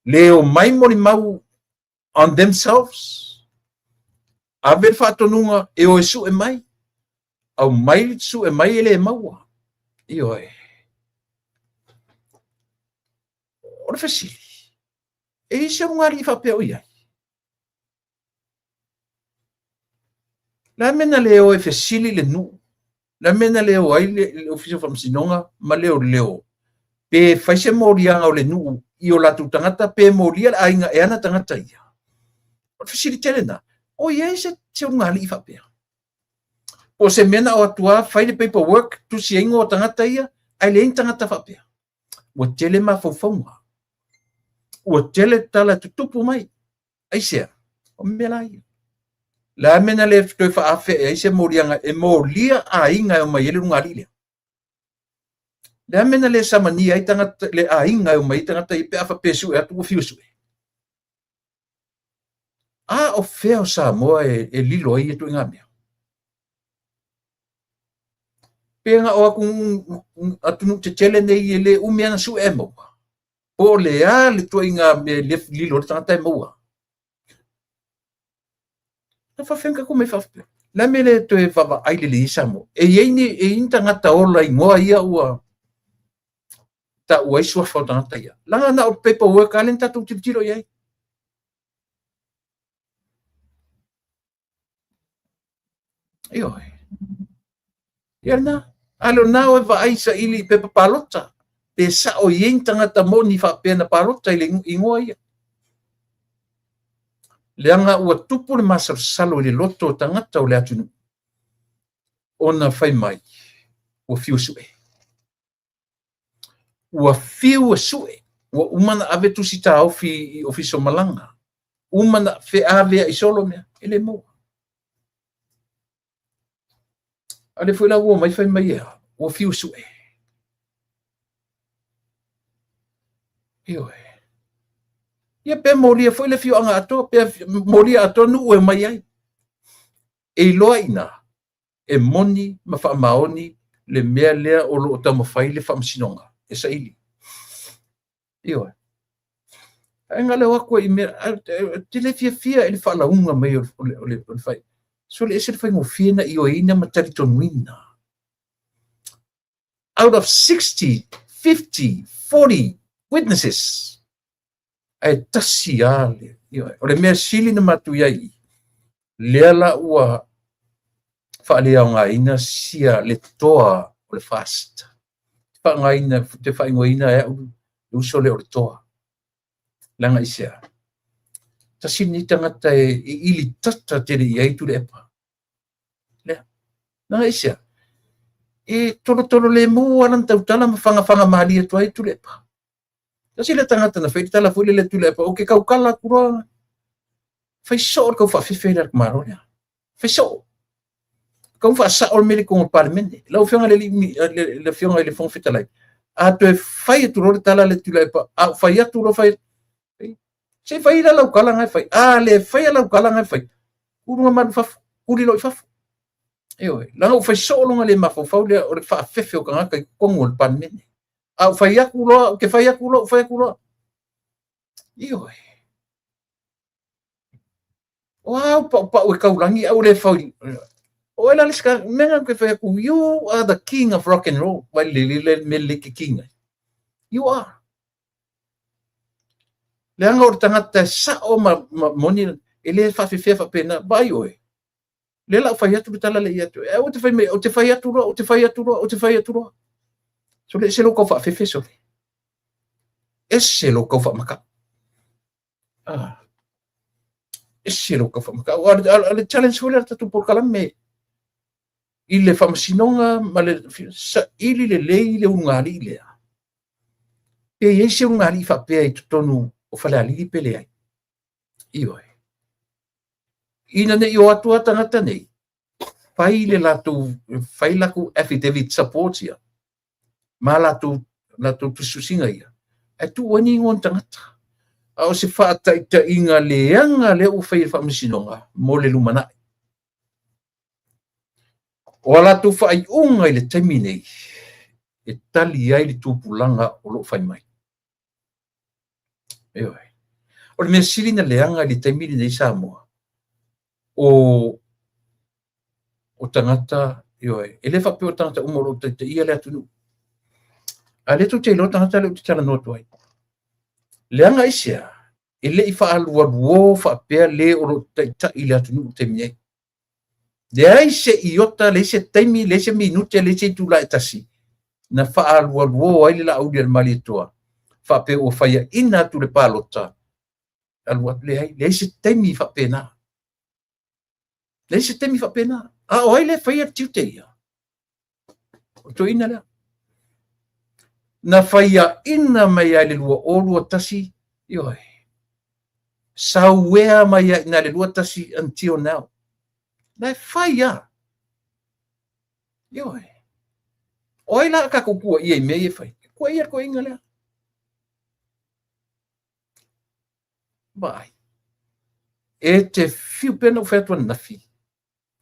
[SPEAKER 1] Le omai molimau on themselves, ave le faatonuga e o e sue mai, aumai sue mai e le maua. Ioe. O le fesili, e i ai se ulugalii faapea o i ai? O le a le mea na le o e fesili le nuu? O le a le mea na le o ai le Ofisa o Faamasinoga ma Leoleo pe fai se moliaga o le nuu i o latou tagata pe molia le aiga e ana tagata ia? O le fesili tele lena. O i ai se ulugalii faapea? Po o se mea na o atu lava fai le paperwork, tusi ai igoa o tagata ia, ae leai ni tagata faapea. Ua tele mafaufauga. Ua tele tala tutupu mai. Aisea? O mea la ia. O le a le mea na le toe faaafe ai se moliaga e molia aiga e omai ai le ulugalii lea? O le a le mea na le samania ai tagata, le aiga e omai ai tagata ia pe a faapea e sue atu ua fiu e sue? A o fea o Samoa e lilo ai ia ituaiga mea? Pe na o atunuu tetele nei e le umi lava ona sue ae maua? Po o le a le ituaiga mea e lilo ai le tagata e maua? Na faafefea ona tatou omai faapea? O le a le mea e le toe vaavaai lelei ai Samoa? E i ai ni tagata ola igoa ia ua taua ai suafa o tagata ia? Leaga na o paperwork lava lea na tatou tilotilo i ai. Ioe. Ia lena. A le o lena oe vaai saili i pepa palota. Pe sao i ai ni tagata moni faapea na palota i le igoa ia. Leaga ua tupu le masalosalo i le loto o tagata o le atunuu ona fai mai ua fiu e sue. Ua fiu e sue, ua uma ona ave tusi taofi i Ofisa o Malaga, uma ona feaveai solo mea, e le maua. A o lea foi la ua omai fai mai e a? Ua fiu e sue. Ioe. Ia pe molia foi le afioaga atoa, pe molia atoa nuu e omai ai. E iloa i ina, e moni ma faamaoni le mea lea o lo o taumafai le faamasinoga e saili. Ioe. Ae na o le o atu i mea, ou te le fiafia i le faalauga mai o le fai. Sole ese le faigofie na ioeina ma talitonuina. Out of 60, 50, 40 witnesses, ae tasi lava le, ioe. O le mea sili na matou i ai i i, lea la ua faaleaogaina sia le toa o le FAST. Faaaogaina, te faaigoaina e au le uso lea o le toa. Leaga aisea? Tasi lenei tagata e ili tata tele i ai Tuilaepa. Lea. Leaga aisea? E tolotolo lemu lava lana tautala ma fagafaga malie atu ai Tuilaepa. Tasi lea tagata na fai le tala foi lele Tuilaepa, ou te tautala atu loa, fai soo le tau faafefe lea a le tamaloa lea. Fai soo. Tau faasao le mea lea i totonu o le Palemene. Lau Afioga i le, le Afioga i le Fofoga Fetalai, a toe fai atu loa le tala lea Tuilaepa, a ou fai atu loa fai atu, se i fai la lau tala na e fai. A le faia lau tala na e fai, tu luga malu i fafo, tuli loa i fafo. Ioe, leaga ua fai soo lona le mafaufau lea o le faafefe o tagata i totonu o le Palemene. A ou fai atu loa, ou te fai atu loa, ou fai atu loa. Ioe. O a au paupau e taulagi ae ua le fai. O oe la le isi mea lena ou te fai atu, you are the king of rock and roll. Vai le le le le ke king ai. You are. Leaga o le tagata e sao ma, ma moni e le faafefea faapena. Vaai oe. Lea la ou fai atu le tala le ia atu. E ou te fai mai, ou te fai atu loa, ou te fai atu loa, ou te fai atu loa. Sole, ese lou tau faafefe sole. Ese lou tau faamakau. Ah. Ese lou tau faamakau. A le challenge foi lea le tatou polokalame i le faamasinoga ma le saili lelei le ulugalii lea. Pe i ai se ulugalii faapea i totonu o Falealili pe leai. Ioe. Ina ne i o atu a tagata nei, fai le latou, fai latou affidavit support ia, ma latou, latou tusitusiga ia, ae tuu ai ni igoa o ni tagata. A o se faataitaiga leaga lea ua fai e le Faamasinoga mo le lumanai. O a latou faaiuga i le taimi nei, e tali ai le tupulaga o lo o fai mai. Ioe. O le mea sili na leaga i le taimi lenei i Samoa, o, o tagata, ioe, e le faapea o tagata uma o lo o taitaia le atunuu. A lea tou te iloa tagata lea ou te talanoa atu ai. Leaga aisea? E le i faaalualuo faapea le o lo o taitai i le atunuu i le taimi nei. Leai se iota, leai se taimi, leai se minute, leai se itula e tasi na faaalualuo ai le Laauli a le Malietoa faapea ua faiaina atu le palota, alu atu, leai, leai se taimi faapena. Leai se taimi faapena. A o ai le faia le tiute ia? O toeaina lea. Na faiaina mai ai le 2021, ioe, sauea mai ai ina le 21 until now. Na e fai lava. Ioe. O ai la a tatou tuuaia i mea ia e fai? Tuuaia le toeaina lea. Vaai. E te fiu pea na ou fai atu ananafi.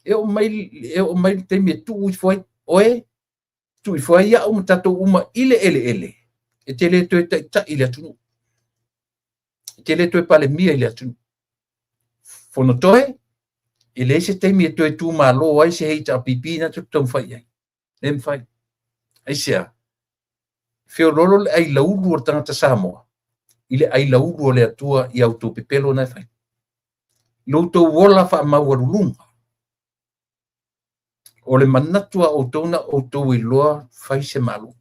[SPEAKER 1] E oo mai, e oo mai le taimi e tuu ifo ai oe, tuu ifo ai au ma tatou uma i le eleele, e te le toe taitai i le atunuu. E te le toe palemia i le atunuu. Fonotoe, e leai se taimi e toe tumalo ai se HRPP na te taumafai i ai. Le mafai. Aisea? Feoloolo le ailaulu o le tagata Samoa i le ailaulu o le Atua i a outou pepelo na e fai. Lo outou ola faamaualuluga. O le manatu a outou na outou iloa fai se Malo.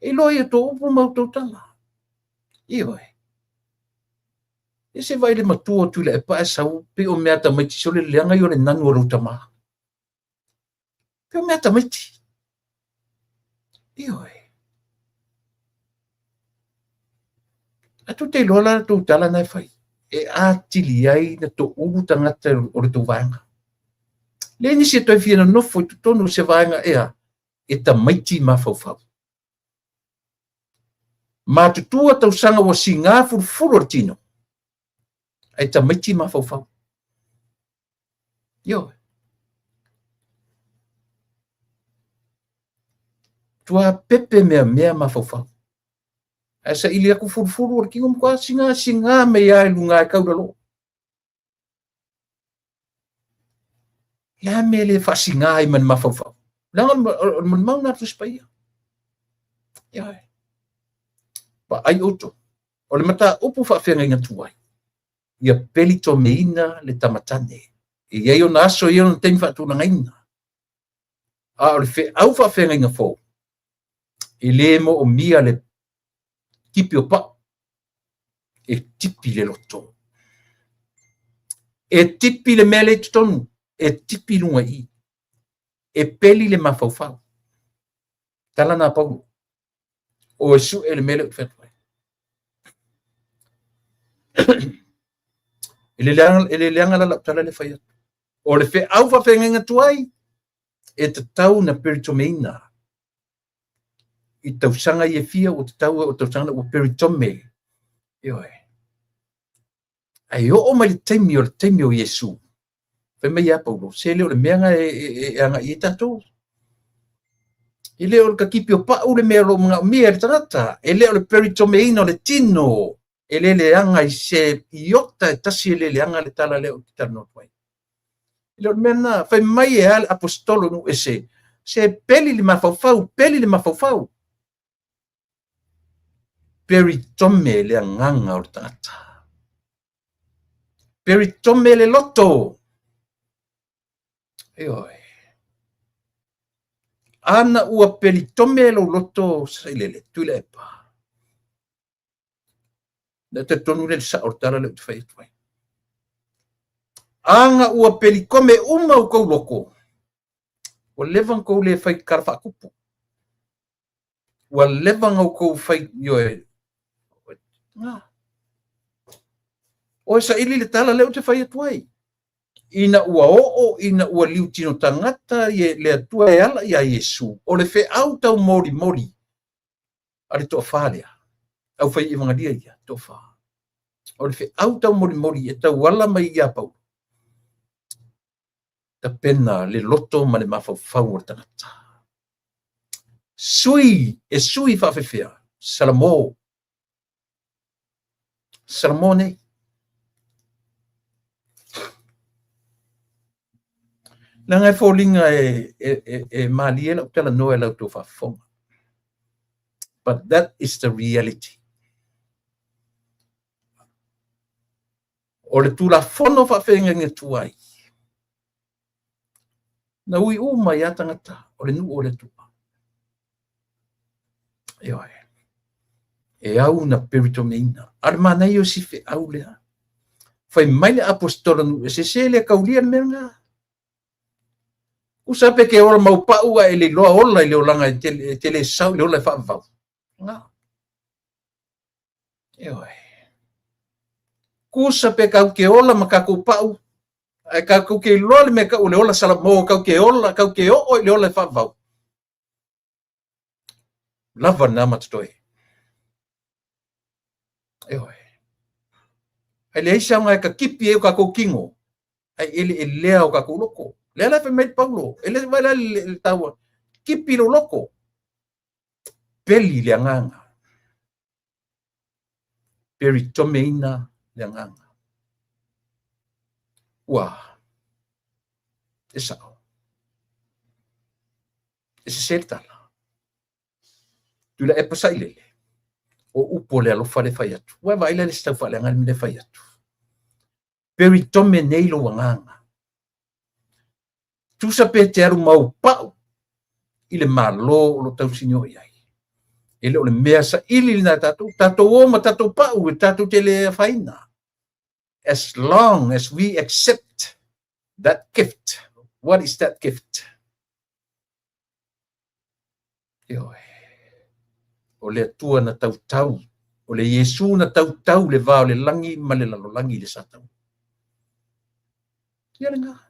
[SPEAKER 1] E iloa i a outou upu ma outou tala. Ioe. E se vaai le matua o Tuilaepa ae sau pei o mea tamaiti sole leaga ia o le nanu o lou tama. Pei o mea tamaiti. Ioe. Ae tou te iloa la le tou tala na e fai, e atili ai na toulu tagata o le tou vaega. Leai nisi e toe fia nonofo i totonu o se vaega ea e tamaiti mafaufau. Matutua tausaga ua sigā fulufulu o le tino, ae tamaiti mafaufau. Ioe. Tua pepe meamea mafaufau. Ae saili atu fulufulu o le tino matua sigā sigā mai lava i luga e tau i lalo. Le a mea le faasiga ai ma le mafaufau? Leaga o le molimau lena a le Tusi Paia. Ioe. Vaai outou. O le mataupu faafeagaiga tuai, ia pelitomeina le tamatane. E i ai ona aso, e i ai ona taimi faatulagaina. A o le feau faafeagaiga fou, e le moomia le tipi o pau, e tipi le loto. E tipi le mea lea i totonu, e tipi luga i i. E peli le mafaufau. Tala na Paulo. O e sue le mea lea ou te fai atu ai. E le leaga, e le leaga la lau tala lea fai atu. O le feau faafeagaiga tuai, e tatau na peritomeina i tausaga ia e fia ua tatau o tausaga ua peritome. Ioe. Ae oo mai le taimi o le taimi o Iesu, fai mai ia Paulo, se le o le mea na e, e, e agai ai tatou. E le o le katipi o pau le mea o lo o manaomia e le tagata, e le o le peritomeina o le tino, e le leaga i se iota e tasi e le leaga le tala lea ou te talanoa atu ai. E le o le mea lena. Fai mai e a le aposetolo nuu ese, se peli le mafaufau, peli le mafaufau. Peritome le agaga o le tagata. Peritome le loto. Ioe. Ana ua peritome lou loto sailele, Tuilaepa. Le talitonu le sao o le tala lea ou te fai atu ai. Ana ua pelikome uma o kou loko, ua leva ona kou le fai tala faatupu. Ua leva ona outou fai, ioe, Oe saili le tala lea ou te fai atu ai. Ina ua oo ina ua liutino tagata le Atua e ala iā Iesu, o le feau taumolimoli a le toafa lea, aufai evagalia ia, toafa. O le feau taumolimoli e tauala mai ia Paulo, tapena le loto ma le mafaufau o le tagata. Sui, e sui faafefea, Salamo. Salamo nei. Leaga e foliga e malie lau talanoa i la outou faafofoga. But that is the reality. O le Tulafono faafeagaiga tuai, na ui uma ai lava tagata o le nuu o le Atua. Ioe. E au na peritomeina. A o le manaia o si feau lea. Fai mai le aposetolo nuu ese, se le kaulia le mea lena. Usa pe ke ola mau pau a e le iloa ola i le olaga e te le sau i le ola e faavavau. Na. Ioe. Kusa pe kau ke ola ma kakou pau, ae kakou ke iloa le mea kau o le ola salamo, kau ke ola, kau ke oo i le ola e faavavau. Lava lena ma totoe. Ioe. Ae leai se aoga e kakipi ai o kakou kino, ae eleelea o kakou loko. Lea la e fai mai le Paulo, e le vaai la le taua, kipi lou loko, peli le agaga. Peritomeina le agaga. Ua, e sao. E sese le tala. Tuilaepa sailele, o upu o le alofa le fai atu. Ua e vaai la i le isi tau faaleaga le mea le fai atu. Peritome nei lou agaga. Tusa pe te alu mau pau i le Malo o lo o tausinio i ai. E le o le mea saili lena e tatou, tatou o ma tatou pau e tatou te le afaina. As long as we accept that gift. What is that gift? Ioe. O le Atua na tautau, o le Iesu na tautau le va o le lagi ma le lalolagi i le Satani. Ia lena.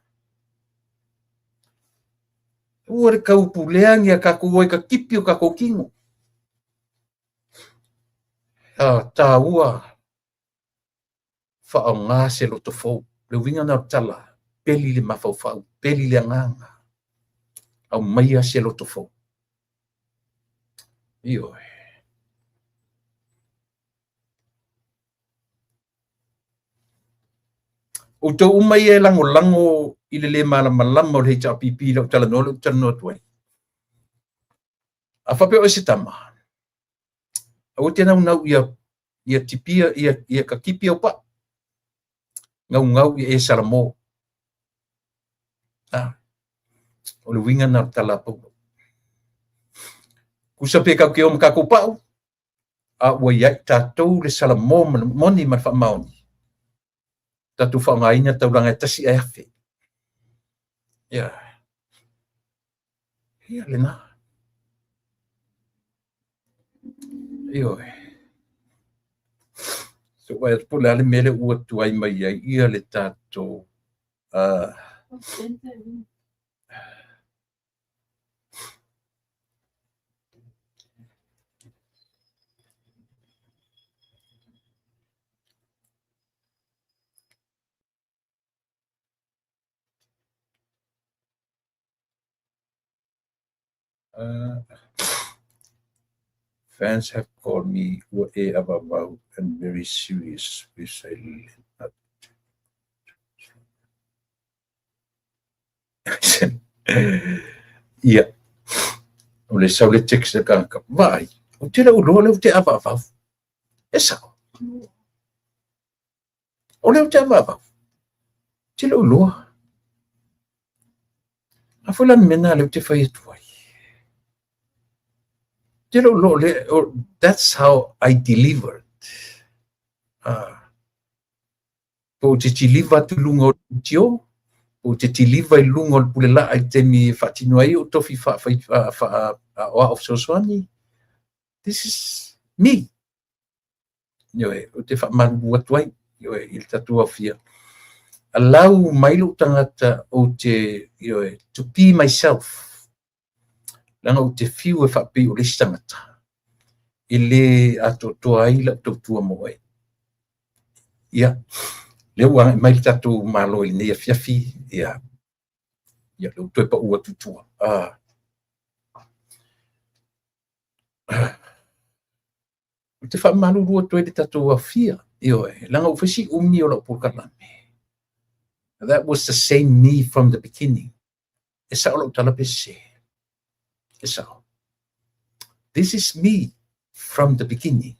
[SPEAKER 1] Ua le kaupuleagi a kakou ai ka kipi o kakou kino. A tāua faaaoga se loto fou. Le uiga lena o le tala, peli le mafaufau, peli le agaga, aumaia se loto fou. Ioe. Outou uma ia e lagolago i le lē malamalama o le HRPP i lau talanoa lea ou te talanoa atu ai. A faapea o oe se tama, aua te naunau ia ia tipia ia ia katipi au pau. Gaugau ia e Salamo. A, o le uiga lena o le tala a Paulo. Tusa pe kau ke o ma kakou pau, a ua ia i tatou le Salamo ma le moni ma le faamaoni. Tatou faaaogaina taulaga e tasi ae afe. Ia. Ia lena. Ioe. So vaai atu po o le a le mea lea ua tuai mai ai ia le tatou Fans have called me ua e avavau and very serious with silent. Ia, o le sau le text a le tagata, vaai, ou te le o iloa lea ou te avaavau. E sao. O lea ou te avaavau. Ou te le o iloa. A foi la le mea lena lea ou te fai atu ai. Ou te le o iloa o lea, that's how I delivered. Ah. Po ou te tiliva atu i luga o le MTO, po ou te tiliva i luga o le pulelaa i le taimi e faatino ai ou tofi faa-aoao fesoasoani. This is me. Ioe, ou te faamalulu atu ai, ioe, i le tatou aofia. Allow mai lou tagata ou te, ioe, to be myself. Leaga ou te fiu e faapei o le isi tagata e lē atoatoa ai lau tautua mo oe. Ia, lea ua agai mai le tatou Malo i lenei afiafi, ia, ia lea ua toe pau atu i tua. Ah. Ou te faamalulu atu ai i le tatou aofia, ioe, leaga ua fai si umi o lau polokalame. That was the same me from the beginning. E sao lau tala pe sese? E sao. This is me from the beginning.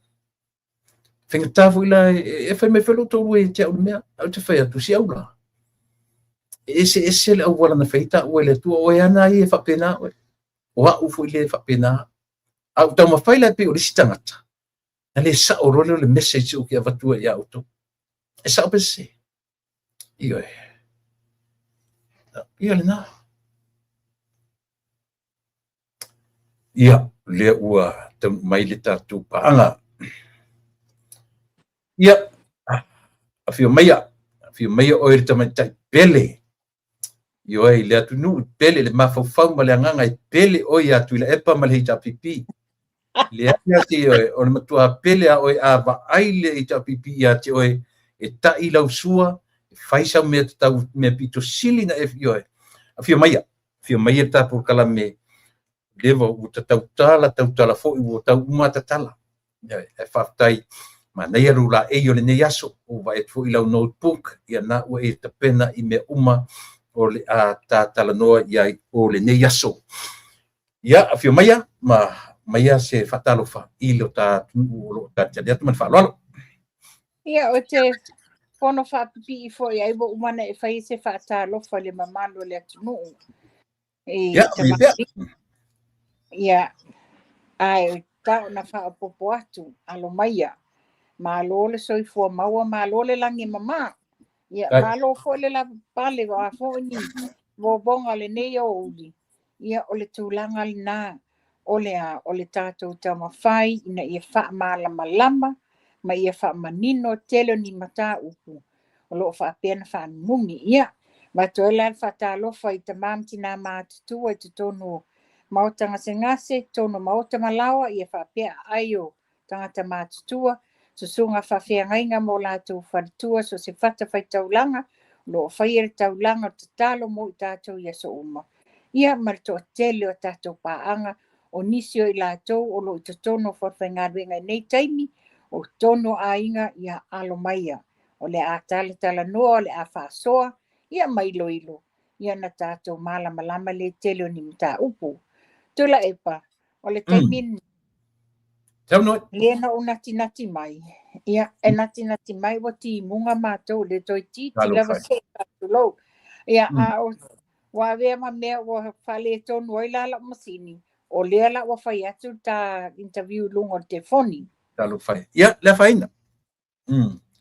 [SPEAKER 1] Faigata foi la e fai mai foi lou toalua ia te au le mea, ae ou te fai atu, si au la. E eseese le auala na fai ai taua e le Atua, o oe lava ia e faapena oe. O au foi lea e faapena. A ou taumafai la e pei o le isi tagata, na le sao loa lea o le message ou te avatua ia outou. E sao pe sese? Ioe. Ia lena. Ia, lea ua taunuu mai le tatou paaga. Ia, afio maia, afio maia oe le tamaitai pele. Ioe, i le atunuu pele le mafaufau ma le agaga e pele oe ia Tuilaepa ma le HRPP. Leai lava se ioe, o le matua pele a oe a vaai le HRPP ia te oe, e ta'i lau sua, e fai sau mea tatau, mea pito sili na e ioe. Afio maia, afio maia le ta polokalame, leva ua ta tautala, tautala foi, ua tau uma ta tala. Ioe, ae faafetai, manaia lou laei o lenei aso, ua vaai atu foi i lau notebook, ia na ua e tapena i mea uma o le a ta talanoa i ai o lenei aso. Ia, afio maia ma aumaia se faatalofa i lo ta atunuu o lo o talitali atu ma le faaaloalo.
[SPEAKER 2] Ia, ou te fono faapipii foi ai ua uma ona e fai se faatalofa i le mamalu o le atunuu. I
[SPEAKER 1] Ia, aumaia pea.
[SPEAKER 2] Ia, ae tau na faaopoopo atu, alo maia. Malo le soifua maua, malo le lagi e mama. Ia, malo foi le lavapapale, o a foi ni vovoga o lenei aoauli. Ia, o le tulaga lena, o le a, o le tatou taumafai ina ia faamalamalama ma ia faamanino tele o ni mataupu o lo o faapea ona faanunumi. Ia, avatu ai la le faatalofa i tama ma tina matutua i totonu o maota gasegase, totonu o maota malaoa, ia faapea aai o tagata matutua, susuga faafeagaiga ma o latou faletua, so o se fatafaitaulaga o lo o faia le taulaga o le tatalo mo i tatou i aso uma. Ia ma le toatele o tatou paaga, o nisi o i latou o lo o i totonu o falefaigaluega i nei taimi, o totonu o aiga, ia alo maia. O le a talatalanoa, o le a faasoa, ia ma iloilo, ia na tatou malamalama lea i le tele o ni mataupu. Tuilaepa, o le taimi lenei,
[SPEAKER 1] Saunoa.
[SPEAKER 2] lea na ou natinati mai, ia, e natinati mai ua timuga matou, le toeitiiti lava se faatulou. Ia, a o ua avea ma mea ua faaletonu ai la lau masini, o lea la ua fai atu le ta interview i luga o le telefoni.
[SPEAKER 1] Talofa e. Ia, le afaina.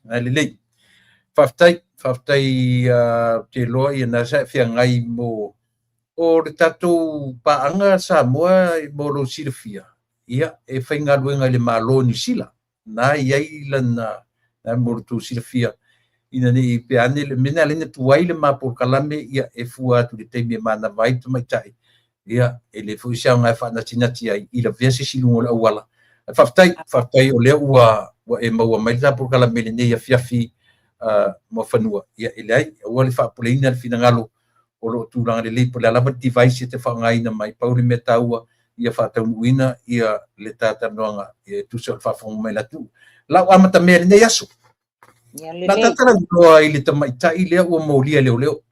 [SPEAKER 1] Ae lelei. Faafetai, faafetai ou te iloa ia na sa e feagai mo o le tatou paaga Samoa mo lou silafia, ia e faigaluega i le Malo o Niu Sila. Na i ai lana, na mo lo tou silafia, ina ne i pea ane le mea lena e ala ai ona tuai le ma polokalame, ia e fua atu i le taimi e manava ai le tamaitai, ia e le foi se aoga e faanatinati ai i lavea se isi i luga o le auala. Ae faafetai, faafetai o lea ua ua e maua mai le ta polokalame i lenei afiafi Muafanua. Ia e leai, aua le faapopoleina le finagalo o lo o tulaga lelei po o le a lava le device e te faaaogaina mai, pau le mea taua ia faataunuuina ia le ta talanoaga e tusa o le faafofoga mai a le atunuu. Lau amatamea i lenei aso.
[SPEAKER 2] Ia
[SPEAKER 1] Na
[SPEAKER 2] lelei.
[SPEAKER 1] ta talanoa i le tamaitai lea ua molia e leoleo.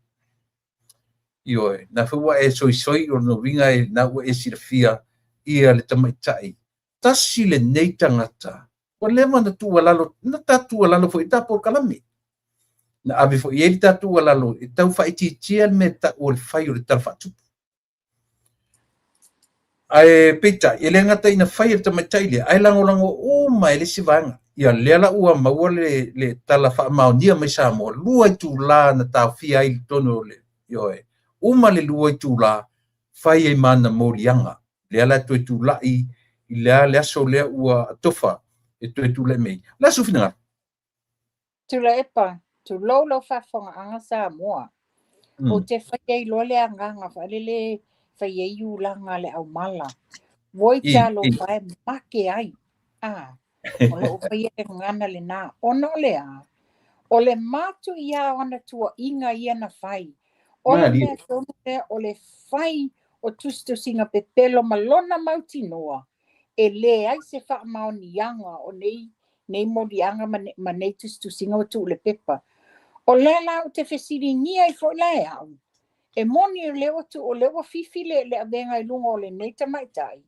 [SPEAKER 1] Ioe, na foi ua e soisoi o lona uiga e na ua e silafia ia le tamaitai. Tasi lenei tagata, ua leva ona tuualalo, na ta tuualalo foi i ta polokalame. Na ave foi i ai le ta tuualalo e tau faaitiitia le mea e tau o le fai o le Tala Faatupu. Ae peitai, e le gata ina fai e le tamaitai lea, ae lagolago uma e le isi vaega. Ia lea la ua maua le, le tala faamaonia mai Samoa, 2 itula na taofia ai i totonu o le, ioe, uma le 2 itula, fai ai ma ana moliaga. Lea la toe tulai i lea le aso lea ua atofa e toe tulai mai. O le a sou finagalo?
[SPEAKER 2] Tuilaepa, tulou lau faafofogaaga Samoa. Ou te fai ai loa le agaga faalele e fai ai ulaga a le aumala. Voi talofa e make ai. A, o lou faia le gagana lena. Ona o le a? O le matuia o ana tuuaiga ia na fai. O le mea tonu lea o le fai o tusitusiga pepelo ma lona mautinoa, e leai se faamaoniaga o nei nei moliaga ma, ma nei tusitusiga ua tuu i le pepa. O lea la ou te fesiligia ai foi la e au, e moni o lea ua tuu, o lea ua fifi le, le avega i luga o lenei tamaitai,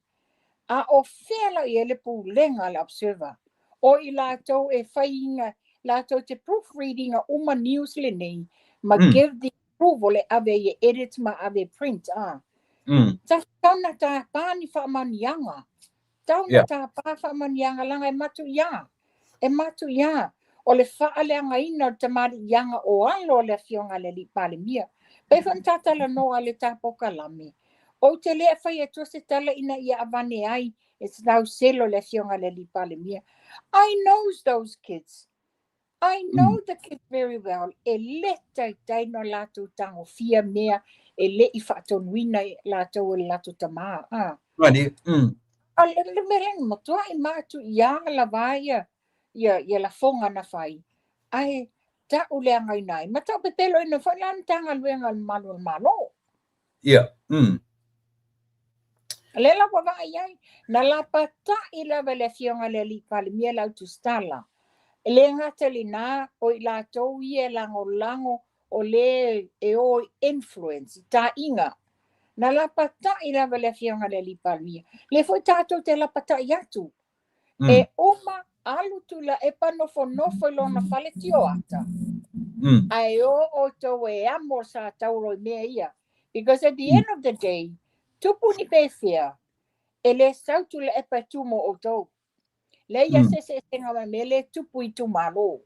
[SPEAKER 2] a o fea la i ai le pulega a le Observer? O i latou e faiina, latou te proofread ina uma news lenei, ma give the approval e ave ai e edit ma ave e print, a. Tatau na tapa ni faamaoniaga. Tau na tapa faamaoniaga laga e matuia. E matuia. O le faaleagaina o le tamaliiaga o alo o le Afioga a le Alii Palemia. Pei foi ona ta talanoa i le ta polokalame, ou te le fai atua se tala ina ia avane ai e se tauselo le Afioga a le Alii Palemia. I knows those kids. I know the kids very well. E le taitai no latou tagofia mea e le i faatonuina latou e le latou tamā. Ah.
[SPEAKER 1] Mani.
[SPEAKER 2] A le, le mea lea na matuai matuia lava ia, ia, ia lafoga na fai. Ae ta'u leagaina ai. Ma ta'u pepeloina foi la le Matagaluega a le Malu o le Malo.
[SPEAKER 1] Ia.
[SPEAKER 2] Lea la ua vaai ai, na lapata'i lava e le Afioga i le Alii Palemia le autusitala. E le gata i lena, o i latou ia e lagolago o le e o i influence, i ta'iga. Na lapata'i lava e le Afioga i le Alii Palemia. Lea foi tatou te lapata'i atu. E uma alu Tuilaepa nofonofo i lona fale tioata. Ae o outou e amo sa tauro i mea ia. Because at the end of the day, tupu ni pefea, e le sau Tuilaepa e tu mo outou. Leai a se eseesega ma mea lea e tupu i itumalo.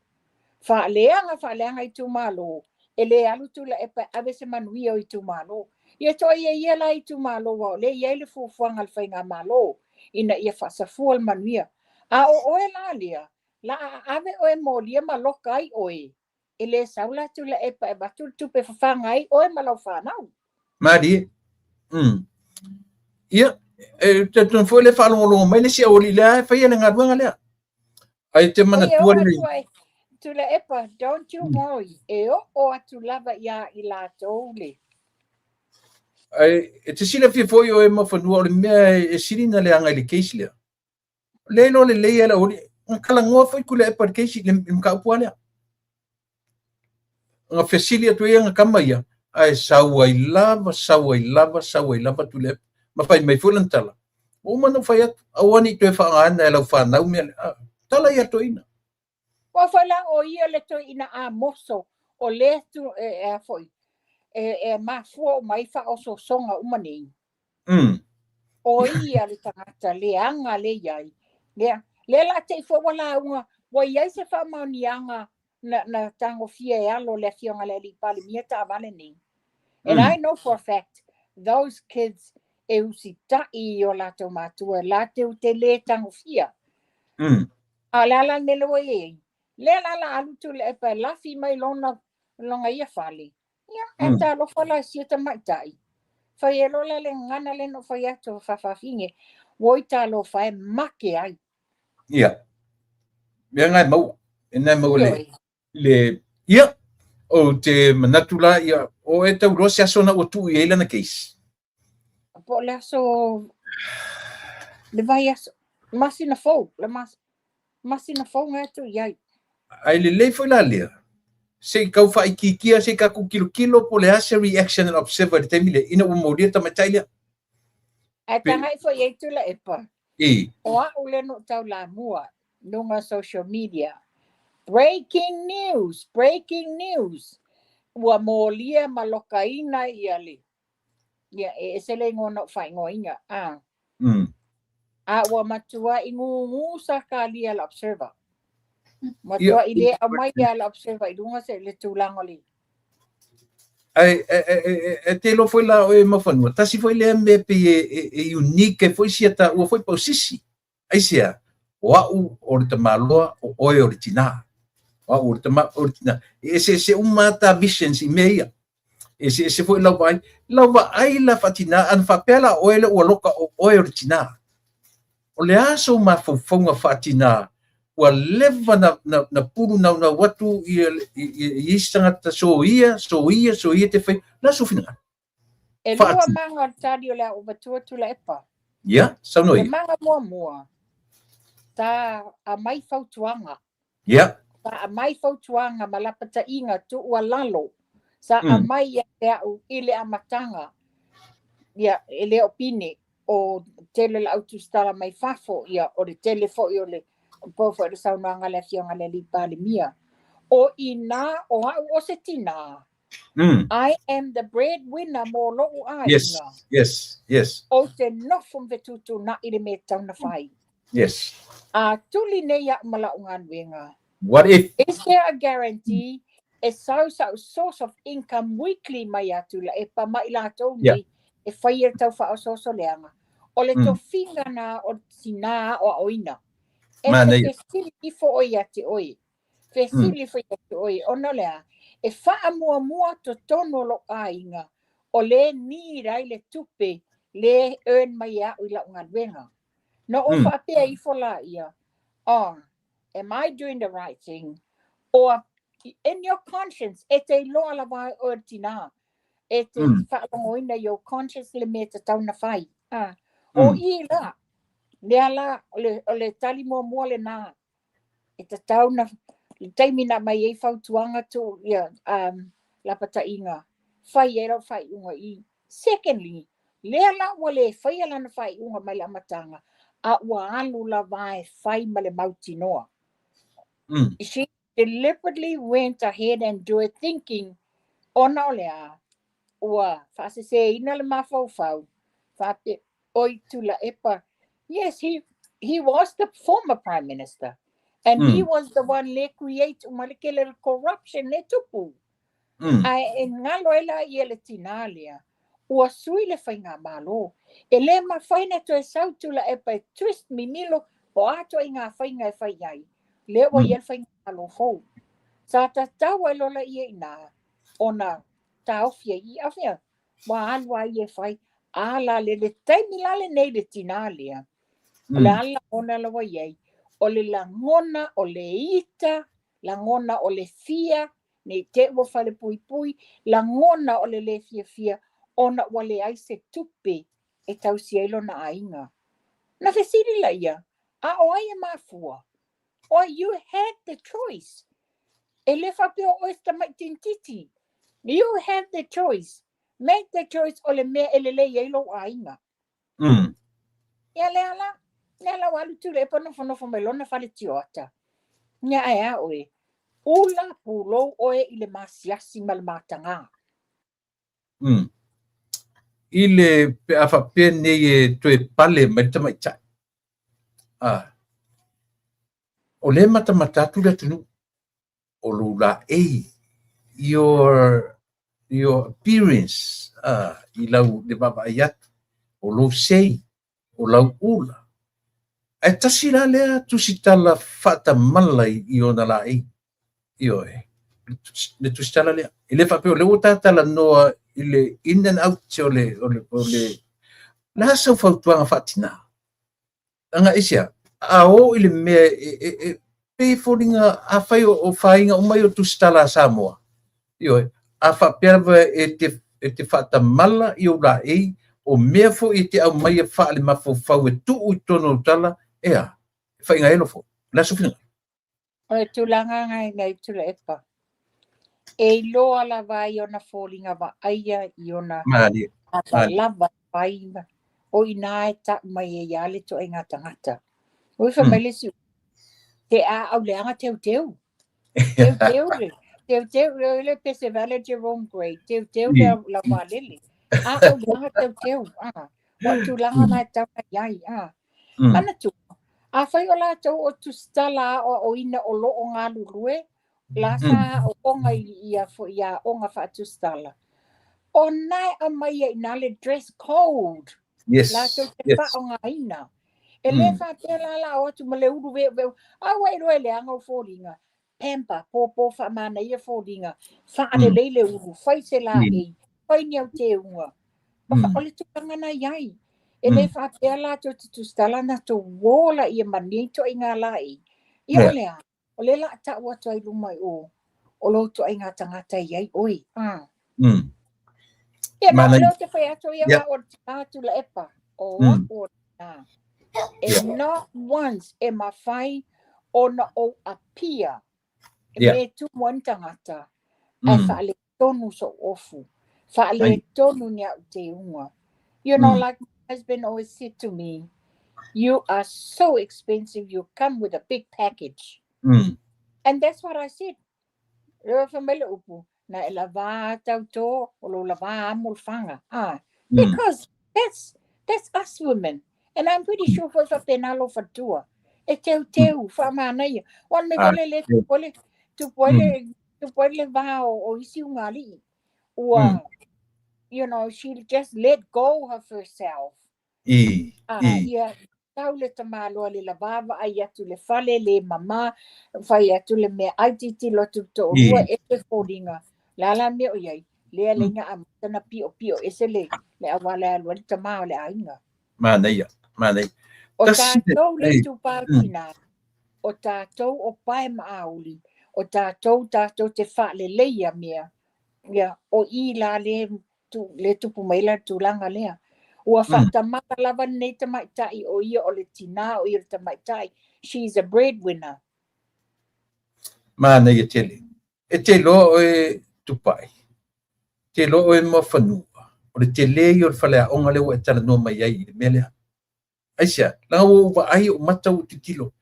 [SPEAKER 2] Faaleaga faaleaga itumalo, e le alu Tuilaepa e ave se manuia o itumalo. Ia to'a ia ia la itumalo aua o lea e i ai le fuafuaga a le faigamalo ina ia faasafua le manuia. A o oe la lea, la a ave oe molia ma loka ai oe, e le sau la Tuilaepa e avatu le tupe e fafaga ai oe ma lau fanau.
[SPEAKER 1] Malie. Ia, e talitonu foi le faalogologo mai le isi aualii lea e faia le galuega lea. Ae te
[SPEAKER 2] E
[SPEAKER 1] manatua
[SPEAKER 2] oo
[SPEAKER 1] le
[SPEAKER 2] atu ai, Tuilaepa, don't you worry, e oo atu lava ia i latou le.
[SPEAKER 1] Ae e te silafia foi oe Muafanua o le mea e sili na leaga i le case lea. Le iloa lelei e le aualii, na talanoa foi Tuilaepa i le case i le mataupu lava lea. Na fesili atu ai ana tama ia, ae sau ai lava, sau ai lava, sau ai lava Tuilaepa. Ma fai mai foi lana tala, ua uma ona ou fai atu, aua ne i toe faaaogaina e lau fanau mea lea. Ah, tala ia toeaina.
[SPEAKER 2] Ua foi la o ia le toeaina Amoso o lea tu, e, e a foi, e, e mafua uma ai faaosoosoga uma nei. O ia le tagata leaga le i ai. Lea, lea la te i foi ua lauga, ua i ai se faamaoniaga na, na tagofia e alo le Afioga i le Alii Palemia taavale nei. And I know for a fact, those kids e usita'i i o latou matua, latou te le tagofia. A o le a la le mea lea ua i ai? Lea la la alu Tuilaepa e lafi mai lona, lona ia fale. Ia, e talofa la i sia tamaitai. Fai ai loa la le gagana lea na ou fai atu faafafine. Oi talofa e make ai.
[SPEAKER 1] Ia. Mea na e maua. E na e maua le, le, ia, ou te manatu la, ia, o e tau loa se aso na ua tuu i ai lana case.
[SPEAKER 2] Po o le aso, le vaiaso, masina fou, le mas, masina fou na e tuu i ai.
[SPEAKER 1] Ai lelei foi la lea. Se i tau faaitiitia, se i tatou tilotilo po o le a se reaction a le Observer i le taimi lea ina ua molia le tamaitai lea.
[SPEAKER 2] Ae tagai foi i ai Tuilaepa.
[SPEAKER 1] I.
[SPEAKER 2] O au lea na ou taulamua i luga o social media. Breaking news! Breaking news! Ua molia ma lokaina ia le ia e ese le igoa na ou faaigoaina. A. A ua matuai gūgū sakalia le Observer. Matuai le aumaia le Observer i luga se le tulaga o le
[SPEAKER 1] Ae e te iloa foi la oe Mafanua, tasi foi lea mea pei e unique ai foi sia taua foi pausisi. Aisea? O au o le tamaloa, o oe o le tinā. O au o le tama, o le tinā. E eseese uma ta visions i mea ia. E eseese foi lau vaai. Lau vaai la faatinā, ana faapea la oe lea ua loka o oe o le tinā. O le a sou mafaufauga faatinā ua leva na, na, na pulu naunau atu i, i, i, i isi tagata soia, soia, soia te whai, la sou finagalo.
[SPEAKER 2] E lua maga o le tali o le a ou avatua Tuilaepa.
[SPEAKER 1] Ia, saunoa
[SPEAKER 2] ia. Le maga muamua, sa aumai fautuaga.
[SPEAKER 1] Ia.
[SPEAKER 2] Sa aumai fautuaga ma lapataiga tuualalo. Sa aumai ia te au i le amataga. Ia, e le o pine, o tele o le au tusitala mai fafo, ia, o le tele foi o le po foi o le saunoaga a le Afioga i le Alii Palemia. O inā o au o se tinā, I am the breadwinner mo lo'u aiga.
[SPEAKER 1] Yes, yes, yes.
[SPEAKER 2] Ou te nofo ma fetuutuunai le mea e tatau ona fai.
[SPEAKER 1] Yes.
[SPEAKER 2] A tuli nei a'u ma la'u galuega.
[SPEAKER 1] What if?
[SPEAKER 2] Is there a guarantee e sau sa'u source of income weekly mai ia Tuilaepa ma i latou nei e faia le tau faaosoosoleaga? O le tofiga na o le tinā aoaoina. E te fesili ifo oe ia te oe. Fesili ifo ia te oe, ona o le a? E faamuamua totonu o lou aiga o lea e need ai le tupe lea e earn mai e a'u i la'u galuega. Na ou faapea ifo laia, oh, am I doing the right thing? Or in your conscience, e te iloa lava ai oe le tinā, e te faalogoina i ou conscience le mea e tatau ona fai. Ah, o i la, lea la, o le tali muamua lenā, e tatau na le taimi na aumai ai fautuaga tuu ia lapataiga fai ai lau faaiuga i. Secondly, lea la ua le faia lana faaiuga mai le amataga a ua alu lava e fai ma le mautinoa. She deliberately went ahead and do it thinking ona o le a? Ua faaseseina le mafaufau faapea oi Tuilaepa, yes, he was the former prime minister and he was the one le create uma le tele o le corruption le tupu. Ae e galo ai la ia le tinā lea, ua sui le faigamalo. E le mafai ona toe sau Tuilaepa e twist mimilo po o a ituaiga faiga e fai ai, lea ua i ai le faigamalo fou. Sa tatau ai loa ia i ina ona taofi ai i afea, ua alu a ia e fai. A la le le taimi la lenei le tinā lea, o le a le lagona la ua i ai? O le lagona o le ita, lagona o le fia, ne i te i ua falepuipui, lagona o le lē fiafia ona ua leai se tupe e tausi ai lona aiga. Na fesili laia, a o ai e mafua? Oi, you had the choice. E le faapea o oe se tamaiti tinititi. You have the choice. Make the choice o le mea e lelei ai lou aiga. Ia lea la, lea la ua alu Tuilaepa nofonofo mai lona fale tioata. Ia ae a oe, ula pulou oe i le masiasi ma le matagā.
[SPEAKER 1] I le pe a faapea nei e toe pale mai le tamaitai, a, o lea e matamata atu le atunuu, o lou laei, your appearance, a, i lau le vaavaai atu, o lou sei, o lau ula. Ae tasi la lea tusitala faatamala i ona laei. Ioe, le tusitala lea. E le faapea o lea ua ta talanoa i le in and out o le, o le, o le, le a sau fautuaga faatinā? Leaga aisea, a oo i le mea e pei e foliga afai o faiga uma ia o tusitala a Samoa, ioe, a faapea lava e te faatamala i ou laei, o mea foi e te aumaia faale-mafaufau e tuu i totonu o tala, ea, e faigaelo foi. O le a sou finagalo?
[SPEAKER 2] O le tulaga lena i Tuilaepa. E iloa lava ai ona foliga vaaia i ona
[SPEAKER 1] Malie. Malie.
[SPEAKER 2] lavalava fai o i ina e ta'u mai ai lava le ituaiga tagata. Ua fai mai le isi te aau leaga teuteu. Teuteu le teuteu le le pese vale Jerome Gray, teuteu le la vaalele. Aau leaga teuteu. Ah, ua tulaga na e tau mai ai. Ah. Manatua, afai o latou o tusitala aoaoina o lo o galulue, la sa aooga i ia foi i aoga faatusitala, o na e aumai ai i ina le dress code latou te faaaogaina. E le faapea la la o atu ma le ulu veuveu, a ua iloa e leaga ou foliga. Pamper, pōpō faamanaia foliga, faalelei le ulu, fai se laei, fai ni au teuga. O le tulaga na i ai. E le faapea latou te tusitala na tou uō laia ma nei ituaiga laei. Ia o le a? O lea o le a ta'u atu ai i luma i o, o lou ituaiga tagata e i ai oe. Ia, ma o lea ou te fai atu ia au o le tina Tuilaepa. O au o le tina. And not once e mafai ona ou appear e mea e tumu ai ni tagata ae faaletonu so'u ofu, faaletonu ni a'u teuga. You know, like my husband always said to me, you are so expensive, you come with a big package. And that's what I said. Lea fai mai le upu, na e lavā tautō, o lou lavā amo le faga. Ah, because that's us women. And I'm pretty sure foi faapena lou faletua. E teuteu, faamanaia. Ua le mea foi lea le tupu ai le, tupu ai le, tupu ai le va o isi ugali'i. Ua, you know, she just let go of herself. Ia tau le tamaloa le lavā vaai atu le fale le mamā, fai atu le meaai tilotilo atu le toalua ese foliga. O le a la le mea o i ai? Lea le iga amata ona piopio ese le le auala e alu ai le tama o le aiga.
[SPEAKER 1] Manaia, manaia.
[SPEAKER 2] O tatou le itupa o tina, o tatou o pae ma auli, o tatou tatou te faaleleia mea, ia, o i la le le tupu mai la le tulaga lea. Ua faatamala lava lenei tamaitai o ia o le tinā, o ia o le tamaitai. She is a breadwinner.
[SPEAKER 1] Manaia tele. E te iloa oe Tupai, te iloa oe Muafanua, o le tele ia o le faleaoga lea ua e talanoa mai ai i le mea lea. Aisea? Leaga ua ou vaai, ou mata ua ou tilotilo.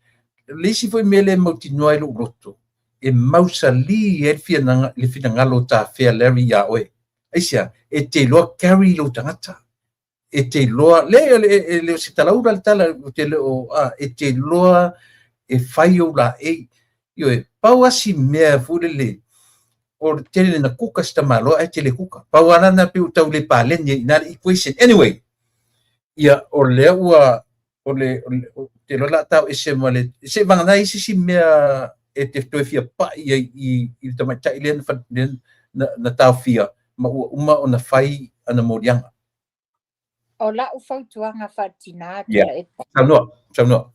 [SPEAKER 1] O le isi foi mea lea e mautinoa ai lou loto, e mausali ai le finagalo o tafea Larry iā oe. Aisea? E te iloa carry lou tagata. E te iloa, le, e le o se talaula le tala, ou te le o, a, e te iloa e fai ou laei. Ioe, pau lava si mea foi lele, o le tele na kuka si tamaloa ae tele kuka. Pau lava lana pei ua tau le paleni ai i ina le equation. Anyway, ia, o lea ua, o le, o te iloa o le a tau ese ma le, se i vagana ai se isi mea e te toe fia pa'i ai i le tamaitai lea na, na taofia ma ua uma ona fai ana moliaga.
[SPEAKER 2] O la'u fautuaga faatinā Tuilaepa.
[SPEAKER 1] Saunoa, saunoa.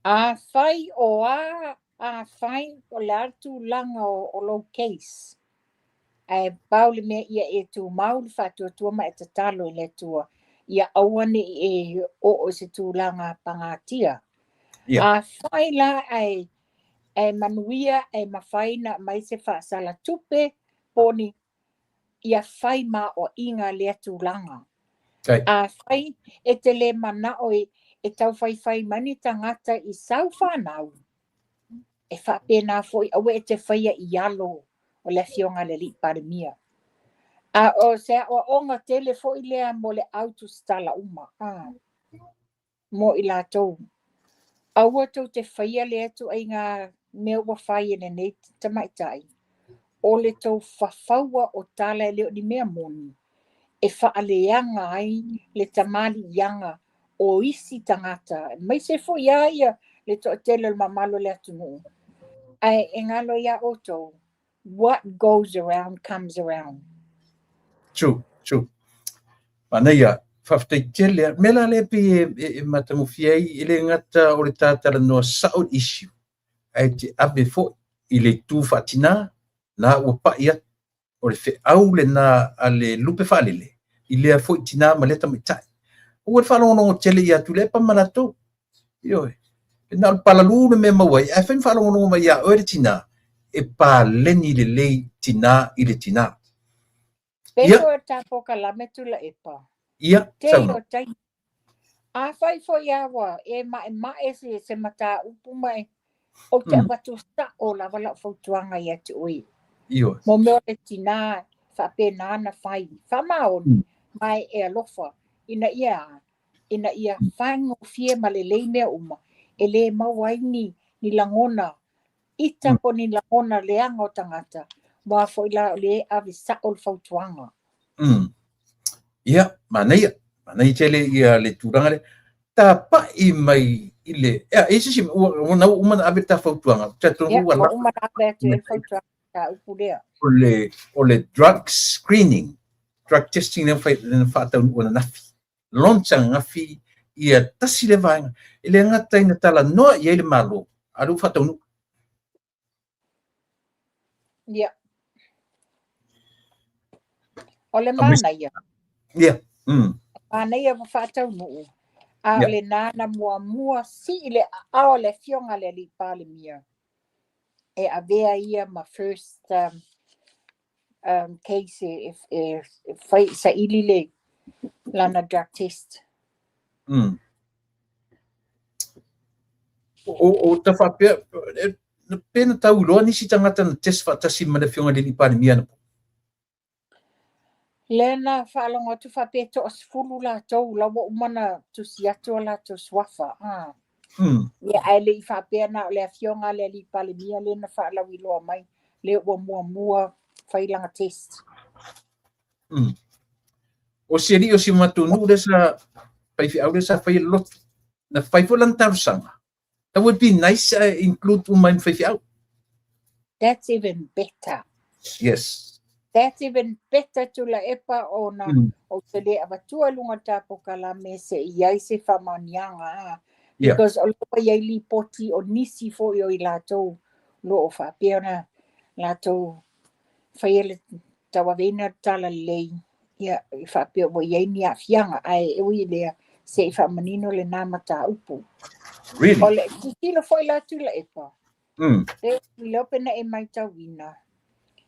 [SPEAKER 2] Afai o a, afai o le a le tulaga o lou case, ae pau le mea ia e tumau le faatuatua ma e tatalo i le Atua, ia aua ne i e oo i se tulaga pagatia. Afai la ae ae manuia ae mafai ona aumai se faasala tupe po o ni ia fai ma aoaiga lea tulaga. Afai e te le manao e taufaifai mai ni tagata i sau fanau, e faapena foi aua e te faia i alo o le Afioga i le Alii Palemia. A o se aoaoga tele foi lea mo le au tusitala uma, mo i latou. Aua tou te faia lea ituaiga mea ua fai e lenei tamaitai, o le tou fafaua o tala e le o ni mea moni, e faaleaga ai le tamaliiaga o isi tagata, aemaise foi lava ia le toatele o le mamalu o le atunuu. Ae e galo iā outou, what goes around comes around.
[SPEAKER 1] True, true. Manaia, faafetai tele. O le mea la lea pei e matagofie ai, e le gata o le ta talanoa sao i le issue, ae te ave foi i le itu faatina, na ua pai atu. O le feau lena a le lupe faalele i lea foi tinā ma lea tamaitai. Aua le faalogologo tele ia Tuilaepa ma latou. Ioe. E na o le palalū le mea e maua ai, ae fai ma faalogologo mai ia oe le tinā, e paleni lelei tinā i le tinā.
[SPEAKER 2] Pei foi o ta polokalame Tuilaepa.
[SPEAKER 1] Ia,
[SPEAKER 2] Tele
[SPEAKER 1] saunoa.
[SPEAKER 2] o taimi. Afai foi a ua e ma'ema'e se mataupu ma e ou te avatu sa'o lava la'u fautuaga ia te oe.
[SPEAKER 1] Ioe.
[SPEAKER 2] Mo mea o le tinā faapena ona fai, faamaoni ma e alofa ina ia a? Ina ia faigofie ma lelei mea uma e lē maua ai ni lagona ita po o ni lagona leaga o tagata, aua foi la o lea e ave sa'o le fautuaga.
[SPEAKER 1] Ia, manaia, manaia tele ia le tulaga lea. Tapa'i mai i le, ea, e se isi, ua na ua uma ona ave le ta fautuaga, ou te talitonu
[SPEAKER 2] Ia,
[SPEAKER 1] ua
[SPEAKER 2] ua
[SPEAKER 1] lava
[SPEAKER 2] uma ona ave atu i ai le fautuaga mataupu lea.
[SPEAKER 1] O le drug screening, drug testing lea na faataunuu ananafi. Launch ananafi ia tasi le vaega. E le gata ina talanoa i ai le Malo, a o lea ua faataunuu.
[SPEAKER 2] Ia. O le manaia.
[SPEAKER 1] Ia.
[SPEAKER 2] Manaia ua faataunuu. A o lenā na muamua sii le aao o le afioga a le alii Palemia e avea ia ma first case e fai saili le lana drug test.
[SPEAKER 1] O ta faapea, pe na tau iloa nisi tagata na test faatasi ma le afioga i le alii Palemia anapo?
[SPEAKER 2] Lea na faalogo atu faapea e 10 latou la ua uma ona tusi atu o latou suafa. Ah. Ia, ae le i faapea na o le afioga a le alii Palemia lea na faalauiloa mai, lea ua muamua fai lana test.
[SPEAKER 1] O si alii o si matou nuu lea sa faifeau lea sa faia le lotu, na fai foi lana talosaga. That would be nice include uma ai ma faifeau.
[SPEAKER 2] That's even better.
[SPEAKER 1] Yes.
[SPEAKER 2] That's even better Tuilaepa ona ou te le avatua i luga o le ta polokalame se i ai se faamaoniaga a. Because o lea ua i ai lipoti o nisi foi o i latou lo o faapea ona latou faia le tauaveina le talalelei, ia e faapea ua i ai ni aafiaga, ae e ui i lea se i faamanino lenā mataupu.
[SPEAKER 1] Really?
[SPEAKER 2] O le tilotilo foi la Tuilaepa, pe iloa pe na e matauina,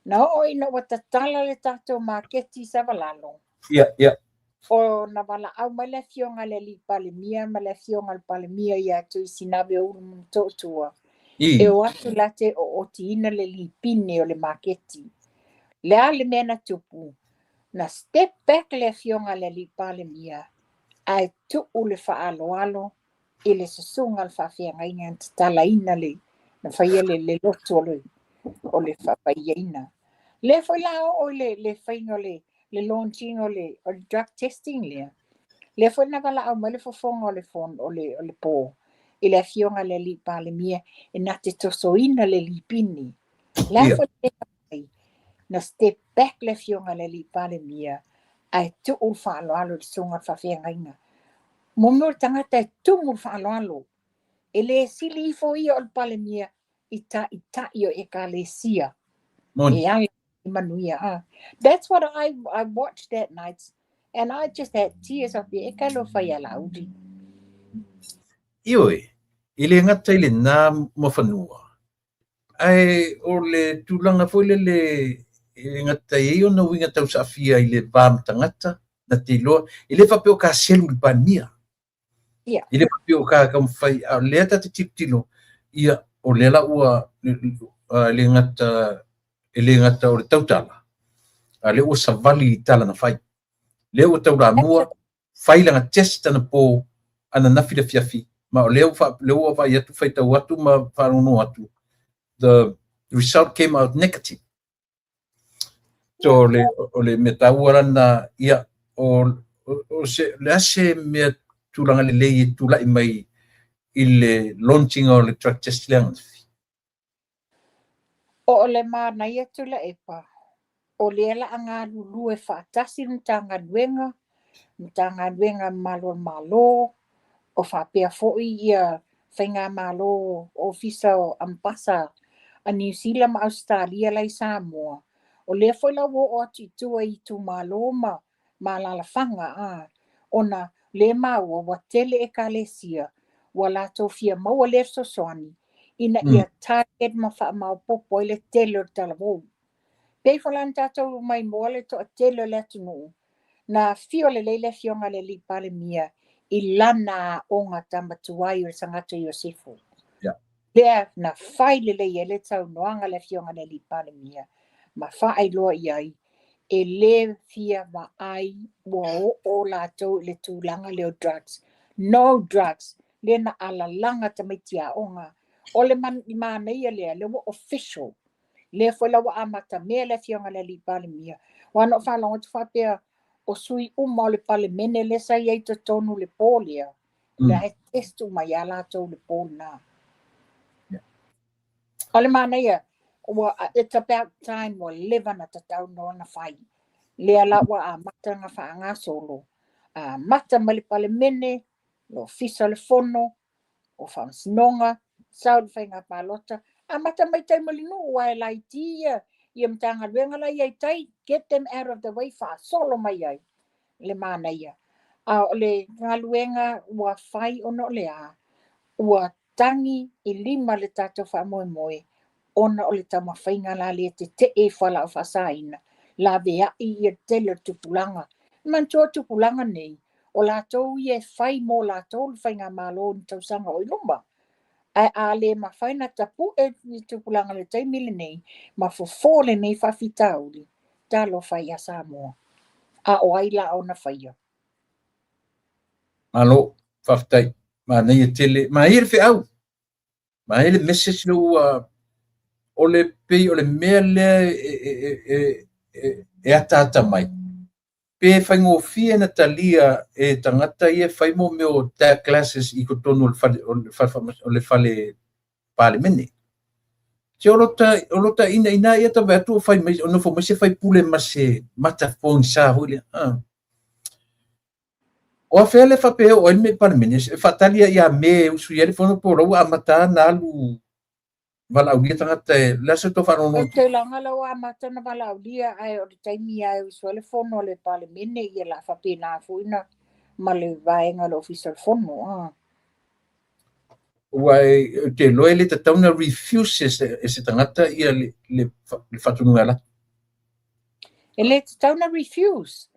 [SPEAKER 2] na oo ina ua tatala le tatou maketi i Savalalo,
[SPEAKER 1] Ia.
[SPEAKER 2] o na valaau mai le afioga a le alii Palemia ma le afioga a le Palemia ia Tuisinave o Ulu ma Motootua, e o atu la te ootiina le lipine o le maketi. Le a le mea na tupu, na step back le afioga a le alii Palemia, ae tuu le faaaloalo i le susuga o le faafeagaiga na tatalaina le, na faia le lotu o le faapaiaina. Lea foi la oo i le faiga o le launching o le drug testing lea. Lea foi na valaau mai le fofoga o le fon, o le po i le afioga a le alii Palemia e na te tosoina le lipini. La foi le mai, na step back le afioga a le alii Palemia ae tuu le faaaloalo i le susuga o le faafeagaiga. Mo mea o le tagata e tumu le faaaloalo. E le sili ifo ia o le Palemia i taʻitaʻi o ekalesia.
[SPEAKER 1] Moni.
[SPEAKER 2] E ala i manuia. Ah. That's what I watched that night and I just had tears of the e ka lo fai ala uli.
[SPEAKER 1] Ioe, e le gata i lenā mafanua, ae o le tulaga foi lele e le gata i ai ona uiga tausaafia i le va ma tagata, na te iloa, e le faapea o ka selu i le Palemia. E le faapea o ka taumafai, a o lea ta te tilotilo, ia, o lea la ua e le gata o le tautala, a lea ua savali i tala na fai. Lea ua taulamua, fai lana test anapo ananafi le afiafi, ma o lea ua vaai atu, faitau atu ma faalogologo atu, the result came out negative. So o le mea taua lana, ia, o se, le a se mea tulaga lelei e tula'i mai i le launching o le drug test lea ananafi?
[SPEAKER 2] O le manaia Tuilaepa, o lea la a galulue faatasi le Matagaluega Mamalu o le Malo, o faapea foi ia faigamalo ofisa o ambasa a Niu Sila ma Ausetalia la i Samoa. O lea foi la ua oo atu i tua i itumalo ma alaalafaga a, ona lea maua ua tele ekalesia ua latou fia maua lea fesoasoani. ina ia target ma faamaopoopo ai le tele o le talavou. Pei foi la ona tatou maimoa le toatele o le atunuu, na afio lelei le afioga i le alii Palemia i lana aoga tama tuai o le Sagato Iosefo. Lea na fai lelei ai le saunoaga a le afioga i le alii Palemia ma faailoa i ai e le fia vaai ua oo latou i le tulaga lea o drugs. No drugs! Lea na alalaga tamaiti aoga. O le manaia lea, lea ua official. Lea foi la ua amatamea le afioga i le alii Palemia. Aua na ou faalogo atu faapea o sui uma o le Palemene lea sa i ai i totonu i le po lea, lea e test uma ia latou i le po lena. O le manaia, ua, it's about time ua leva na tatau ona fai. Lea la ua amata ona faagasolo. Amata mai le Palemene, le Ofisa o le Fono, o Faamasinoga, sau le faiga palota, amata mai tai Mulinuu aua e laiti ia Matagaluega la i ai tai, get them out of the way, faasolo mai ai le manaia. A o le galuega ua fai ona o le a? Ua tagi i lima le tatou faamoemoe ona o le taumafaiga la lea tetee i fualaau faasaina, laveai ia le tele o le tupulaga. Manatua tupulaga nei, o latou ia e fai mo latou le faigamalo i ni tausaga o i luma. Ae a le mafai ona tapue ni tupulaga i le taimi lenei ma fofo lenei faafitauli, talofa ia Samoa. A o ai la ona faia?
[SPEAKER 1] Malo, faafetai. Manaia tele. Manaia le feau. Manaia le message lea ua o le pei o le mea lea e ataata mai. Pe faigofie na talia e tagata ia e fai mo mea o tag classes i totonu o le fale, o le fale, o le fale Palemene. Se o lota ina ina ia ta atu o fai mai, o nofo mai se faipule ma se mata pogisa foi lea. O afea le faapea o ai le mea i Palemene, e faatali ia me e usu i ai le fono po o la ua amata na alu valaaulia tagata e le aso to faalogo.
[SPEAKER 2] Ou te iloa la ua amata ona valaaulia, ae o le taimi lava e usu ai le fono a le Palemene, ia la faapena foi na ma le vaega o le Ofisa o le Fono.
[SPEAKER 1] Ua e te iloa e le tatau na refuse e se tagata ia le faatonuga e alu atu.
[SPEAKER 2] E le tatau na refuse.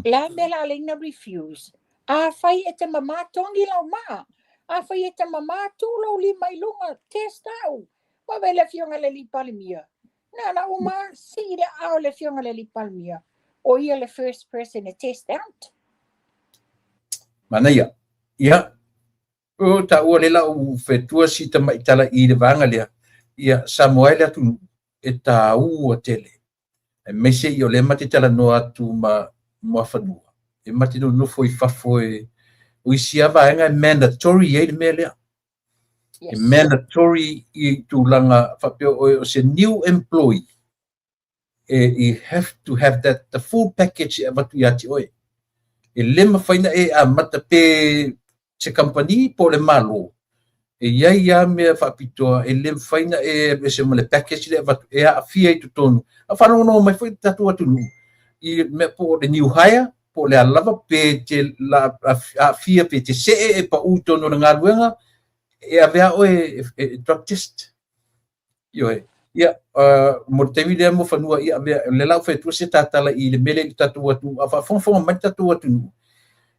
[SPEAKER 2] Le a mea la a na refuse? Afai e te mamā, togi lau maa. Afai e te mamā, tuu lou lima i luga, test au. Ua vaai le afioga i le alii Palemia. Na ona uma sii le aao le afioga i le alii Palemia. O ia le first person e test out.
[SPEAKER 1] Manaia. Ia, o taua le lau fetua si tamaitala i le vaega lea. Ia, Samoa e le atunuu e tāua tele. Aemaise i o lea ma te talanoa atu ma Muafanua. E ma te nonofo i fafo e o isi a vaega e mandatory ai le mea lea. E mandatory i tulaga faapea o se new employee. E you have to have that the full package e avatu ia te oe. E le mafai na e amata pe se company po o le Malo. E iai ia mea faapitoa e le mafai na e ese ma le package le avatu e aafia i totonu. A faalogologo mai foi tatou atunuu i mea po o le new hire, po o le a lava pe te la aafia pe te see e pau i totonu o le galuega, e ave a oe e drug test. Ioe. Ia, mo le taimi lea Muafanua, ia, le lau fai se tatala i le mele i le tatou atunuu, a faafogafoga mai le tatou atunuu,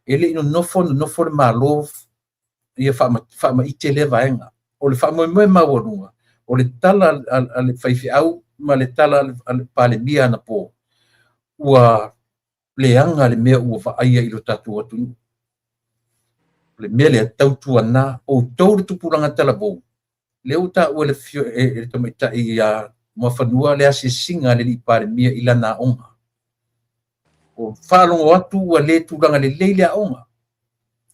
[SPEAKER 1] e le i nonofo nonofo le Malo ia faamaite lea vaega. O le faamoemoe maualuga, o le tala a le faifeau ma le tala a le Palemia anapo, ua leaga le mea ua vaaia i lo tatou atunuu. O le mea lea tautuana, outou le tupulaga talavou, lea ua taua e le tamaitai ia Muafanua le asiasiga a le alii Palemia i lana aoga. O faalogo atu ua le tulaga lelei le aoga.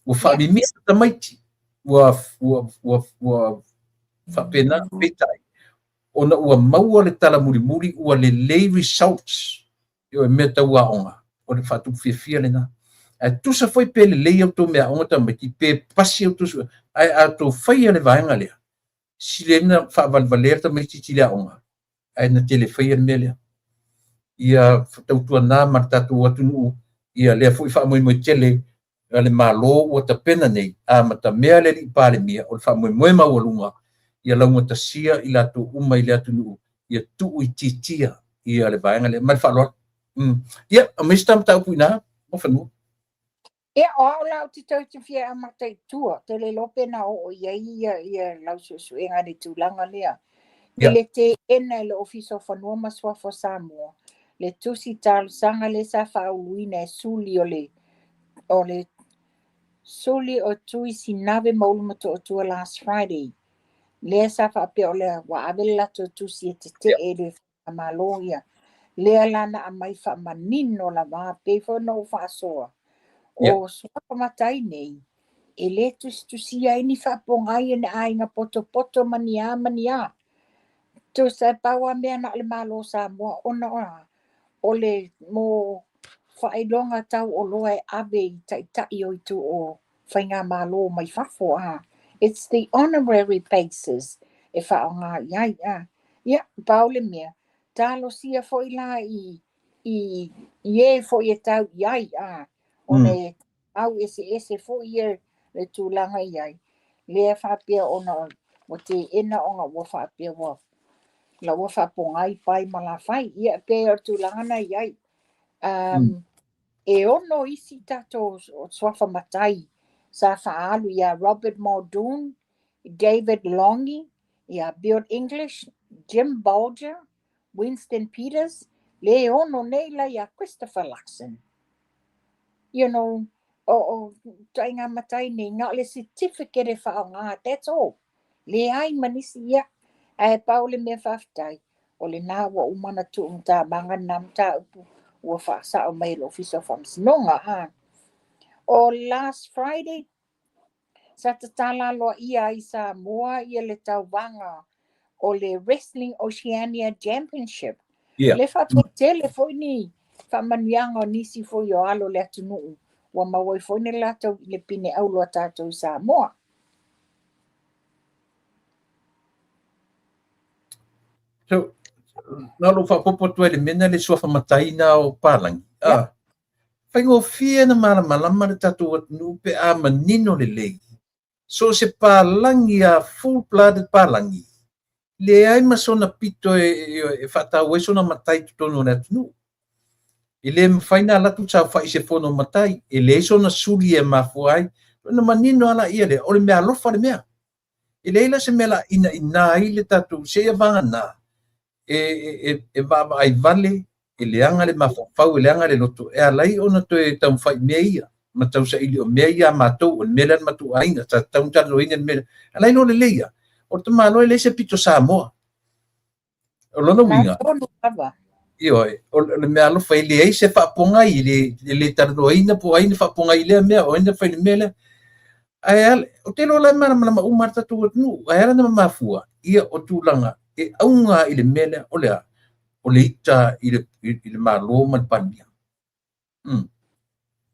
[SPEAKER 1] Ua faamimisa tamaiti. Ua faapena peitai. Ona ua maua le tala mulimuli ua lelei results o mea tau aoga. O le faatupu fiafia lena. Ae tusa foi pe lelei au tau mea aoga tamaiti, pe pasi au tau ae a tou faia le vaega lea, sili na faavalevalea tamaiti i le aoga, ae na tele faia le mea lea. Ia tautuana ma le tatou atunuu, ia lea foi faamoemoe tele a le Malo ua tapena nei, amatamea le alii Palemia, o le faamoemoe maualuga, Ia laugatasia i latou uma i le atunuu, ia tuuitiitia ia le vaega lea. Ma le faaaloalo. Ia, aumai se ta mataupu i ina, Mofanua.
[SPEAKER 2] Ia, o au la ou te tau te fia amata i tua, te le iloa pe na oo i ai ia lau suesuega i le tulaga lea. I le teena e le Ofisa o Fanua ma Suafa o Samoa, le tusi talosaga lea sa faauluina e suli o le suli o Tui Sinave ma Ulumotootua last Friday. Lea sa faapea o le ua ave le latou tusi e tetee i le Malo ia. Lea la na aumai faamanino lava, pei foi ona ou faasoa. O suafa matai nei, e le tusitusia ai ni faapogai e ni aiga potopoto ma ni a ma ni a. Tusa e pau lava mea na o le Malo o Samoa ona o le mo faailoga tau oloa e ave i taitai o itu o faigamalo mai fafo a. It's the honorary basis e faaaoga i ai a. Ia, pau le mea, talosia foi la i e foi e tau i ai a. Ona e au eseese foi ia le tulaga i ai. Lea faapea ona ua teena ona ua faapea ua la ua faapogai pai ma lafai. Ia pe o le tulaga na i ai. E 6 isi tatou suafa matai sa faaalu ia Robert Muldoon, David Longi, ia Bill English, Jim Bolger, Winston Peters, le 6 nei la ia Christopher Luxon. O ituaiga matai nei, na o le certificate e faaaoga, that's all. Leai ma nisi ia. Ae pau le mea faafetai, o lena ua uma ona tuu matamaga lena mataupu ua faasao mai e le Ofisa o Faamasinoga. A. O last Friday, sa tatala aloaia ai Samoa ia le tauvaga o le Wrestling Oceania Championship. Le faapea tele foi ni faamanuiaga o nisi foi o alo o le atunuu ua maua ai foi ni latou le pine auro a tatou i Samoa.
[SPEAKER 1] So, na lou faaopoopo atu ai le mea lena le suafa matai na o palagi. Ah, faigofie na malamalama le tatou atunuu pe a manino lelei. So se palagi a full blooded palagi, leai ma sona pito e faatau ai sona matai totonu o le atunuu. E le mafai na alu atu saofai i se fono matai, e leai sona suli e mafua ai. Ona manino ala ia lea, o le mea alofa le mea. E leai la se mea la ina ina ai le tatou, seia vagana, e vaavaai vale, e leaga le mafaufau, e leaga le loto, e alai ona toe taumafai mea ia, ma tausaili o mea ia a matou, o le mea lea na matou aiga, sa tatau ona talanoaina le mea lea. Alai lo lelei ia, o le tamaloa e leai se pito Samoa. O lona uiga,
[SPEAKER 2] Tonu lava.
[SPEAKER 1] Ioe, o le mea alofa e leai se faapogai, e le talanoaina po o ai na faapogai i lea mea, o ai na fai le mea lea. Ae ala, o te iloa la e malamalama uma le tatou atunuu, ae ala na mafua, ia o tulaga e auga i le mea lea, o le a? O le ita i le Malo ma le Palemia.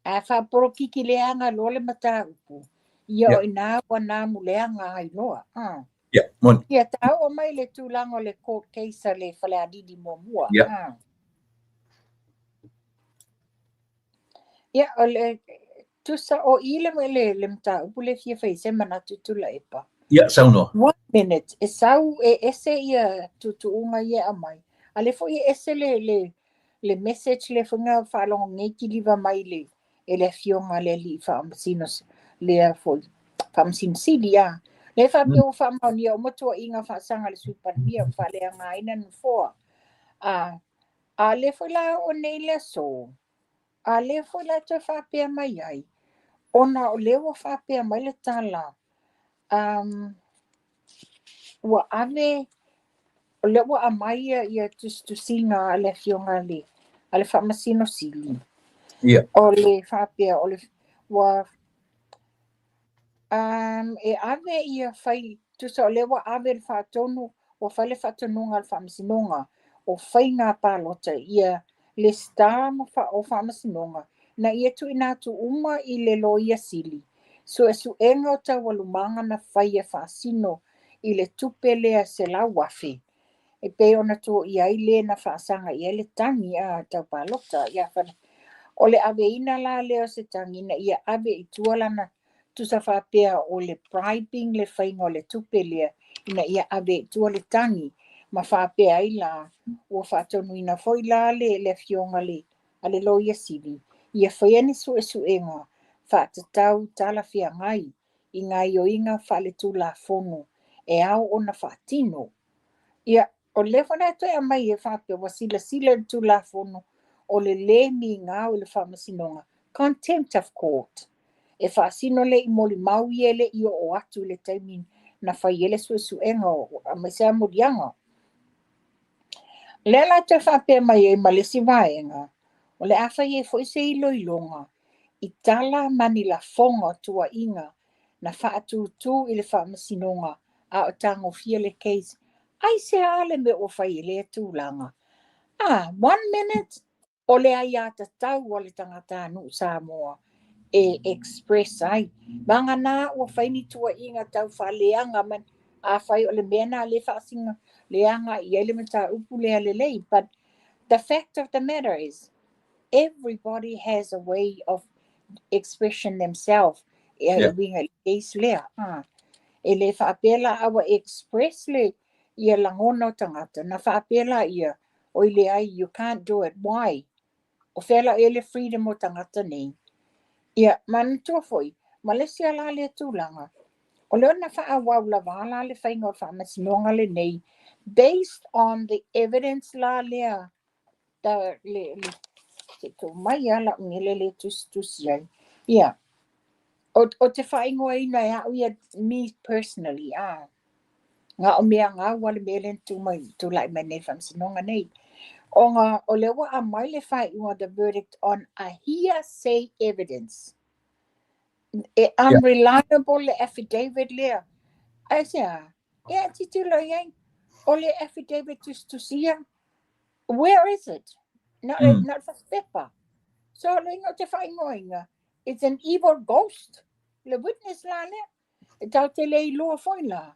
[SPEAKER 2] A faapolokiki leaga loa le mataupu, ia o ina ua namu leaga ai loa. Ah.
[SPEAKER 1] Ia, moni.
[SPEAKER 2] Ia ta oo mai le tulaga o le court case a le Falealili muamua. Ah. Ia, o le tusa o i le mataupu le fia fai se manatu Tuilaepa.
[SPEAKER 1] Ia, saunoa.
[SPEAKER 2] One minute, e sau e ese ia tuutuuga ia e aumai. A le foi e ese le message le foi na faalogo nei kiliva mai le e le afioga le alii faamasino lea foi faamasino sili a. Le faapea ua faamaonia uma tuuaiga faasaga le Sui Palemia ua faaleaogaina le nofoa. A le foi la o nei le aso, a le foi la toe faapea mai ai, ona o lea ua faapea mai le tala, ua ave, o lea ua aumai ia tusitusiga a le afioga a le faamasino sili. O le faapea, o le, ua, e ave ia fai, tusa o lea ua ave le faatonu, ua fai le faatonuga a le faamasinoga, o faiga palota ia le star ma o faamasinoga, na ia tuuina atu uma i le loia sili. Suesuega o taualumaga na faia faasino i le tupe lea 100,000. E pei ona tuuaia ai le na faasaga i ai le tagi a tau palota. Ia, o le aveina la lea o se tagi na ia ave i tua lana tusa faapea o le bribing le faiga o le tupe lea. ina ia ave i tua le tagi ma faapea ai la ua faatonuina foi la le afioga a le Loia Sili ia faia ni suesuega faatatau talafeagai i gaoioiga faaletulafono e ao ona faatino. Ia, o lea foi la toe aumai e faapea ua silasila i le Tulafono o le lē migao i le Faamasinoga, contempt of court, e faasino le i molimau ia e le i oo atu i le taimi na fai ai le suesuega aemaise lava moliaga. Lea la toe faapea mai ai ma le isi vaega, o le a fai ai foi se iloiloga i tala ma ni lafoga o tuuaiga na faatūtū i le Faamasinoga a o tagofia le case. Aisea le mea ua fai i lea tulaga? Ah, one minute, o le aiatatau a le tagatanuu Samoa e express ai. Vagana ua fai ni tuuaiga tau faaleaga ma afai o le mea na le faasino leaga i ai le mataupu lea lelei. But the fact of the matter is, everybody has a way of expression themselves e uiga i le case lea. Ah. E le faapea la a ua express le ia lagona o tagata, na faapea la ia, oi leai, you can't do it. Why? O fea la e le freedom o tagata nei? Ia, manatua foi, ma le isi ala lea tulaga, o lea na faaauau lava la le faiga o le faamasinoga lenei, based on the evidence la lea, ta, le, se tō mai a lau ngele le tusitusi ai. Ia, o te whaingoaina e au ia me personally, ah, ngā o mea ngā ua le mea le tu mai, tu lai mai nei faamasinoga nei. O ngā, o lea ua aumai le faaiuga the verdict on a hearsay evidence. E unreliable le affidavit lea. Ai se a, e a titilo i ai, o le affidavit tusitusia, where is it? Not, not fasipepa. So le inga o te whaingoainga, it's an evil ghost. Le witness la lea. E tau te le iloa foi la.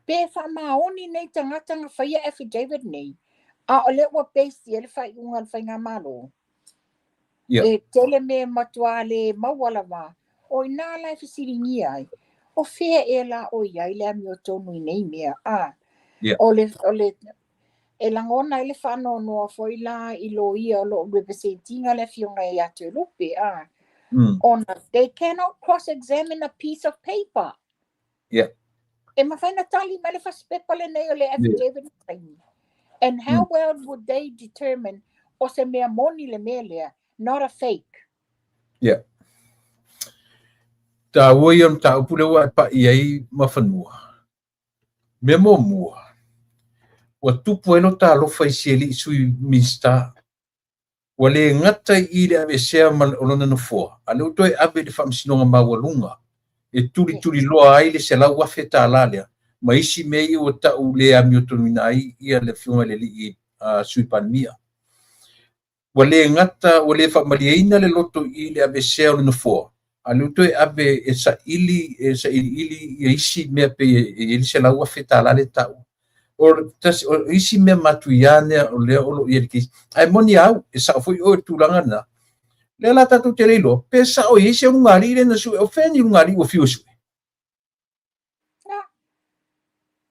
[SPEAKER 2] Pe whaamaoni nei tangata nga whaia affidavit nei. A o le ua base i le whaiunga le whainga malo. E tele me matua le maua lava. O i nā lai whasiringia ai. O fea e la o iai le amio tonu i nei mea. A. O le, e langona i le whaanoanoa foi la i lo ia o lo representinga le afioga ia Toelupe. A. Ona, they cannot cross-examine a piece of paper. E mawhai na tali mai le fasipepa le nei o le affidavit na saini. And how well would they determine o se mea moni le mea lea, not a fake?
[SPEAKER 1] Yeah. Tā ua ia o mataupu le ua e pai ai ma fanua. Mea muamua, ua tupu ai lo talofa i si ali'i Sui Minisita. Ua le gata i le aveesea ma o lona nofoa, a o lea ua toe ave i le Faamasinoga Maualuga e tulituliloa ai le $100,000 tālā lea ma isi mea ia ua ta'u le amiotonuina ai ia le afioga i le ali'i Sui Palemia. Ua le gata, ua le faamalieina le loto i le aveesea o le nofoa, a o lea ua toe ave e saili e sailiili ia isi mea pei e i ai le $100,000 tālā lea ta'u. O tasi o isi mea matuia nea o lea o lo o i ai le kesi. Ae moni au, e sao foi oe i le tulaga lena. Lea la tatou te le iloa, pe sao i ai se ulugalii lea na sue, o fea ni ulugalii ua fiu e sue?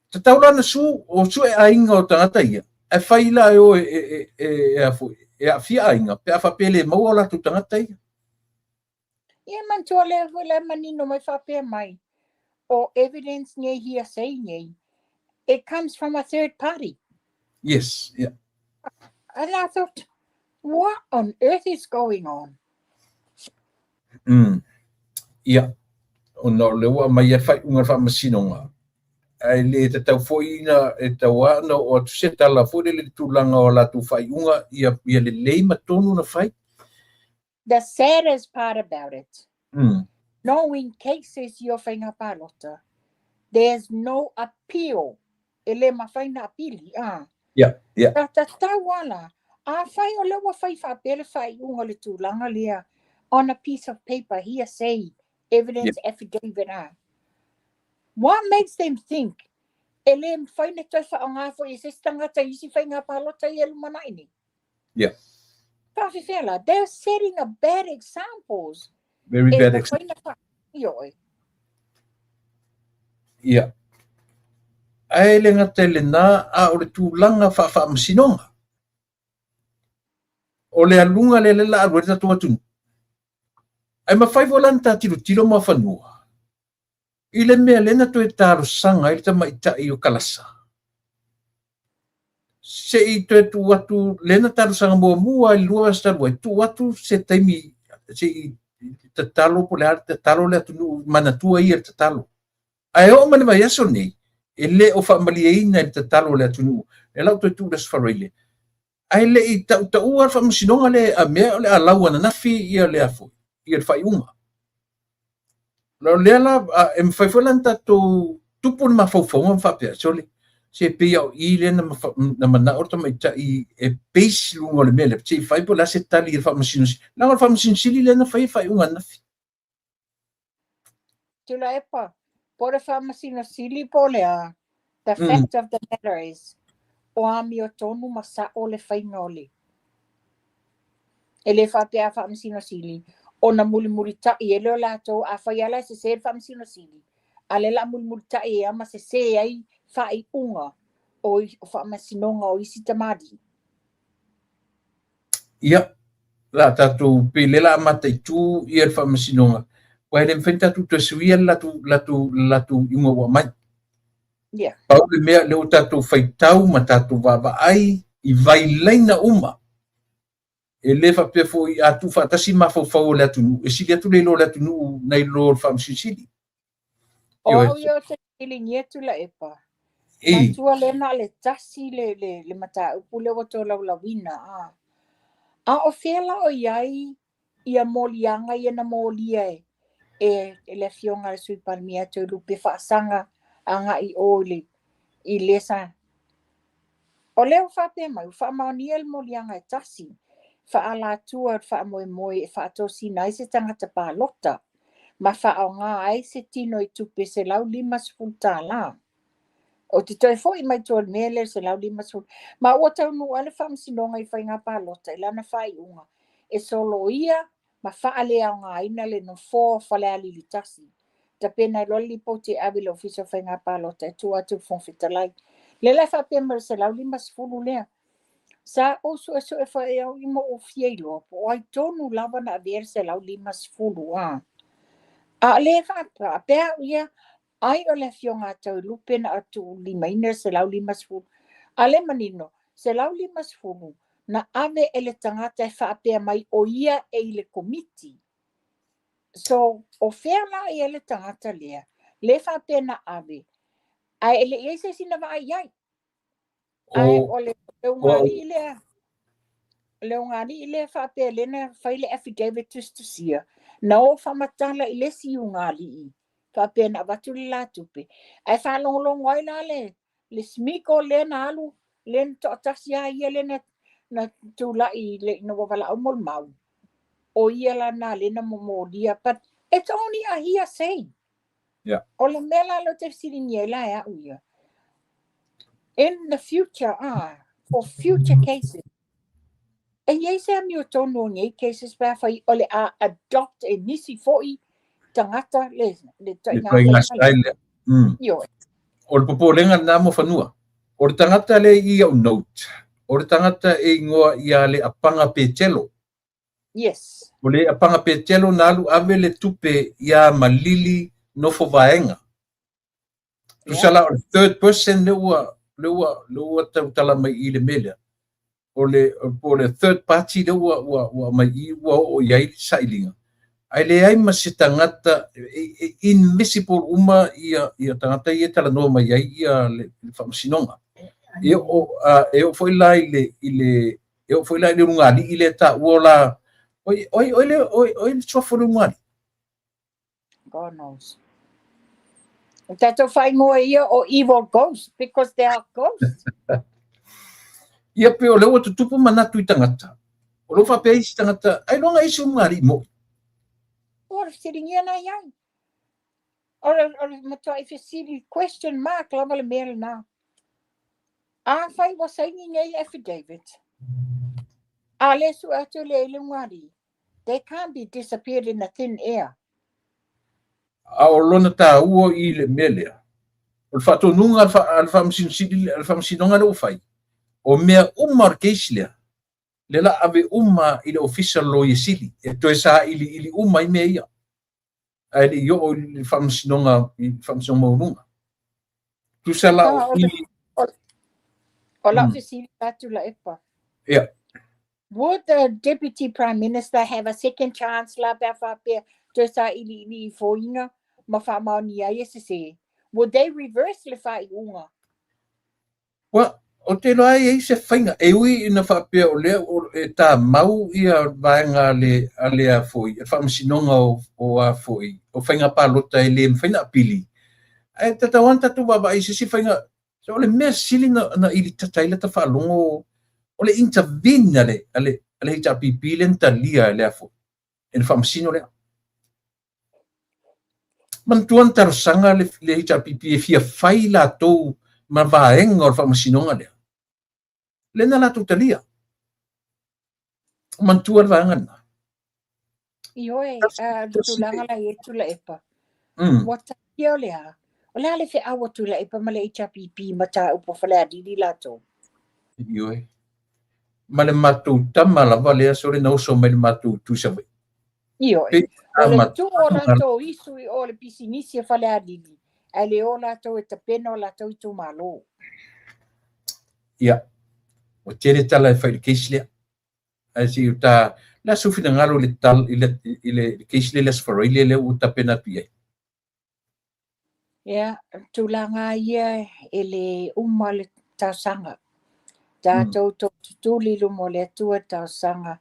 [SPEAKER 1] Tatau la na su, o sue aiga o tagata ia, ae fai la e o e a foi, e aafia aiga, pe a faapea e le maua o latou tagata ia.
[SPEAKER 2] Ia manatua lea foi la e manino mai faapea mai, o evidence nei hearsay nei, it comes from a third party.
[SPEAKER 1] Yes, yeah.
[SPEAKER 2] And I thought, what on earth is going on?
[SPEAKER 1] Ia, ona o lea ua aumai ai le faaiuga o le faamasinoga, ae le tatau foi na e tau lava ona oo atu se tala foi lele i le tulaga o latou faaiuga ia lelei ma tonu na fai.
[SPEAKER 2] The saddest part about it, knowing cases i o whainga palota, there's no appeal. E le mawhai na apili. Ah.
[SPEAKER 1] Yeah.
[SPEAKER 2] Ta tatau ala. A whai o lea ua fai faapea le faaiuga le tulaga lea on a piece of paper, hearsay, evidence affidavit. Ah. What makes them think e le mawhai na toe whaonga foi e se isi tagata i isi faiga palota i e lumanai nei? Faafefea la, they're setting a bad examples.
[SPEAKER 1] Very
[SPEAKER 2] E
[SPEAKER 1] bad
[SPEAKER 2] mawhai
[SPEAKER 1] example.
[SPEAKER 2] na wha- Ioe.
[SPEAKER 1] Ia. Ae le gata i lena, a o le tulaga faafaamasinoga. O le aluga lea lea la alu ai le tatou atunuu. Ae mafai foi la ona ta tilotilo Muafanua i le mea lea na toe talosaga ai le tamaitai o Kalasa. Se i toe tuu atu, lea na talosaga muamua i le 2 vaiaso talu ai, tuu atu se taimi se i tatalo po o le a tatalo le atunuu, manatua ia le tatalo. Ae oo mai le vaiaso lenei, e le o faamalieina i le tatalo a le atunuu. Lea la ua toe tuu i le Aso Faraile. Ae le i tautaua le faamasinoga lea a mea o le a lau ananafi ia le a foi, ia le faaiuga. O lea la e mafai foi la ona tatou tupu le mafaufauga ma faapea, sole, se pei o i lea na manao le tamaitai e base luga o le mea lea, se i fai po o le a se tali a le Faamasino Sili. Leaga o le Faamasino Sili lea na faia faaiuga ananafi.
[SPEAKER 2] Tuilaepa, po o le Faamasino Sili po o le a, the fact of the matter is, o amiotonu ma sa'o le faiga o le. E le faapea a Faamasino Sili ona mulimulita'i ai lea o latou, afai lava la e sesē le Faamasino Sili, a o lea o le a mulimulita'i ai lava ma sesē ai faaiuga o faamasinoga o isi tamalii.
[SPEAKER 1] Ia, la tatou pei lea la a mataitu ia le faamasinoga, aua e le mafai ona tatou toe suia le latou iuga ua aumai. Pau le mea lea ua tatou faitau ma tatou vaavaai i vailaina uma, e le faapea foi a tuufaatasi mafaufau o le atunuu, e sili atu le iloa o le atunuu nai lo le Faamasino Sili.
[SPEAKER 2] O au ia ou te fesiligia Tuilaepa, matua lea na o le tasi le mataupu lea ua tolaulauina, a. A o fea la o i ai ia moliaga ia na molia e le afioga a le Sui Palemia ia Toelupe faasaga agai i o i le sa. O lea ua faapea mai, ua faamaonia le moliaga e tasi, faaalatua o le faamoemoe e faatosina ai se tagata palota ma faaaoga ai se tino i tupe $150. Ou te toe foi mai tua i le mea lea 150. Ma ua taunuu ai le faamasinoga i faiga palota i lana faaiuga e soloia ma faaleaogaina le nofoa o Falealili 1. Tapena ai loa le lipoti e ave i le Ofisa o Faiga Palota e tuu atu i le Fofoga Fetalai. Lea la e faapea mai le 150 lea. Sa ou suesue foi au i ma ou fia iloa po o ai tonu lava na avea le 150 a. A o lea e faapea au ia, ai o le afioga a Toelupe na tuulimaina le 150. A lea manino, 150 na ave e le tagata e faapea mai o ia e i le komiti. So, o fea la i ai le tagata lea, le faapea na ave, ae e le i ai se isi na vaai ai. Ae o le ugali'i lea, le ugali'i lea faapea lea na fai le affidavit tusitusia, na o faamatala i le isi ugali'i, faapea na avatu le la tupe. Ae faalogologo ai la le Smiko lea na alu, lea na toatasi a ia lea na tulai ina ua valaau mo le mau. O ia la na lea na momolia, but it's only a hearsay. O le mea la lea ou te fesiligia ai la e au ia. In the future, for future cases, e i ai se amiotonu o nei cases pe afai o le a adopt e nisi foi tagata le
[SPEAKER 1] Le ituaiga style lea.
[SPEAKER 2] Ioe.
[SPEAKER 1] O le popolega lena Muafanua. O le tagata lea i au note, o le tagata e igoa ia Leapaga Petelo.
[SPEAKER 2] Yes.
[SPEAKER 1] O Leapaga Petelo na alu ave le tupe ia Malili nofo vaega. Tusa la o le third person lea ua tautala mai i le mea lea. O le, po le third party lea ua aumai i ua oo i ai sailiga. Ae leai ma se tagata, e invisible uma ia tagata ia e talanoa mai ai ia le faamasinoga. E oo foi la i le e oo foi la i le ulugalii lea e taua la, oi oi oi le oi oi le suafa o le ulugalii.
[SPEAKER 2] God knows. O tatou faaigoa ia o evil ghosts because they are ghosts.
[SPEAKER 1] Ia pe o lea ua tutupu manatu i tagata. O lea faapea isi tagata, ailoga isi ulugalii mo'i.
[SPEAKER 2] O le fesiligia na i ai. O le matuai fesili question mark lava le mea lena. Afai ua saini nei affidavit, a le sue atu le i le ulugalii, they can't be disappeared in a thin air.
[SPEAKER 1] A o lona taua i le mea lea. O le faatonuga a le Faamasino Sili, a le Faamasinoga lea ua fai, o mea uma o le case lea, lea la ave uma i le Ofisa o le Loia Sili, e toe sailiili uma ai mea ia, ae le i oo i le Faamasinoga, i le Faamasinoga Maualuga. Tusa la o i.
[SPEAKER 2] O lau fesili atu Tuilaepa.
[SPEAKER 1] Ia.
[SPEAKER 2] Would the Deputy Prime Minister have a second chance la pe a faapea toe sailiili i foiga ma faamaonia ai e sese? Would they reverse le faaiuga?
[SPEAKER 1] Ua, ou te iloa e i ai se faiga, e ui ina faapea o lea e tamau ia vaega a le, a le a foi, a le Faamasinoga o, o a foi, o faiga palota e le mafai ona apili. Ae tatau lava ona tatou vaavaai i se isi faiga. So, o le mea sili na, na ilitata ai lata faalogo, o le intervene a le, a le, a le HRPP lea na talia e le a foi, e le Faamasino lea. Manatua na talosaga le, le HRPP e fia fai latou ma vaega o le faamasinoga lea. Lea na latou talia. Manatua le vaega lena.
[SPEAKER 2] Ioe, le tulaga la i ai Tuilaepa. Ua talia o le a? O le a le feau a Tuilaepa ma le HRPP mataupu a Falealili latou?
[SPEAKER 1] Ioe. Ma le matou tama lava lea sole na oso mai le matou itu i Savaii.
[SPEAKER 2] Ioe. O le tuu o latou isu i o le pisinisi a Falealili, ae le o latou e tapena o latou itumalo.
[SPEAKER 1] Ia, ua tele tala e fai i le case lea. Ae se i ta, le a sou finagalo i le, tal, i le, i le case lea i le Aso Faraile lea ua tapena atu i ai?
[SPEAKER 2] Ia, tulaga ia e le uma le talosaga. Tatou tootutuli i luma o le Atua talosaga.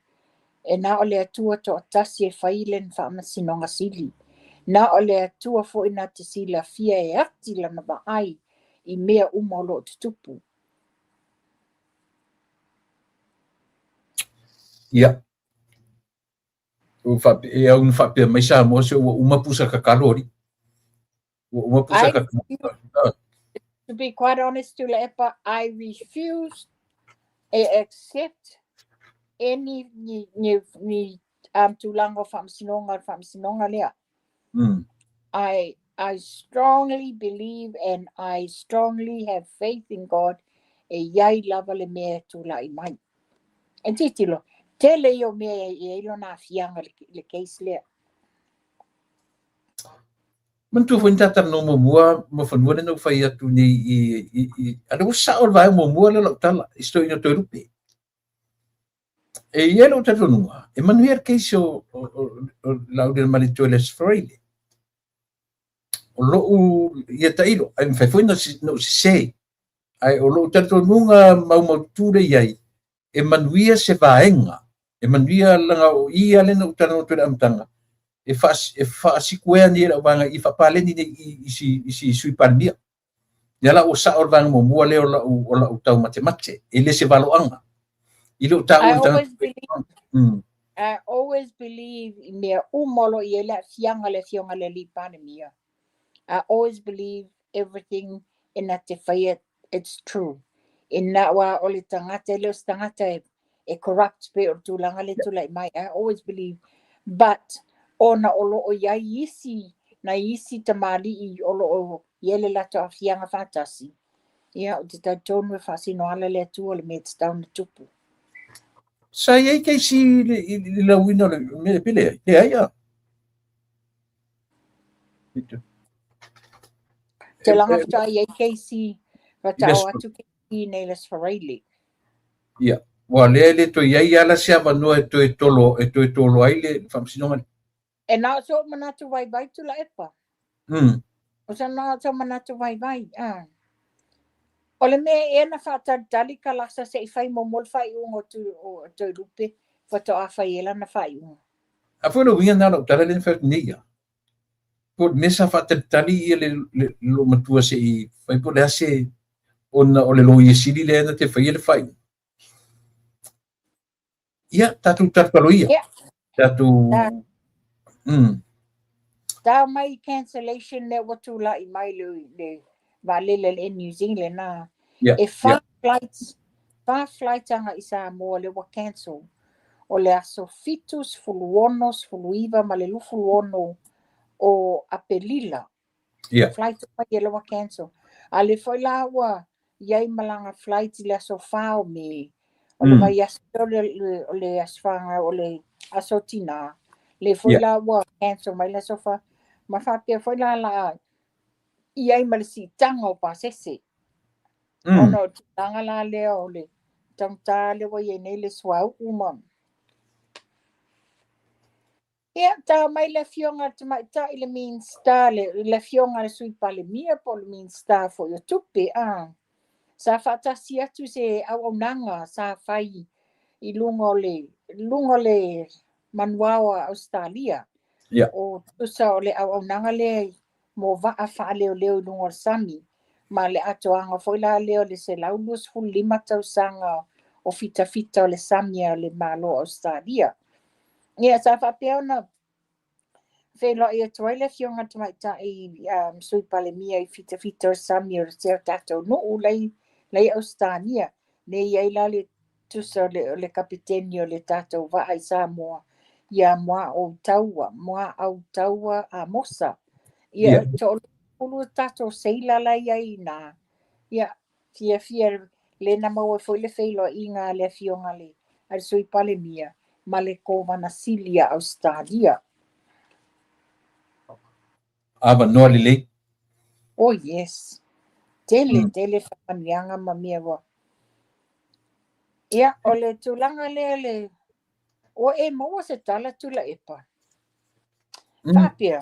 [SPEAKER 2] E na o le Atua toatasi e fai le faamasinoga sili. Na o le Atua foi na te silafia e ati lana vaai i mea uma o lo o tutupu.
[SPEAKER 1] Ia, e au na faapea mai Samoa se ua uma pusa kakalo alii. Ua uma pusa kakalo.
[SPEAKER 2] To be quite honest, Tuilaepa, I refuse to accept any ni, ni, ni tulaga o faamasinoga, faamasinoga lea. I strongly believe and I strongly have faith in God e iai lava le mea e tulai mai. E titilo, tele ia o mea e i ai lona aafiaga le case lea.
[SPEAKER 1] Manatua foi ni talanoa muamua ma fanua lea na ou fai atu nei i, i, i a lea ua sao le vaega muamua lea o lau tala i si toeaina o Toelupe. E i ai lou talitonuga, e manuia le case o, o, o, o Laaulialemalietoa i le Aso Faraile. O lou ia tailo, ae mafai foi na ou sese. Ae o lou talitonuga maumaututu lea i ai, e manuia se vaega, e manuia laga o ia lea na ou talanoa atu i le amataga, e faasikuea nei e lau vaega i faapaleni nei i si, i si Sui Palemia. Ia la ua sao le vaega muamua lea o lau, o lau taumatemate, e le se valoaga. I le o taua le
[SPEAKER 2] tagata. I always believe i mea uma o lo o i ai le aafiaga le afioga i le alii Palemia. I always believe everything e na te whaia, it's true. E na wa o le tagata, e le o se tagata e, e corrupt pe o le tulaga le tulai mai. I always believe. But, ona o lo o i ai isi, na isi tamalii o lo o i ai le latou aafiaga faatasi. Ia, ou te talitonu e faasino ala le Atua le mea e tatau ona tupu.
[SPEAKER 1] Sa i ai keisi i le lauina o le mea pe leai? Leai a.
[SPEAKER 2] Te langa faatoa i ai keisi, faatoa o atu keisi nei le Aso Faraile.
[SPEAKER 1] Ia, ua lea e le toe i ai ala se avanoa e toe tolo, e toe tolo ai le faamasinoga.
[SPEAKER 2] E na o so'u manatu vaivai Tuilaepa. O sa na o so'u manatu vaivai. Ah. O le mea ea na faatalitali Kalasa se i fai muamua le faaiuga o tu, o Toelupe faatoa fai ai lana faaiuga.
[SPEAKER 1] A foi le uiga na lau tala lea na fai atu nei ia. Po o le mea sa faatalitali ia le, le, le loomatua se i fai po o le a se ona o le loia sili lea na te faia le faaiuga. Ia, tatou talotalo ia.
[SPEAKER 2] Ia.
[SPEAKER 1] Tatou...
[SPEAKER 2] Ta. Tau mai cancellation lea ua tulai mai le, le vaalele a le Air New Zealand a.
[SPEAKER 1] Yeah,
[SPEAKER 2] E whā
[SPEAKER 1] yeah.
[SPEAKER 2] flights, whā flights anga i Samoa lea ua cancel. O le aso 7, 16, 19 ma le 26 o Apelila.
[SPEAKER 1] Yeah.
[SPEAKER 2] Flight uma ia lea ua cancel. A lea foi la ua i ai ma lana flight i le aso 4 o Me, o le vaiaso o le aso fanau, o le aso tinā, lea foi la ua cancel mai le aso 4, ma faapea foi la la i ai ma le siitaga o pasese. Ona o le tulaga la lea o le taugata lea ua i ai nei le suauu ma. Ia, tao mai le Afioga a le Tamaitai le Minisita, le Afioga a le Sui Palemia po o le Minisita foi o Tupe, a. Sa faatasi atu se auaunaga sa fai i luga o le, luga o le manuao a Ausetalia. O tusa o le auaunaga lea mo vaa faaleoleo i luga o le sami, ma le atoaga foi la lea o le 125 tausaga o fitafita o le sami a le Malo o Ausetalia. Ia, sa faapea ona feiloai atu ai le Afioga i le Tamaitai Sui Palemia i fitafita o le sami o si o tatou nuu lai, lai Ausetalia. Lea i ai la le tusa o le kapeteni o le tatou vaa i Samoa, ia Muaotaua, Muautaua Amosa. Ia, toalua tatou seila la i ai i ina. Ia, fiafia lea na maua foi le feiloaiga a le Afioga a le Sui Palemia ma le Kovana Sili a Ausetalia.
[SPEAKER 1] Avanoa lelei.
[SPEAKER 2] Oh yes. Tele, tele faamanuiaga ma mea ua. Ia, o le tulaga lea le ua e maua se tala Tuilaepa. Faapea.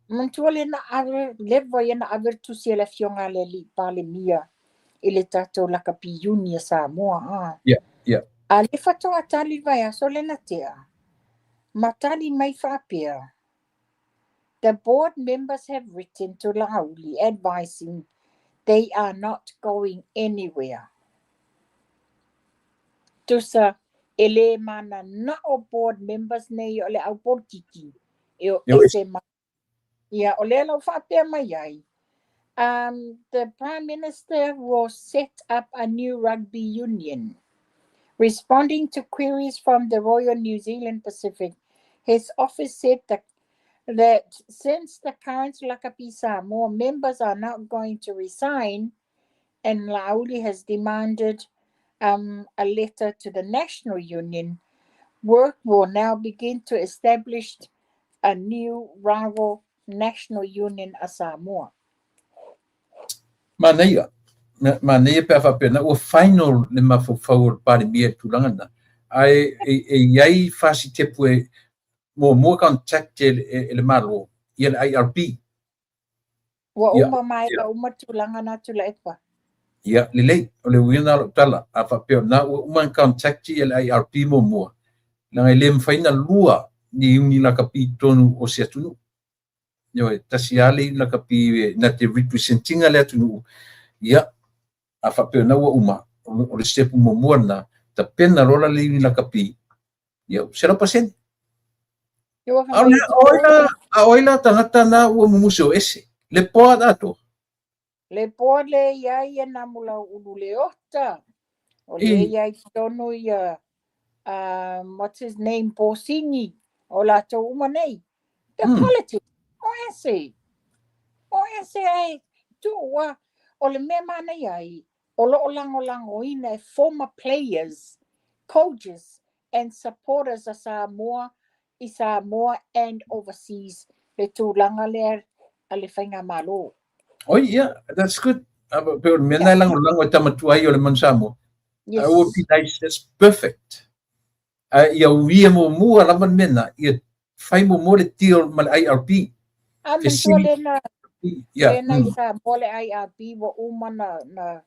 [SPEAKER 2] Manatua le na ave, leva ia na ave le tusi a le Afioga a le Alii Palemia i le tatou lakapi iuni a Samoa. A. A le faatoa tali le vaiaso lea na tea, ma tali mai faapea, The board members have written to Laauli advising they are not going anywhere. Tusa, e le mananao board members nei o le au polokiki e o ese mai. Ia, o lea la ua faapea mai ai, the Prime Minister will set up a new rugby union. Responding to queries from the Royal New Zealand Pacific, his office said that since the current Lakapi Samoa members are not going to resign, and Laauli has demanded a letter to the National Union, work will now begin to establish a new rival National Union a Samoa.
[SPEAKER 1] Manaia. Manaia pe a faapea na ua final le mafaufau o le Palemia i le tulaga lena. Ae e i ai fasitepu e muamua contact e le Malo ia le IRB.
[SPEAKER 2] Ua uma maea uma tulaga na Tuilaepa.
[SPEAKER 1] Ia, lelei, o le uiga lena o lau tala, a faapea o lena ua uma ona contact ia le IRB muamua, leaga e le mafai ona lua ni iuni lakapi i totonu o se atunuu. Ioe, tasi lava le iuni lakapi na te represent ina le atunuu, ia, a faapea o lena ua uma, o le step muamua lena, tapena loa la le iuni lakapi, ia, 100%. A o ai la tagata na ua mumusi o ese? Le board atoa.
[SPEAKER 2] Le board le i ai ia Namulau'ulu Leota. O le i ai totonu ia, what's his name, Posini, o latou uma nei. The politics, o ese. O ese ai, tuua, o le mea manaia ai, o lo o lagolagoina e former players, coaches and supporters a Samoa i Samoa and overseas le tulaga lea a le Faigamalo.
[SPEAKER 1] Oi, yeah, that's good. Pe o le mea na e lagolago e tama tuai o le Manu Samoa.
[SPEAKER 2] Yes.
[SPEAKER 1] That would be nice, that's perfect. A ia uia muamua lava le mea na, ia fai muamua le deal ma le IRB.
[SPEAKER 2] A manatua le na, le na i Samoa le IRB ua uma na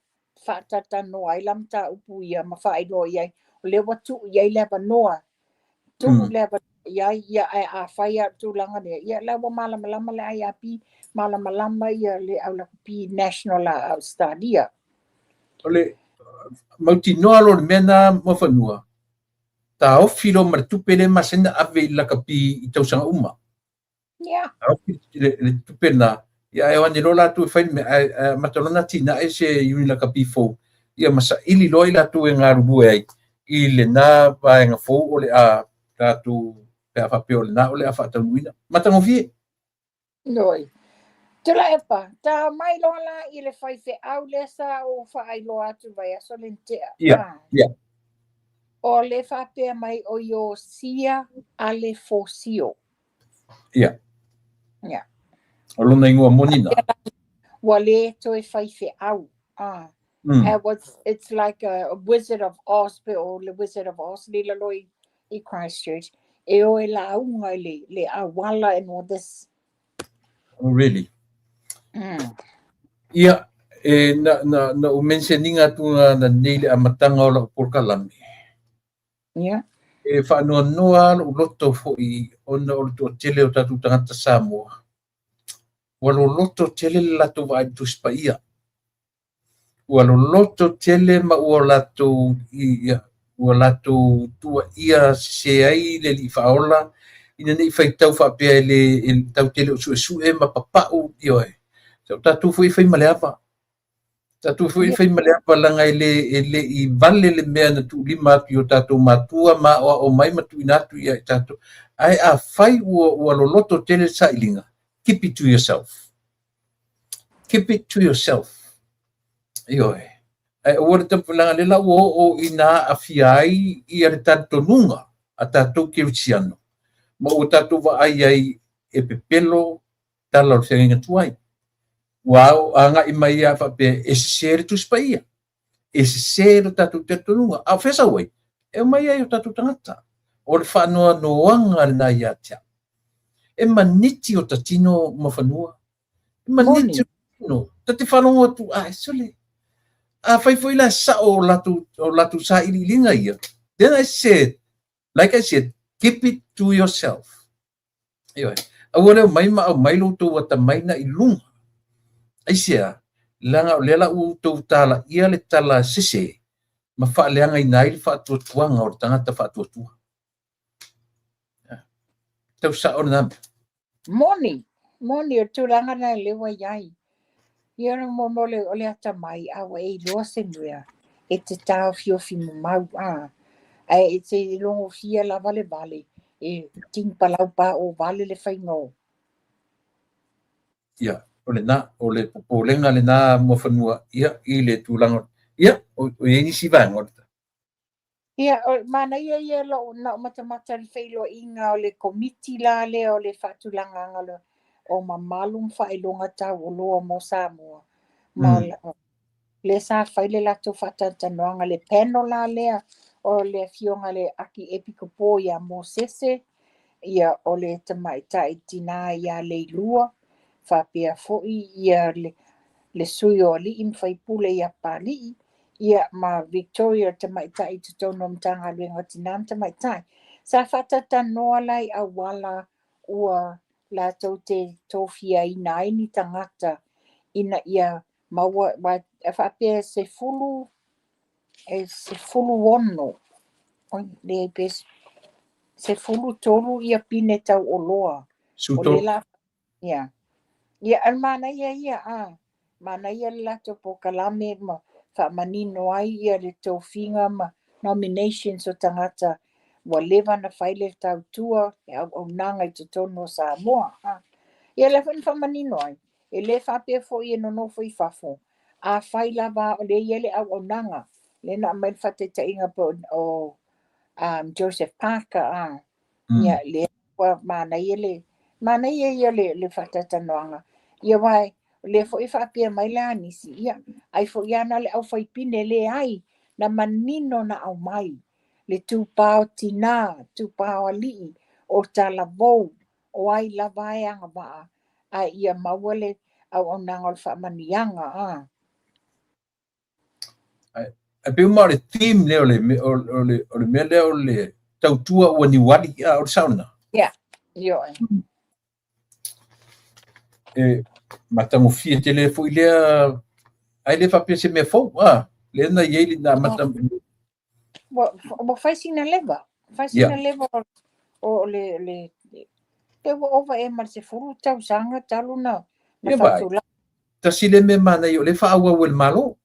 [SPEAKER 2] faatalatanoa ai la mataupu ia ma faailoa i ai. O lea ua tuu i ai le avanoa, tuu le avanoa i ai, ia, ae afai lava o le tulaga lea, ia la ua malamalama le IRB, malamalama ia le au lakapi national a Ausetalia.
[SPEAKER 1] O le mautinoa loa o le mea na Muafanua, taofi loa ma le tupe lea e masani ona ave i le lakapi i tausaga uma. Taofi le tupe lena, ia ae o ane loa latou e fai le mea, ae amata loa ona atinae se iuni lakapi fou, ia ma saili loa i latou e galulue ai i lena vaega fou o le a tatou, pe a faapea o lena o le a faataunuuina. Matagofie.
[SPEAKER 2] Oi. Tuilaepa, ta mai loa la i le faifeau lea sa ou faailoa atu i le vaiaso lea na tea.
[SPEAKER 1] Ia, ia.
[SPEAKER 2] O le faapea mai o Iosia Alefosio.
[SPEAKER 1] Ia.
[SPEAKER 2] Ia.
[SPEAKER 1] O lona igoa moni na.
[SPEAKER 2] Ua le toe faifeau. Ah. Was, it's like a Wizard of Oz, pe o le Wizard of Oz le lalo i Christchurch. E o e lauga i le auala and all this.
[SPEAKER 1] Oh, really? Ia, e, na ou mention ina atu na nei le amataga o lau polokalame. E faanoanoa lou loto fo'i ona o le toatele o tatou tagata Samoa. Ua loloto tele le latou vaai i le Tusi Paia. Ua loloto tele ma ua latou ia, ua latou tuuaia sese ai le Alii Faaola ina ne i faitau faapea e le e tau tele o suesue ma papau, ioe. Sa o tatou foi e fai ma le ava. Tatou foi e fai ma le ava leaga e le i vale le mea na tuulima atu i o tatou matua ma aoao mai ma tuuina atu ia i tatou. Ae afai ua loloto tele le sailiga, keep it to yourself. Keep it to yourself. Ioe. Ae aua le tapu leaga le la ua oo ina aafia ai ia le talitonuga a tatou kerisiano ma ua tatou vaai ai e pepelo tala o le feagaiga tuai. Ua agai mai ia faapea e sese le Tusi Paia. E sese lo tatou talitonuga. A o fea sau ai? E omai ai o tatou tagata. O le faanoanoaga lena ia te au. E maniti o tatino ma fanua. E maniti o tatino. Ta te faalogo atu, a sole. A fai foi la sao o latou sailiiliga ia. Then I said, like I said, keep it to yourself. Ioe. Aua leo mai ma aumai lo tou atamai na i luga. Aisea, leaga o lea la ua outou talaia le tala sese ma faaleagaina ai le faatuatuaga o le tagata faatuatua. Tau sao lena mea.
[SPEAKER 2] Moni, moni o tulaga na e lewa i ai. Ia na mo mo le o le atamai a ua e iloa se mea e te taofiofi mamau a. Ae e te logofia lava le vale e tini palau pa o vale le faiga o.
[SPEAKER 1] Ia, o lena, o le popolega lena Muafanua, ia, i le tulaga, ia, o i ai nisi vaega o le
[SPEAKER 2] Ia, o manaia ia lou na o matamata le feiloaiga o le komiti la lea o le faatulagaga o mamalu ma faailoga taualoa mo Samoa. Ma lea sa fai le latou faatalatalanoaga le panel la lea o le afioga le Aki Epikopo ia Mosese, ia o le tamaitai tina ia Leilua, faapea foi ia le sui o alii ma faipule ia Palii, ia ma Victoria tamaitai i totonu o Matagaluega o Tina ma Tamaitai. Sa faatalatalanoa la i auala ua latou te tofiaina ai ni tagata ina ia maua faapea 10 e 16 oi le pe 13 ia pine tauoloa. O le la ia. Ia al manaia ia a. Manaia le latou polokalame ma faamanino ai ia le tofiga ma nominations o tagata ua leva na fai le tautua e auaunaga i totonu o Samoa. Ia lea foi na faamanino ai. E le faapea foi e nonofo i fafo. A fai lava o lea i ai le auaunaga. Lea na aumai le faataitaiga po o Joseph Parker. Ia lea ua manaia le manaia ia le faatalatalanoaga. Ia aua o lea foi e faapea mai la nisi, ia ai foi ana le aufaipine leai na manino na aumai le tupā o tina, tupā o alii, o talavou, o ai lava e agavaa, ae ia maua le auaunaga o le faamanuiaga.
[SPEAKER 1] Ae pei uma o le theme lea o le mea lea o le tautua ua niuali, a o le sao lena.
[SPEAKER 2] Ia, ioe.
[SPEAKER 1] E matagofie tele foi lea, ae le faapea se mea fou, a lea na i ai le na amata.
[SPEAKER 2] Ua fai sina leva. Fai sina leva o le pe ua ova e ma le 10 tausaga talu na
[SPEAKER 1] Ia vai.
[SPEAKER 2] faatulaga.
[SPEAKER 1] Tasi le mea manaia o le faaauau e le Malo.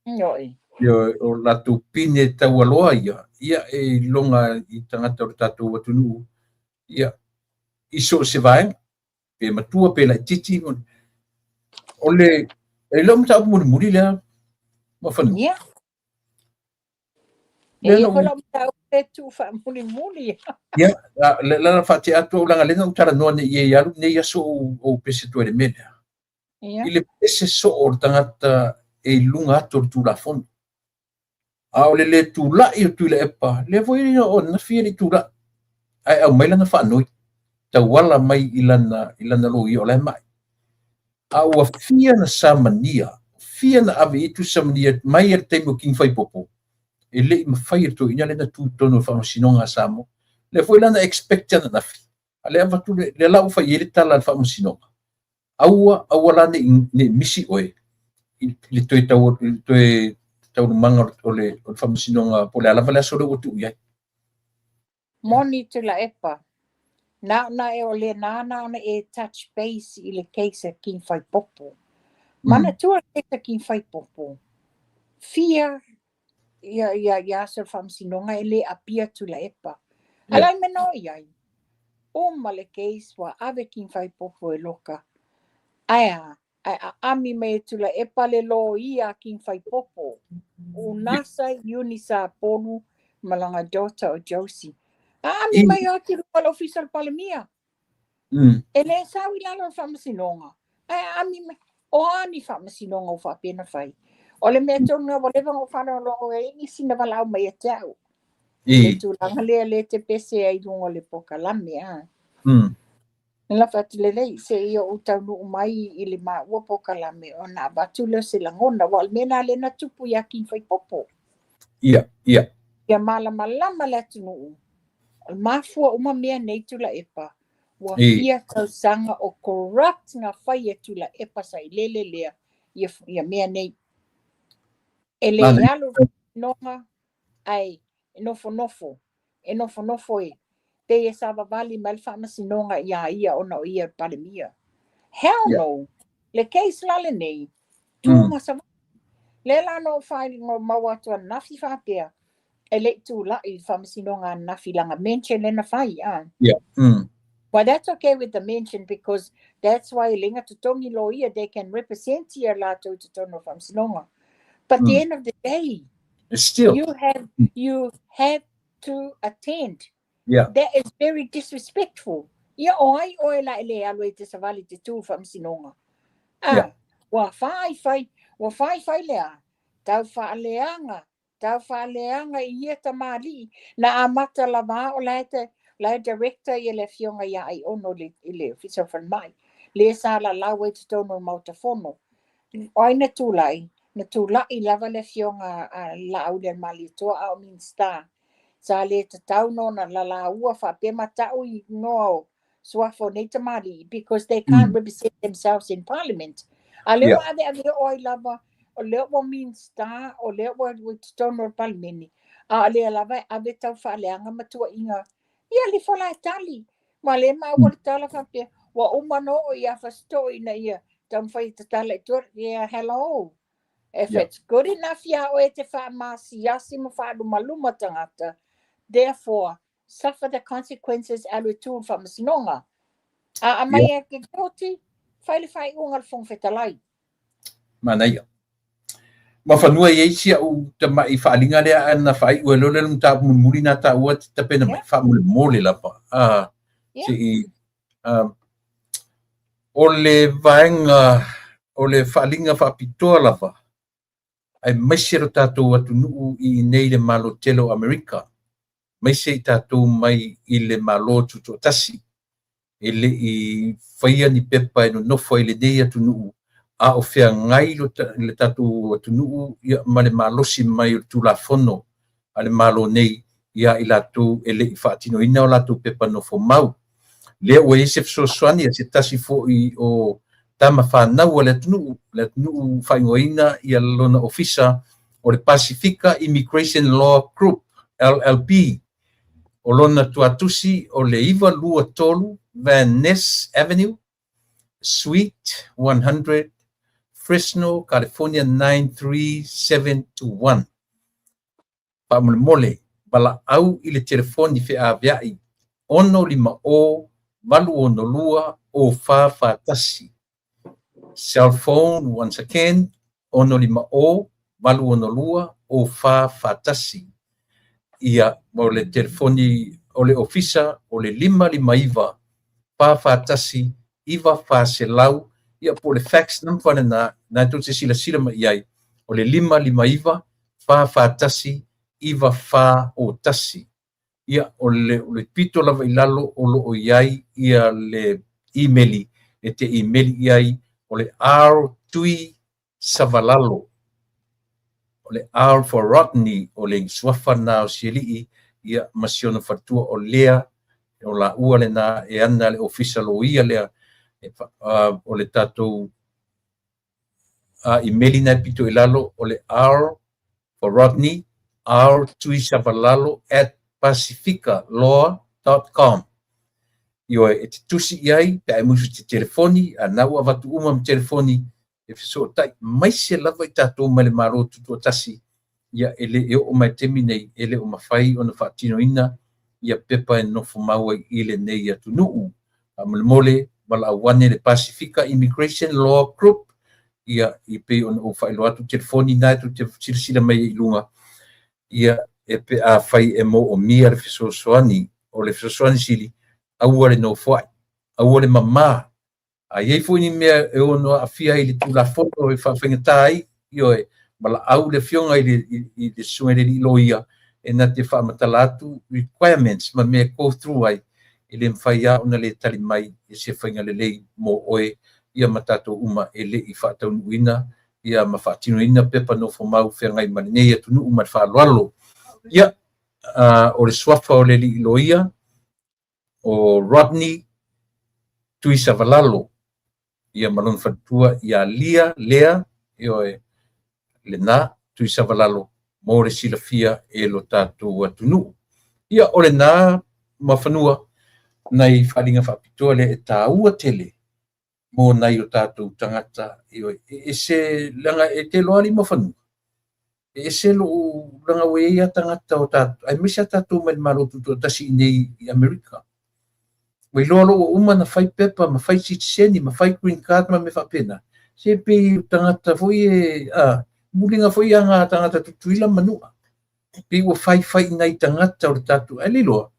[SPEAKER 2] Ioe.
[SPEAKER 1] Ia, o latou pine taualoa ia, ia e iloga i tagata o le tatou atunuu, ia, i so o se vaega, pe matua pe laitiiti. O le, e le o mataupu mulimuli lea, Mafanua.
[SPEAKER 2] Ia. E
[SPEAKER 1] Lea
[SPEAKER 2] ia
[SPEAKER 1] na
[SPEAKER 2] foi
[SPEAKER 1] ou
[SPEAKER 2] lau mataupu e tuu faamulimuli.
[SPEAKER 1] Ia, la la faatea atu au leaga lea na ou talanoa nei i ai alu nei aso ou ou pese atu ai i le mea lea.
[SPEAKER 2] Ia.
[SPEAKER 1] I le pese soo o le tagata e i luga atu o le Tulafono. A o le lē tula'i o Tuilaepa, lea foi o ananafi e le i tula'i, ae aumai lana faanoi, tauala mai i lana i lana loia o la e ma'i. A ua fia na samania, fia na ave i ai tusi samania mai lava i le taimi o King Faipopo, e le i mafai e le toeaina lea na tu i totonu o le Faamasinoga a Samoa. Lea foi la na expect ananafi, a o lea e avatu le, lea la ua fai i ai le tala a le Faamasinoga, aua, aua la ne i, ne i misi oe i le toe tau, i le toe taualumaga o le, o le Faamasinoga po o le a lava le aso lea ua tuu i ai.
[SPEAKER 2] Moni Tuilaepa, na ona e o lena na ona e touch base i le case a King Faipopo. Manatua le case a King Faipopo, fia ia, ia, ia aso o le faamasinoga e le apia Tuilaepa. A le a le mea na oo i ai? Uma le case ua ave King Faipopo e loka. Ae a? Ae aami mai e Tuilaepa le loia a King Faipopo, Unasa Iuni Sapolu ma lana daughter o Josie. Aami mai o atu i luga o le ofisa o le Palemia. E le sau i lalo o le faamasinoga, ae aami mai. O a ni faamasinoga ua faapea ona fai? O le mea tonu lava ua leva ona ou faalogologo i ai nisi na valaau mai ia te au. Le tulaga lea lea e te pese ai i luga o le polokalame a. Na lafo atu lelei, se i ou taunuu mai i le maua polokalame ona avatu lea o se lagona, aua o le mea lena lea na tupu ia King Faipopo.
[SPEAKER 1] Ia, ia.
[SPEAKER 2] Ia malamalama le atunuu, mafua uma mea nei Tuilaepa, ua fia tausaga o corrupt na fai e Tuilaepa sailele lea ia, ia mea nei. E le alu i le faamasinoga, ae nofonofo, e nofonofo e pei e savavali mai le faamasinoga iā ia ona o ia o le Palemia. Hell no! Le case la lenei, tu ma savali. Lea la na ou faailoa maua atu ananafi faapea, e le i tulai i le faamasinoga ananafi lana mention lea na fai, a. Well, that's okay with the mention because that's why e le na totogi loia, they can represent ia latou i totonu o le faamasinoga. But the end of the day,
[SPEAKER 1] Still.
[SPEAKER 2] You have to attend. That is very disrespectful. Ia o ai oe la e le alu ai te savali te tu i le faamasinoga. A, ua faifai, ua faifai le a? Tau faaleaga, tau faaleaga i ia tamalii na amata lava o la e te, la e director ia le afioga ia Aiono i le, i le Ofisa o le Falemai, le sa lalau ai totonu o le Maota Fono. O ai na tulai? Na tulai lava le afioga a Laaulialemalietoa a o Minisita. Sa le tatau nona lalaua faapea ma ta'u igoa o suafa o nei tamalii because they can't represent themselves in parliament. A lea ua aveave oo ai lava, o lea ua Minisita, o lea ua i totonu o le Palemene, a o lea lava e ave tau faaleaga ma tuuaiga. Ia lifo la e tali. Ma lea maua le tala faapea, ua uma ona oo ia Fasitoo ina ia taumafai e tatala i tua, yeah, hello. If it's good enough iā oe te faamasiasi ma faalumaluma tagata, therefore, suffer the consequences alu e tu i le faamasinoga. A aumai e ke kōti, fai le faaiuga a le Fofoga Fetalai.
[SPEAKER 1] Manaia. Mafanua i ai si au tama'i faaaliga lea ae na faaiu ai loa lea le mataupu mulimuli na taua te tapena mai faamolemole lava. A se'i o le vaega o le faaaliga faapitoa lava aemaise lo tatou atunuu i inei le Malo tele o Amerika, aemaise i tatou mai i le Malo Tutoatasi, e le i faia ni pepa e nonofo ai i lenei atunuu, a o feagai le tatou atunuu ma le malosi mai o le Tulafono a le Malo nei ia i latou e le i faatinoina o latou pepa nofo mau. Lea ua i ai se fesoasoani a se tasi foi o tama fanau a le atunuu, le atunuu faaigoaina ia lona ofisa o le Pasifika Immigration Law Group, LLP. O lona tuatusi o le 923 Van Ness Avenue, Suite 100, Fresno, California 93721. Faamolemole, valaau i le telefoni feaveai 650 862 0441. Cell phone, once again, 650 862 0441. Ia, o le telefoni o le ofisa o le 559 441 9400, ia po o le fax number lena na tou te silasila mai i ai, o le 559 441 9401. Ia, o le pito lava i lalo o lo o i ai ia le imeli e te imeli i ai, o le R Tui Savalalo. O le R for Rodney, o le suafa na o Sialii, ia ma si ona faletua o Lea, o laua lena e ana le ofisa loia lea. O le tatou imeli na e pito i lalo o le R for Rodney, rtuisavalalo@pacificalaw.com. Ioe, e te tusi i ai, pe a e musu te telefoni, a na ua avatu uma ma telefoni, e fesootai mai se lava i tatou mai le Malo Tutoatasi, ia e le e oo mai taimi nei, e le o mafai ona faatinoina ia pepa e nofo mau ai i lenei atunuu. Faamolemole, valaau ane le Pasifika Immigration Law Group, ia i pei ona ou faailoa atu telefoni na e tou te silasila mai ai i luga, ia e pe a fai e moomia le fesoasoani. O le fesoasoani sili, aua le nofoai, aua le mamā. A i ai foi ni mea e ono aafia ai i le Tulafono e faafaigata ai, ioe, valaau le afioga i le susuga i le alii loia e na te faamatala atu requirements ma mea e go through ai, e le mafai lava ona le tali mai i se faiga lelei mo oe ia ma tatou uma e le i faataunuuina ia ma faatinoina pepa nofo mau feagai ma lenei atunuu ma le faaaloalo. Ia, o le suafa o le alii loia o Rodney Tuisavalalo, ia ma lona faletua ia Lia Lea, ioe, lena Tuisavalalo mo le silafia e lo tatou atunuu. Ia, o lena mafanua nai faaaliga faapitoa lea e taua tele mo nai o tatou tagata. Ioe, e ese leaga e te iloa alii mafanua, e ese lou leaga ua i ai lava tagata o tatou, aemaise lava tatou mai le Malo Tutoatasi i inei i Amerika. Ua iloa loa ua uma ona fai pepa ma fai sitiseni ma fai green card ma mea faapena. Se pei o tagata foi e muliga foi ia ngā tagata Tutuila ma Manua. Pei ua faifai i nai tagata o le tatou, ae le iloa,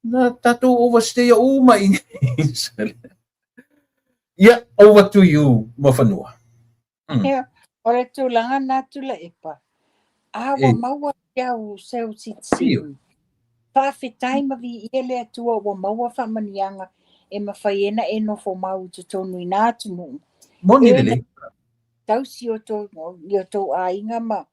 [SPEAKER 1] na tatou overstay uma i nei. Ia, over to you, Mafanua.
[SPEAKER 2] Ia, o le tulaga na Tuilaepa, a ua maua i au seu sitiseni. Faafetai ma viia le Atua ua maua faamanuiaga e mafai ai ona e nofo mau i totonu i na atunuu.
[SPEAKER 1] Moni lelei.
[SPEAKER 2] Tausi o tou aiga ma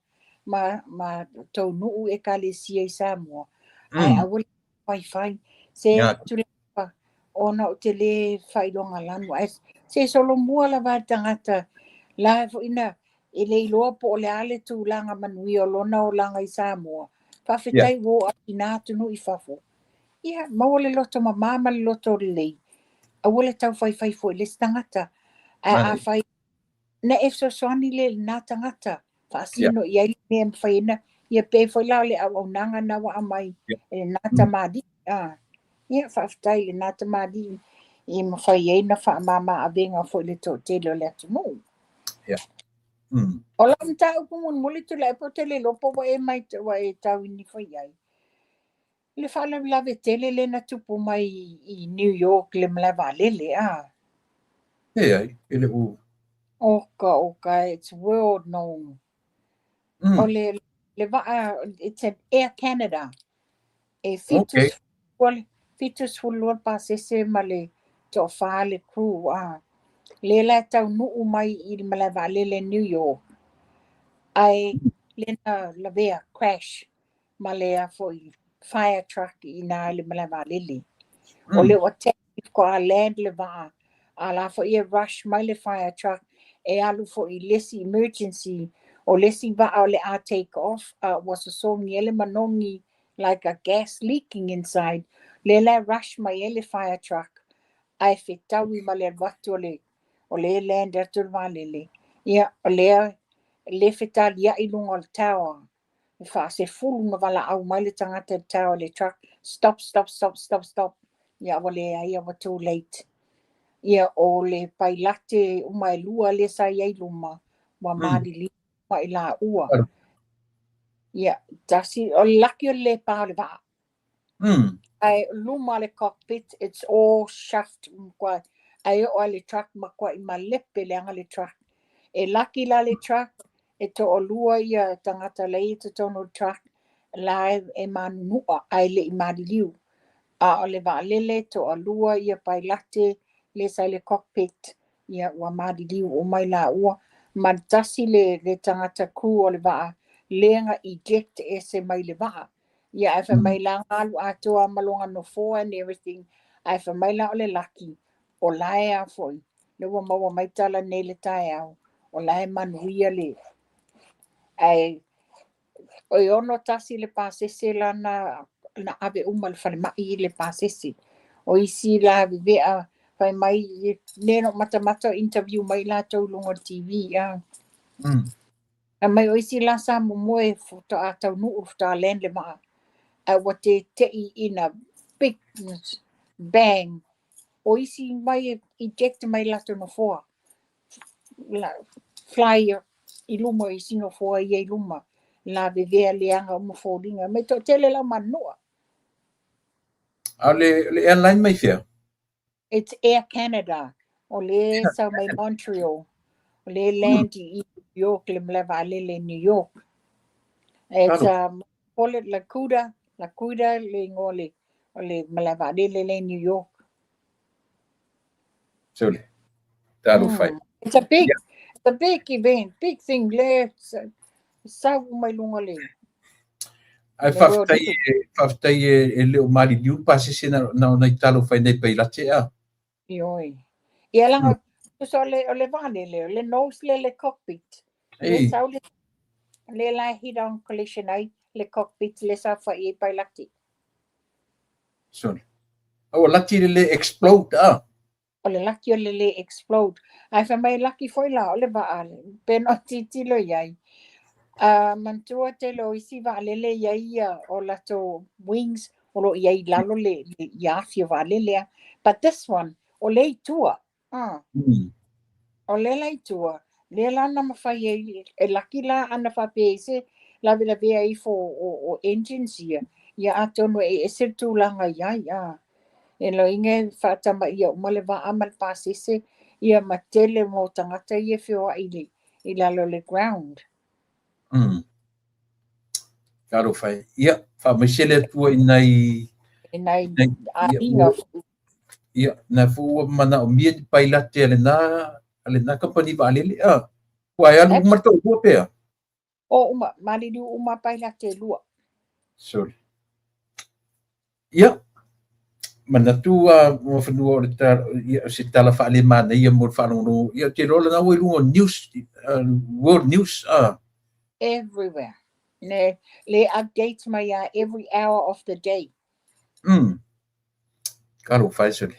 [SPEAKER 2] tou nuu ekalesia i Samoa. Ae aua le faifai. Se Tuilaepa, ona o te le faailoga lanu. Ae se solomua lava le tagata la foi na e le iloa po o le a le tulaga manuia o lona olaga i Samoa. Faafetai ua oo atu i na atunuu i fafo. Ia, maua le loto mamā ma le loto lelei. Aua le tau faifai foi le isi tagata. Ae afai na e fesoasoani le lena tagata, faasino i ai le mea e mafai ai ona, ia pei foi la o le auaunaga na ua aumai e lena tamalii. Ia, faafetai i lena tamalii i mafai ai ona faamama avega foi le toatele o le atunuu. O lau mataupu mulimuli Tuilaepa, ou te le iloa po ua e mai ua e tauini foi i ai. Le faalavelave tele lea na tupu mai i New York le malae vaalele, a.
[SPEAKER 1] Leai, e le o.
[SPEAKER 2] Oka, oka, it's world known. O le vaa, it's an Air Canada. E 72 pasese ma le toafa le crew, a. Lea la e taunuu mai i le malae vaalele New York. Ae le na lavea crash ma le a foi fire truck i na i le malae vaalele. O le ua taxi faatoa land le vaa, a la foi e rush mai le fire truck e alu foi i le isi emergency o le isi vaa o le a take off, a ua sosogi ai le manogi like a gas leaking inside. Lea la e rush mai ai le fire truck ae fetaui ma le alu atu o le land atu le vaalele. Ia, o lea le fetaliai luga o le tower. E faasefulu na valaau mai le tagata i le tower le truck, "Stop, stop, stop, stop, stop." Ia, ua leai, ua too late. Ia, o le pailate uma e lua lea sa i ai i luma, ua maliliu uma i laua. Ia, tasi, o le laki o le lē pa o le vaa. Ae luma o le cockpit, it's all shaft, ae oo lava i le truck, matuai malepe leaga le truck. E laki la le truck, e toalua ia tagata la e i totonu o le truck, la e manunua ae le i maliliu. A o le vaalele, toalua ia pailate lea sa i le cockpit, ia ua maliliu uma i laua. Ma le tasi le tagata crew o le vaa, lea na eject ese mai le vaa. Ia ae fai mai la na alu atoa ma lona nofoa and everything, ae fai mai la o le laki, o la e a foi, lea ua maua mai tala nei le taeao, o la e manuia le. Ae e 61 le pasese lana na ave uma i le falemai i le pasese. O isi la vevea fai mai le no matamata o interview mai latou i luga o le TV a. Fai mai o isi la sa momoe faatoa taunuu faatoa land le vaa. Ae ua tete'i in a big bang. O isi mai e eject mai latou nofoa. Fly i luma o isi nofoa ia i luma. La vevea leaga uma foliga. Mai toatele lau manunua.
[SPEAKER 1] A o le airline mai fea?
[SPEAKER 2] It's Air Canada. O le sau mai Montreal. O le land i New York, le malae vaalele i New York. It's call it Lakuda, Lakuda le igoa o le malae vaalele le i New York.
[SPEAKER 1] Sole. Talofa e.
[SPEAKER 2] It's a big event, big thing le sau mai luga le.
[SPEAKER 1] Ae faafetai e le o maliliu le pasese na ona i talofa i nei pailate a.
[SPEAKER 2] Ioe. Ia laga tusa o le vaalele, o le nose le cockpit. Le sau le la head on collision ai le cockpit le sa fai e pailate.
[SPEAKER 1] Sole. Ua laki le le explode a.
[SPEAKER 2] O le laki o le le explode. Ae fai mai laki foi la o le vaa pe no titilo i ai. Manatua tele o isi vaalele i ai ia o latou wings o lo i ai lalo le ia afi o vaalele a. But this one, o le i tua. O le la i tua, lea la na mawhai e, e laki la ana whapea i se lawe lavea ifo o engines ia. Ia atonu e ese le tulaga i ai. A. E lo inga whaatama ia uma le vaa ma le pasese ia ma tele mo tagata ia feoai i lalo le ground.
[SPEAKER 1] Talofa e. Ia, faamaise le Atua i nai
[SPEAKER 2] E nai
[SPEAKER 1] ia,
[SPEAKER 2] aiga.
[SPEAKER 1] Ia, na fu ua manaomia ni pailate a lena company vaalele a. Ua e alu uma le toalua pea.
[SPEAKER 2] O uma, maliliu uma pailate e lua.
[SPEAKER 1] Sorry. Ia, manatu a mafanua o le tala, ia, se tala faalemanaia mo le faalogologo. Ia, te loa lana ua i luga o news, world news.
[SPEAKER 2] Everywhere. Le updates mai a every hour of the day.
[SPEAKER 1] Talofa e sole.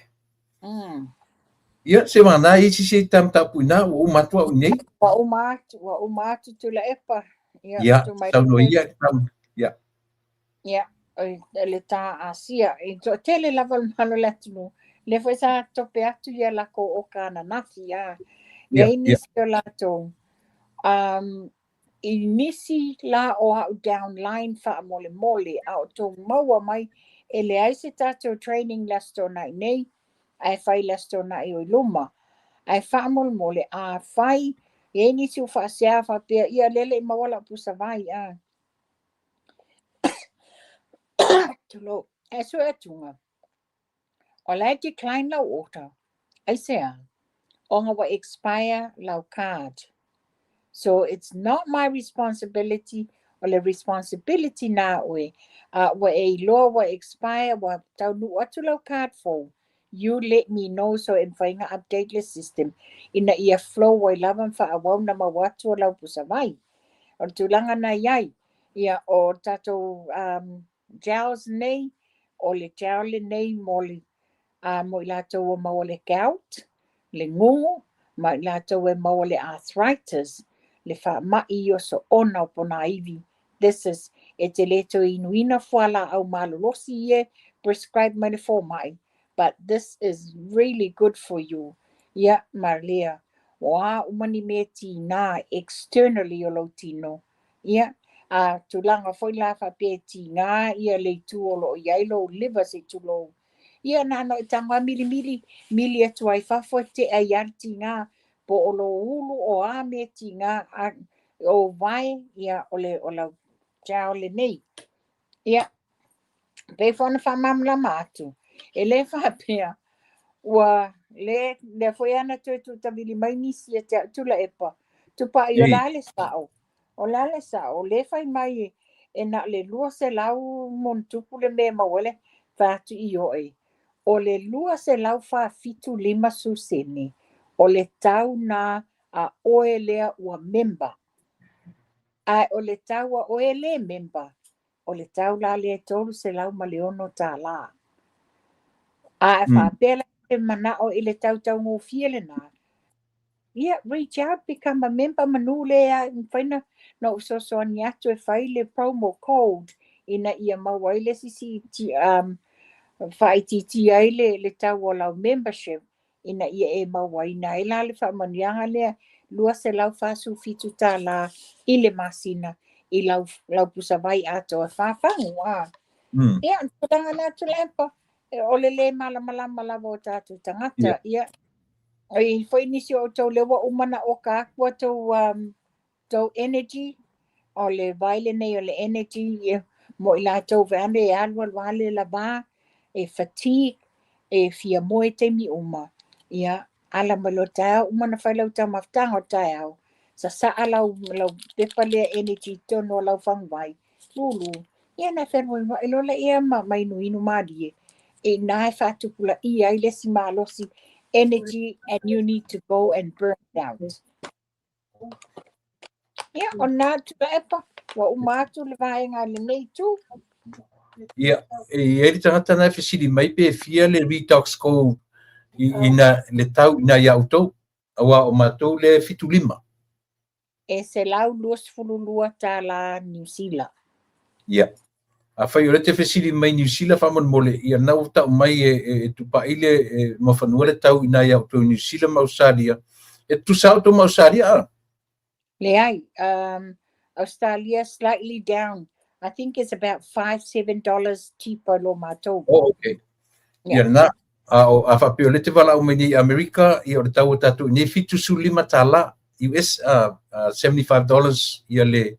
[SPEAKER 1] Ia, se mana isi se tamatapu ina, ua uma atu au nei.
[SPEAKER 2] Ua uma atu tula epa. Ia,
[SPEAKER 1] Ia,
[SPEAKER 2] tu mai
[SPEAKER 1] saunoa ia, ia.
[SPEAKER 2] Ia, le tā Asia. I to tele lava le malo le atunuu. Le foi sa tope atu ia lako o ka ananafi. A. Ia nisi o latou. I nisi la o au downline faamolemole a o tou maua mai e leai se tatou training le Aso Toonai nei ae fai le Aso Toonai o i luma. Ae faamolemole a fai e ai nisi o faasea faapea ia lele i maua lau pusavai a. Tulou. Ae sue atuga. O la e decline lau order. Aisea. Ona ua expire lau card. So it's not my responsibility o le responsibility na oe. Ua e iloa ua expire ua taunuu atu lau card fou. You let me know so e mawhai nga update le system ina ia flow ai lava ma whaawau na maua atu o lau pusavai. O le tulaga na iai. Ia o tatou gels nei, o le gel lenei mo le mo i latou o maua le gout, le gugu, ma i latou e maua le arthritis, le faamai o soona o ponaivi. This is, e te le toe inuina fualaau malolosi ia prescribe mai le fomai. but this is really good for you. Ia, ma lea, o a uma ni mea tiga externally o lou tino, ia, a tulaga foi la faapea e tiga ia le itu o lo o i ai lou liver se i tulou, ia na ona e tago lava milimili, mili atu ai fafo e tea ai lava le tiga, po o lou ulu o a mea tiga, a, o vae, ia, o le, o lau gel lenei. Ia, pei foi ona faamalamalama atu, e le faapea ua le lea foi ana toe tuutavili mai nisi ia te au Tuilaepa, Tupai o le a le sao? O le a le sao? O lea e fai mai e na o le 200 ma ono tupu le mea e maua ai le fai atu i oe. O le 247.50 o le tau na a oe lea ua member. Ae o le tau a oe e le member, o le tau la lea e $306. A e faapea la e manao i le tau taugofie lena, ia, reach out, become a member manu lea e mafai na ou fesoasoani atu e fai le promo code ina ia maua ai le isi faaitiitia ai le tau o lau membership ina ia e mauaina ai la le faamanuiaga lea $247 i le masina i lau pusavai atoa e 4 fagu a. Ia, o le tulaga lena Tuilaepa, o le lē malamalama lava o tatou tagata. Ia, e i ai foi nisi o outou lea ua uma ona oka atu a tou energy, o le vai lenei o le energy, ia, mo i latou vaeane e alu alu lava le lava, e fatigue, e fia moe taimi uma. Ia, ala mai loa taeao, uma ona fai lau taumafataga o le taeao, sasaa lau pepa lea energy i totonu o lau faguvai, lulu, ia ona e fenuenuai loa laia ma inuinu malie. E ina e faatupulaia ai le isi malosi energy and you need to go and burn it out. Ia, o lena Tuilaepa, ua uma atu le vaega a lenei itu.
[SPEAKER 1] Ia, e i ai le tagata na e fesili mai pe fia le Redox Gold i na, le tau i na ia outou, aua o matou le 75.
[SPEAKER 2] E $122 Niu Sila.
[SPEAKER 1] Ia. Afai o lea e te fesili mai Niu Sila faamolemole, ia na ua tau mai e Tupai le e mafanua le tau i na ia outou i Niu Sila ma Australia. E tutusa outou ma Australia a?
[SPEAKER 2] Leai, Australia slightly down. I think it's about $5, $7 cheaper lo matou.
[SPEAKER 1] Oh, okay. Ia na, a o a faapea o lea e te valaau mai nei i Amerika, ia o le tau o tatou i nei $75 US, $75 ia le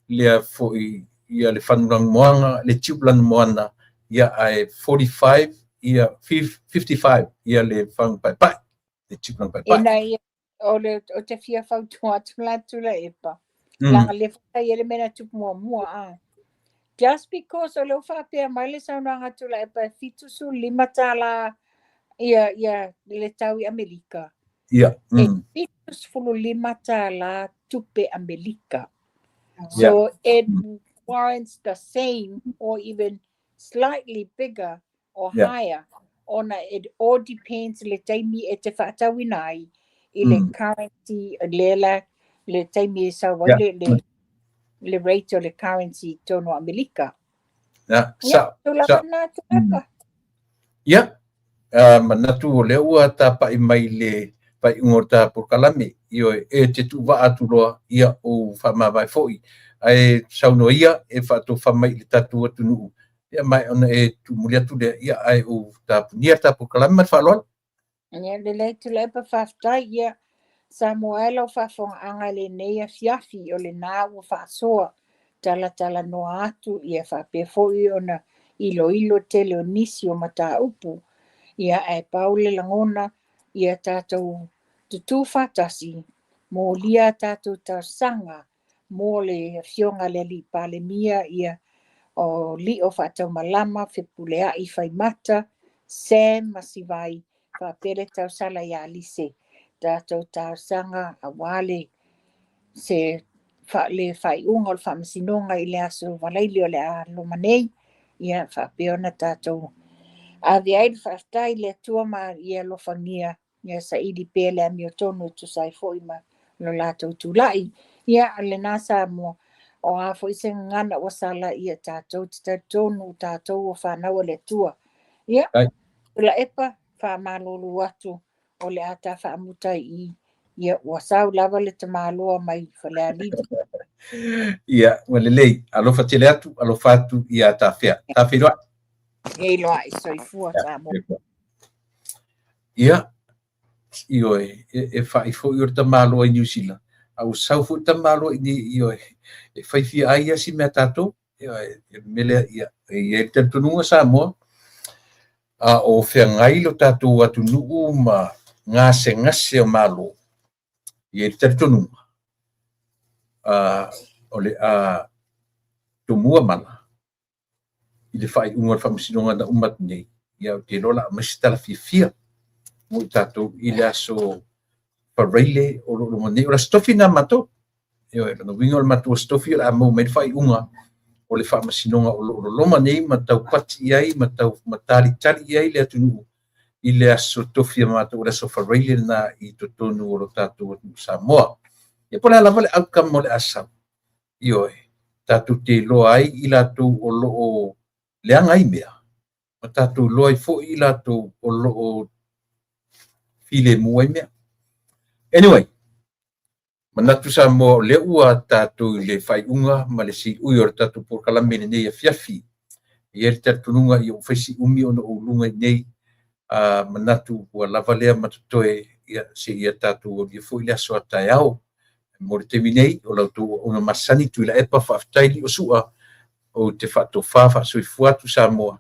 [SPEAKER 1] lea foi ia le fanu lanumoana, le tube lanumoana, ia ae 45 ia 55 ia le fanu paepae, le tube lanupaepae.
[SPEAKER 2] Ina ia o le o te fia fautua atu la Tuilaepa. Leaga le foi ai le mea na tupu muamua a. Just because o lea ua faapea mai le saunoaga Tuilaepa e $75 ia le tau i Amerika. E $75 tupe Amerika. So it warrants the same or even slightly bigger or higher ona it all depends le taimi e te faatauina ai i le currency lea la le taimi e sau ai le rate o le currency i totonu o Amerika. Ia, tulaga lena Tuilaepa.
[SPEAKER 1] Ia, manatu o lea ua tapai mai le faaiuga o ta polokalame, ioe, e te tuuvaa atu loa, ia ou faamavae foi. Ae saunoa ia e faatofa mai i le tatou atunuu, ia ma ona e tuumuli atu lea, ia ae ou tapunia ta polokalame ma le faaaloalo.
[SPEAKER 2] Ia, lelei Tuilaepa, faafetai. Ia, Samoa e lau faafofogaaga i lenei afiafi, o lena ua faasoa talatalanoa atu, ia faapea foi ona iloilo tele o nisi o mataupu. Ia, ae pau le lagona, ia tatou tutū faatasi, molia a tatou talosaga mo le afioga i le Alii Palemia, ia o Lio Faataumalama, Fepuleai Faimata, Sam Masivai, faapea le tausala ia Lise. Tatou talosaga aua le se le faaiuga o le faamasinoga i le aso Faraile o le a loma nei, ia faapea ona tatou ave ai le faafetai i le Atua ma ia alofagia ia saili pea le amiotonu e tusa ai foi ma lo latou tulai. Ia, lena Samoa, o a foi se gagana ua sala, ia tatou te talitonu tatou o fanau a le Atua. Ia, Tuilaepa, faamalulu atu o le a ta faamuta i i, ia ua sau lava le tamaloa mai Falealili.
[SPEAKER 1] Ia, ua lelei. Alofa tele atu, alofa atu ia tafea. Tafeiloai.
[SPEAKER 2] Feiloai, soifua Samoa.
[SPEAKER 1] Ia, ioe, e fa'i foi o le tamaloa i Niu Sila, a ua sau foi le tamaloa i inei, ioe, e fai fia ai ia si mea a tatou. Ioe, o le mea lea, ia, e i ai le talitonuga Samoa, a o feagai lo tatou atunuu ma gasegase o Malo, e i ai le talitonuga, o le a tumua mala i le faaiuga o le faamasinoga na uma atu nei, ia ou te iloa o le a aumai se tala fiafia mo i tatou i le aso Faraile o lo o loma nei. O le aso Tofi lena matou. Ioe, lona uiga o le matou aso Tofi o le a maua mai le faaiuga o le faamasinoga o lo o loloma nei ma taupati i ai ma tau ma talitali i ai le atunuu i le aso Tofi a matou, o le aso Faraile lena i totonu o lo tatou atunuu Samoa. Ia po o le a lava le outcome o le a sau, ioe, tatou te iloa ai i latou o lo o leaga ai mea, ma tatou iloa ai foi i latou o lo o filemu ai mea. Anyway, manatu Samoa o lea ua tatou i le faaiuga ma le siui o le tatou polokalame i lenei afiafi. E i ai le talitonuga ia ua fai si umi ona ou luga i nei, a manatu ua lava lea ma totoe, ia seia tatou aulia foi le aso a taeao. Mo le taimi nei, o la outou auauna masani Tuilaepa, faafetai Liosua, ou te faatofa faasoifua atu Samoa.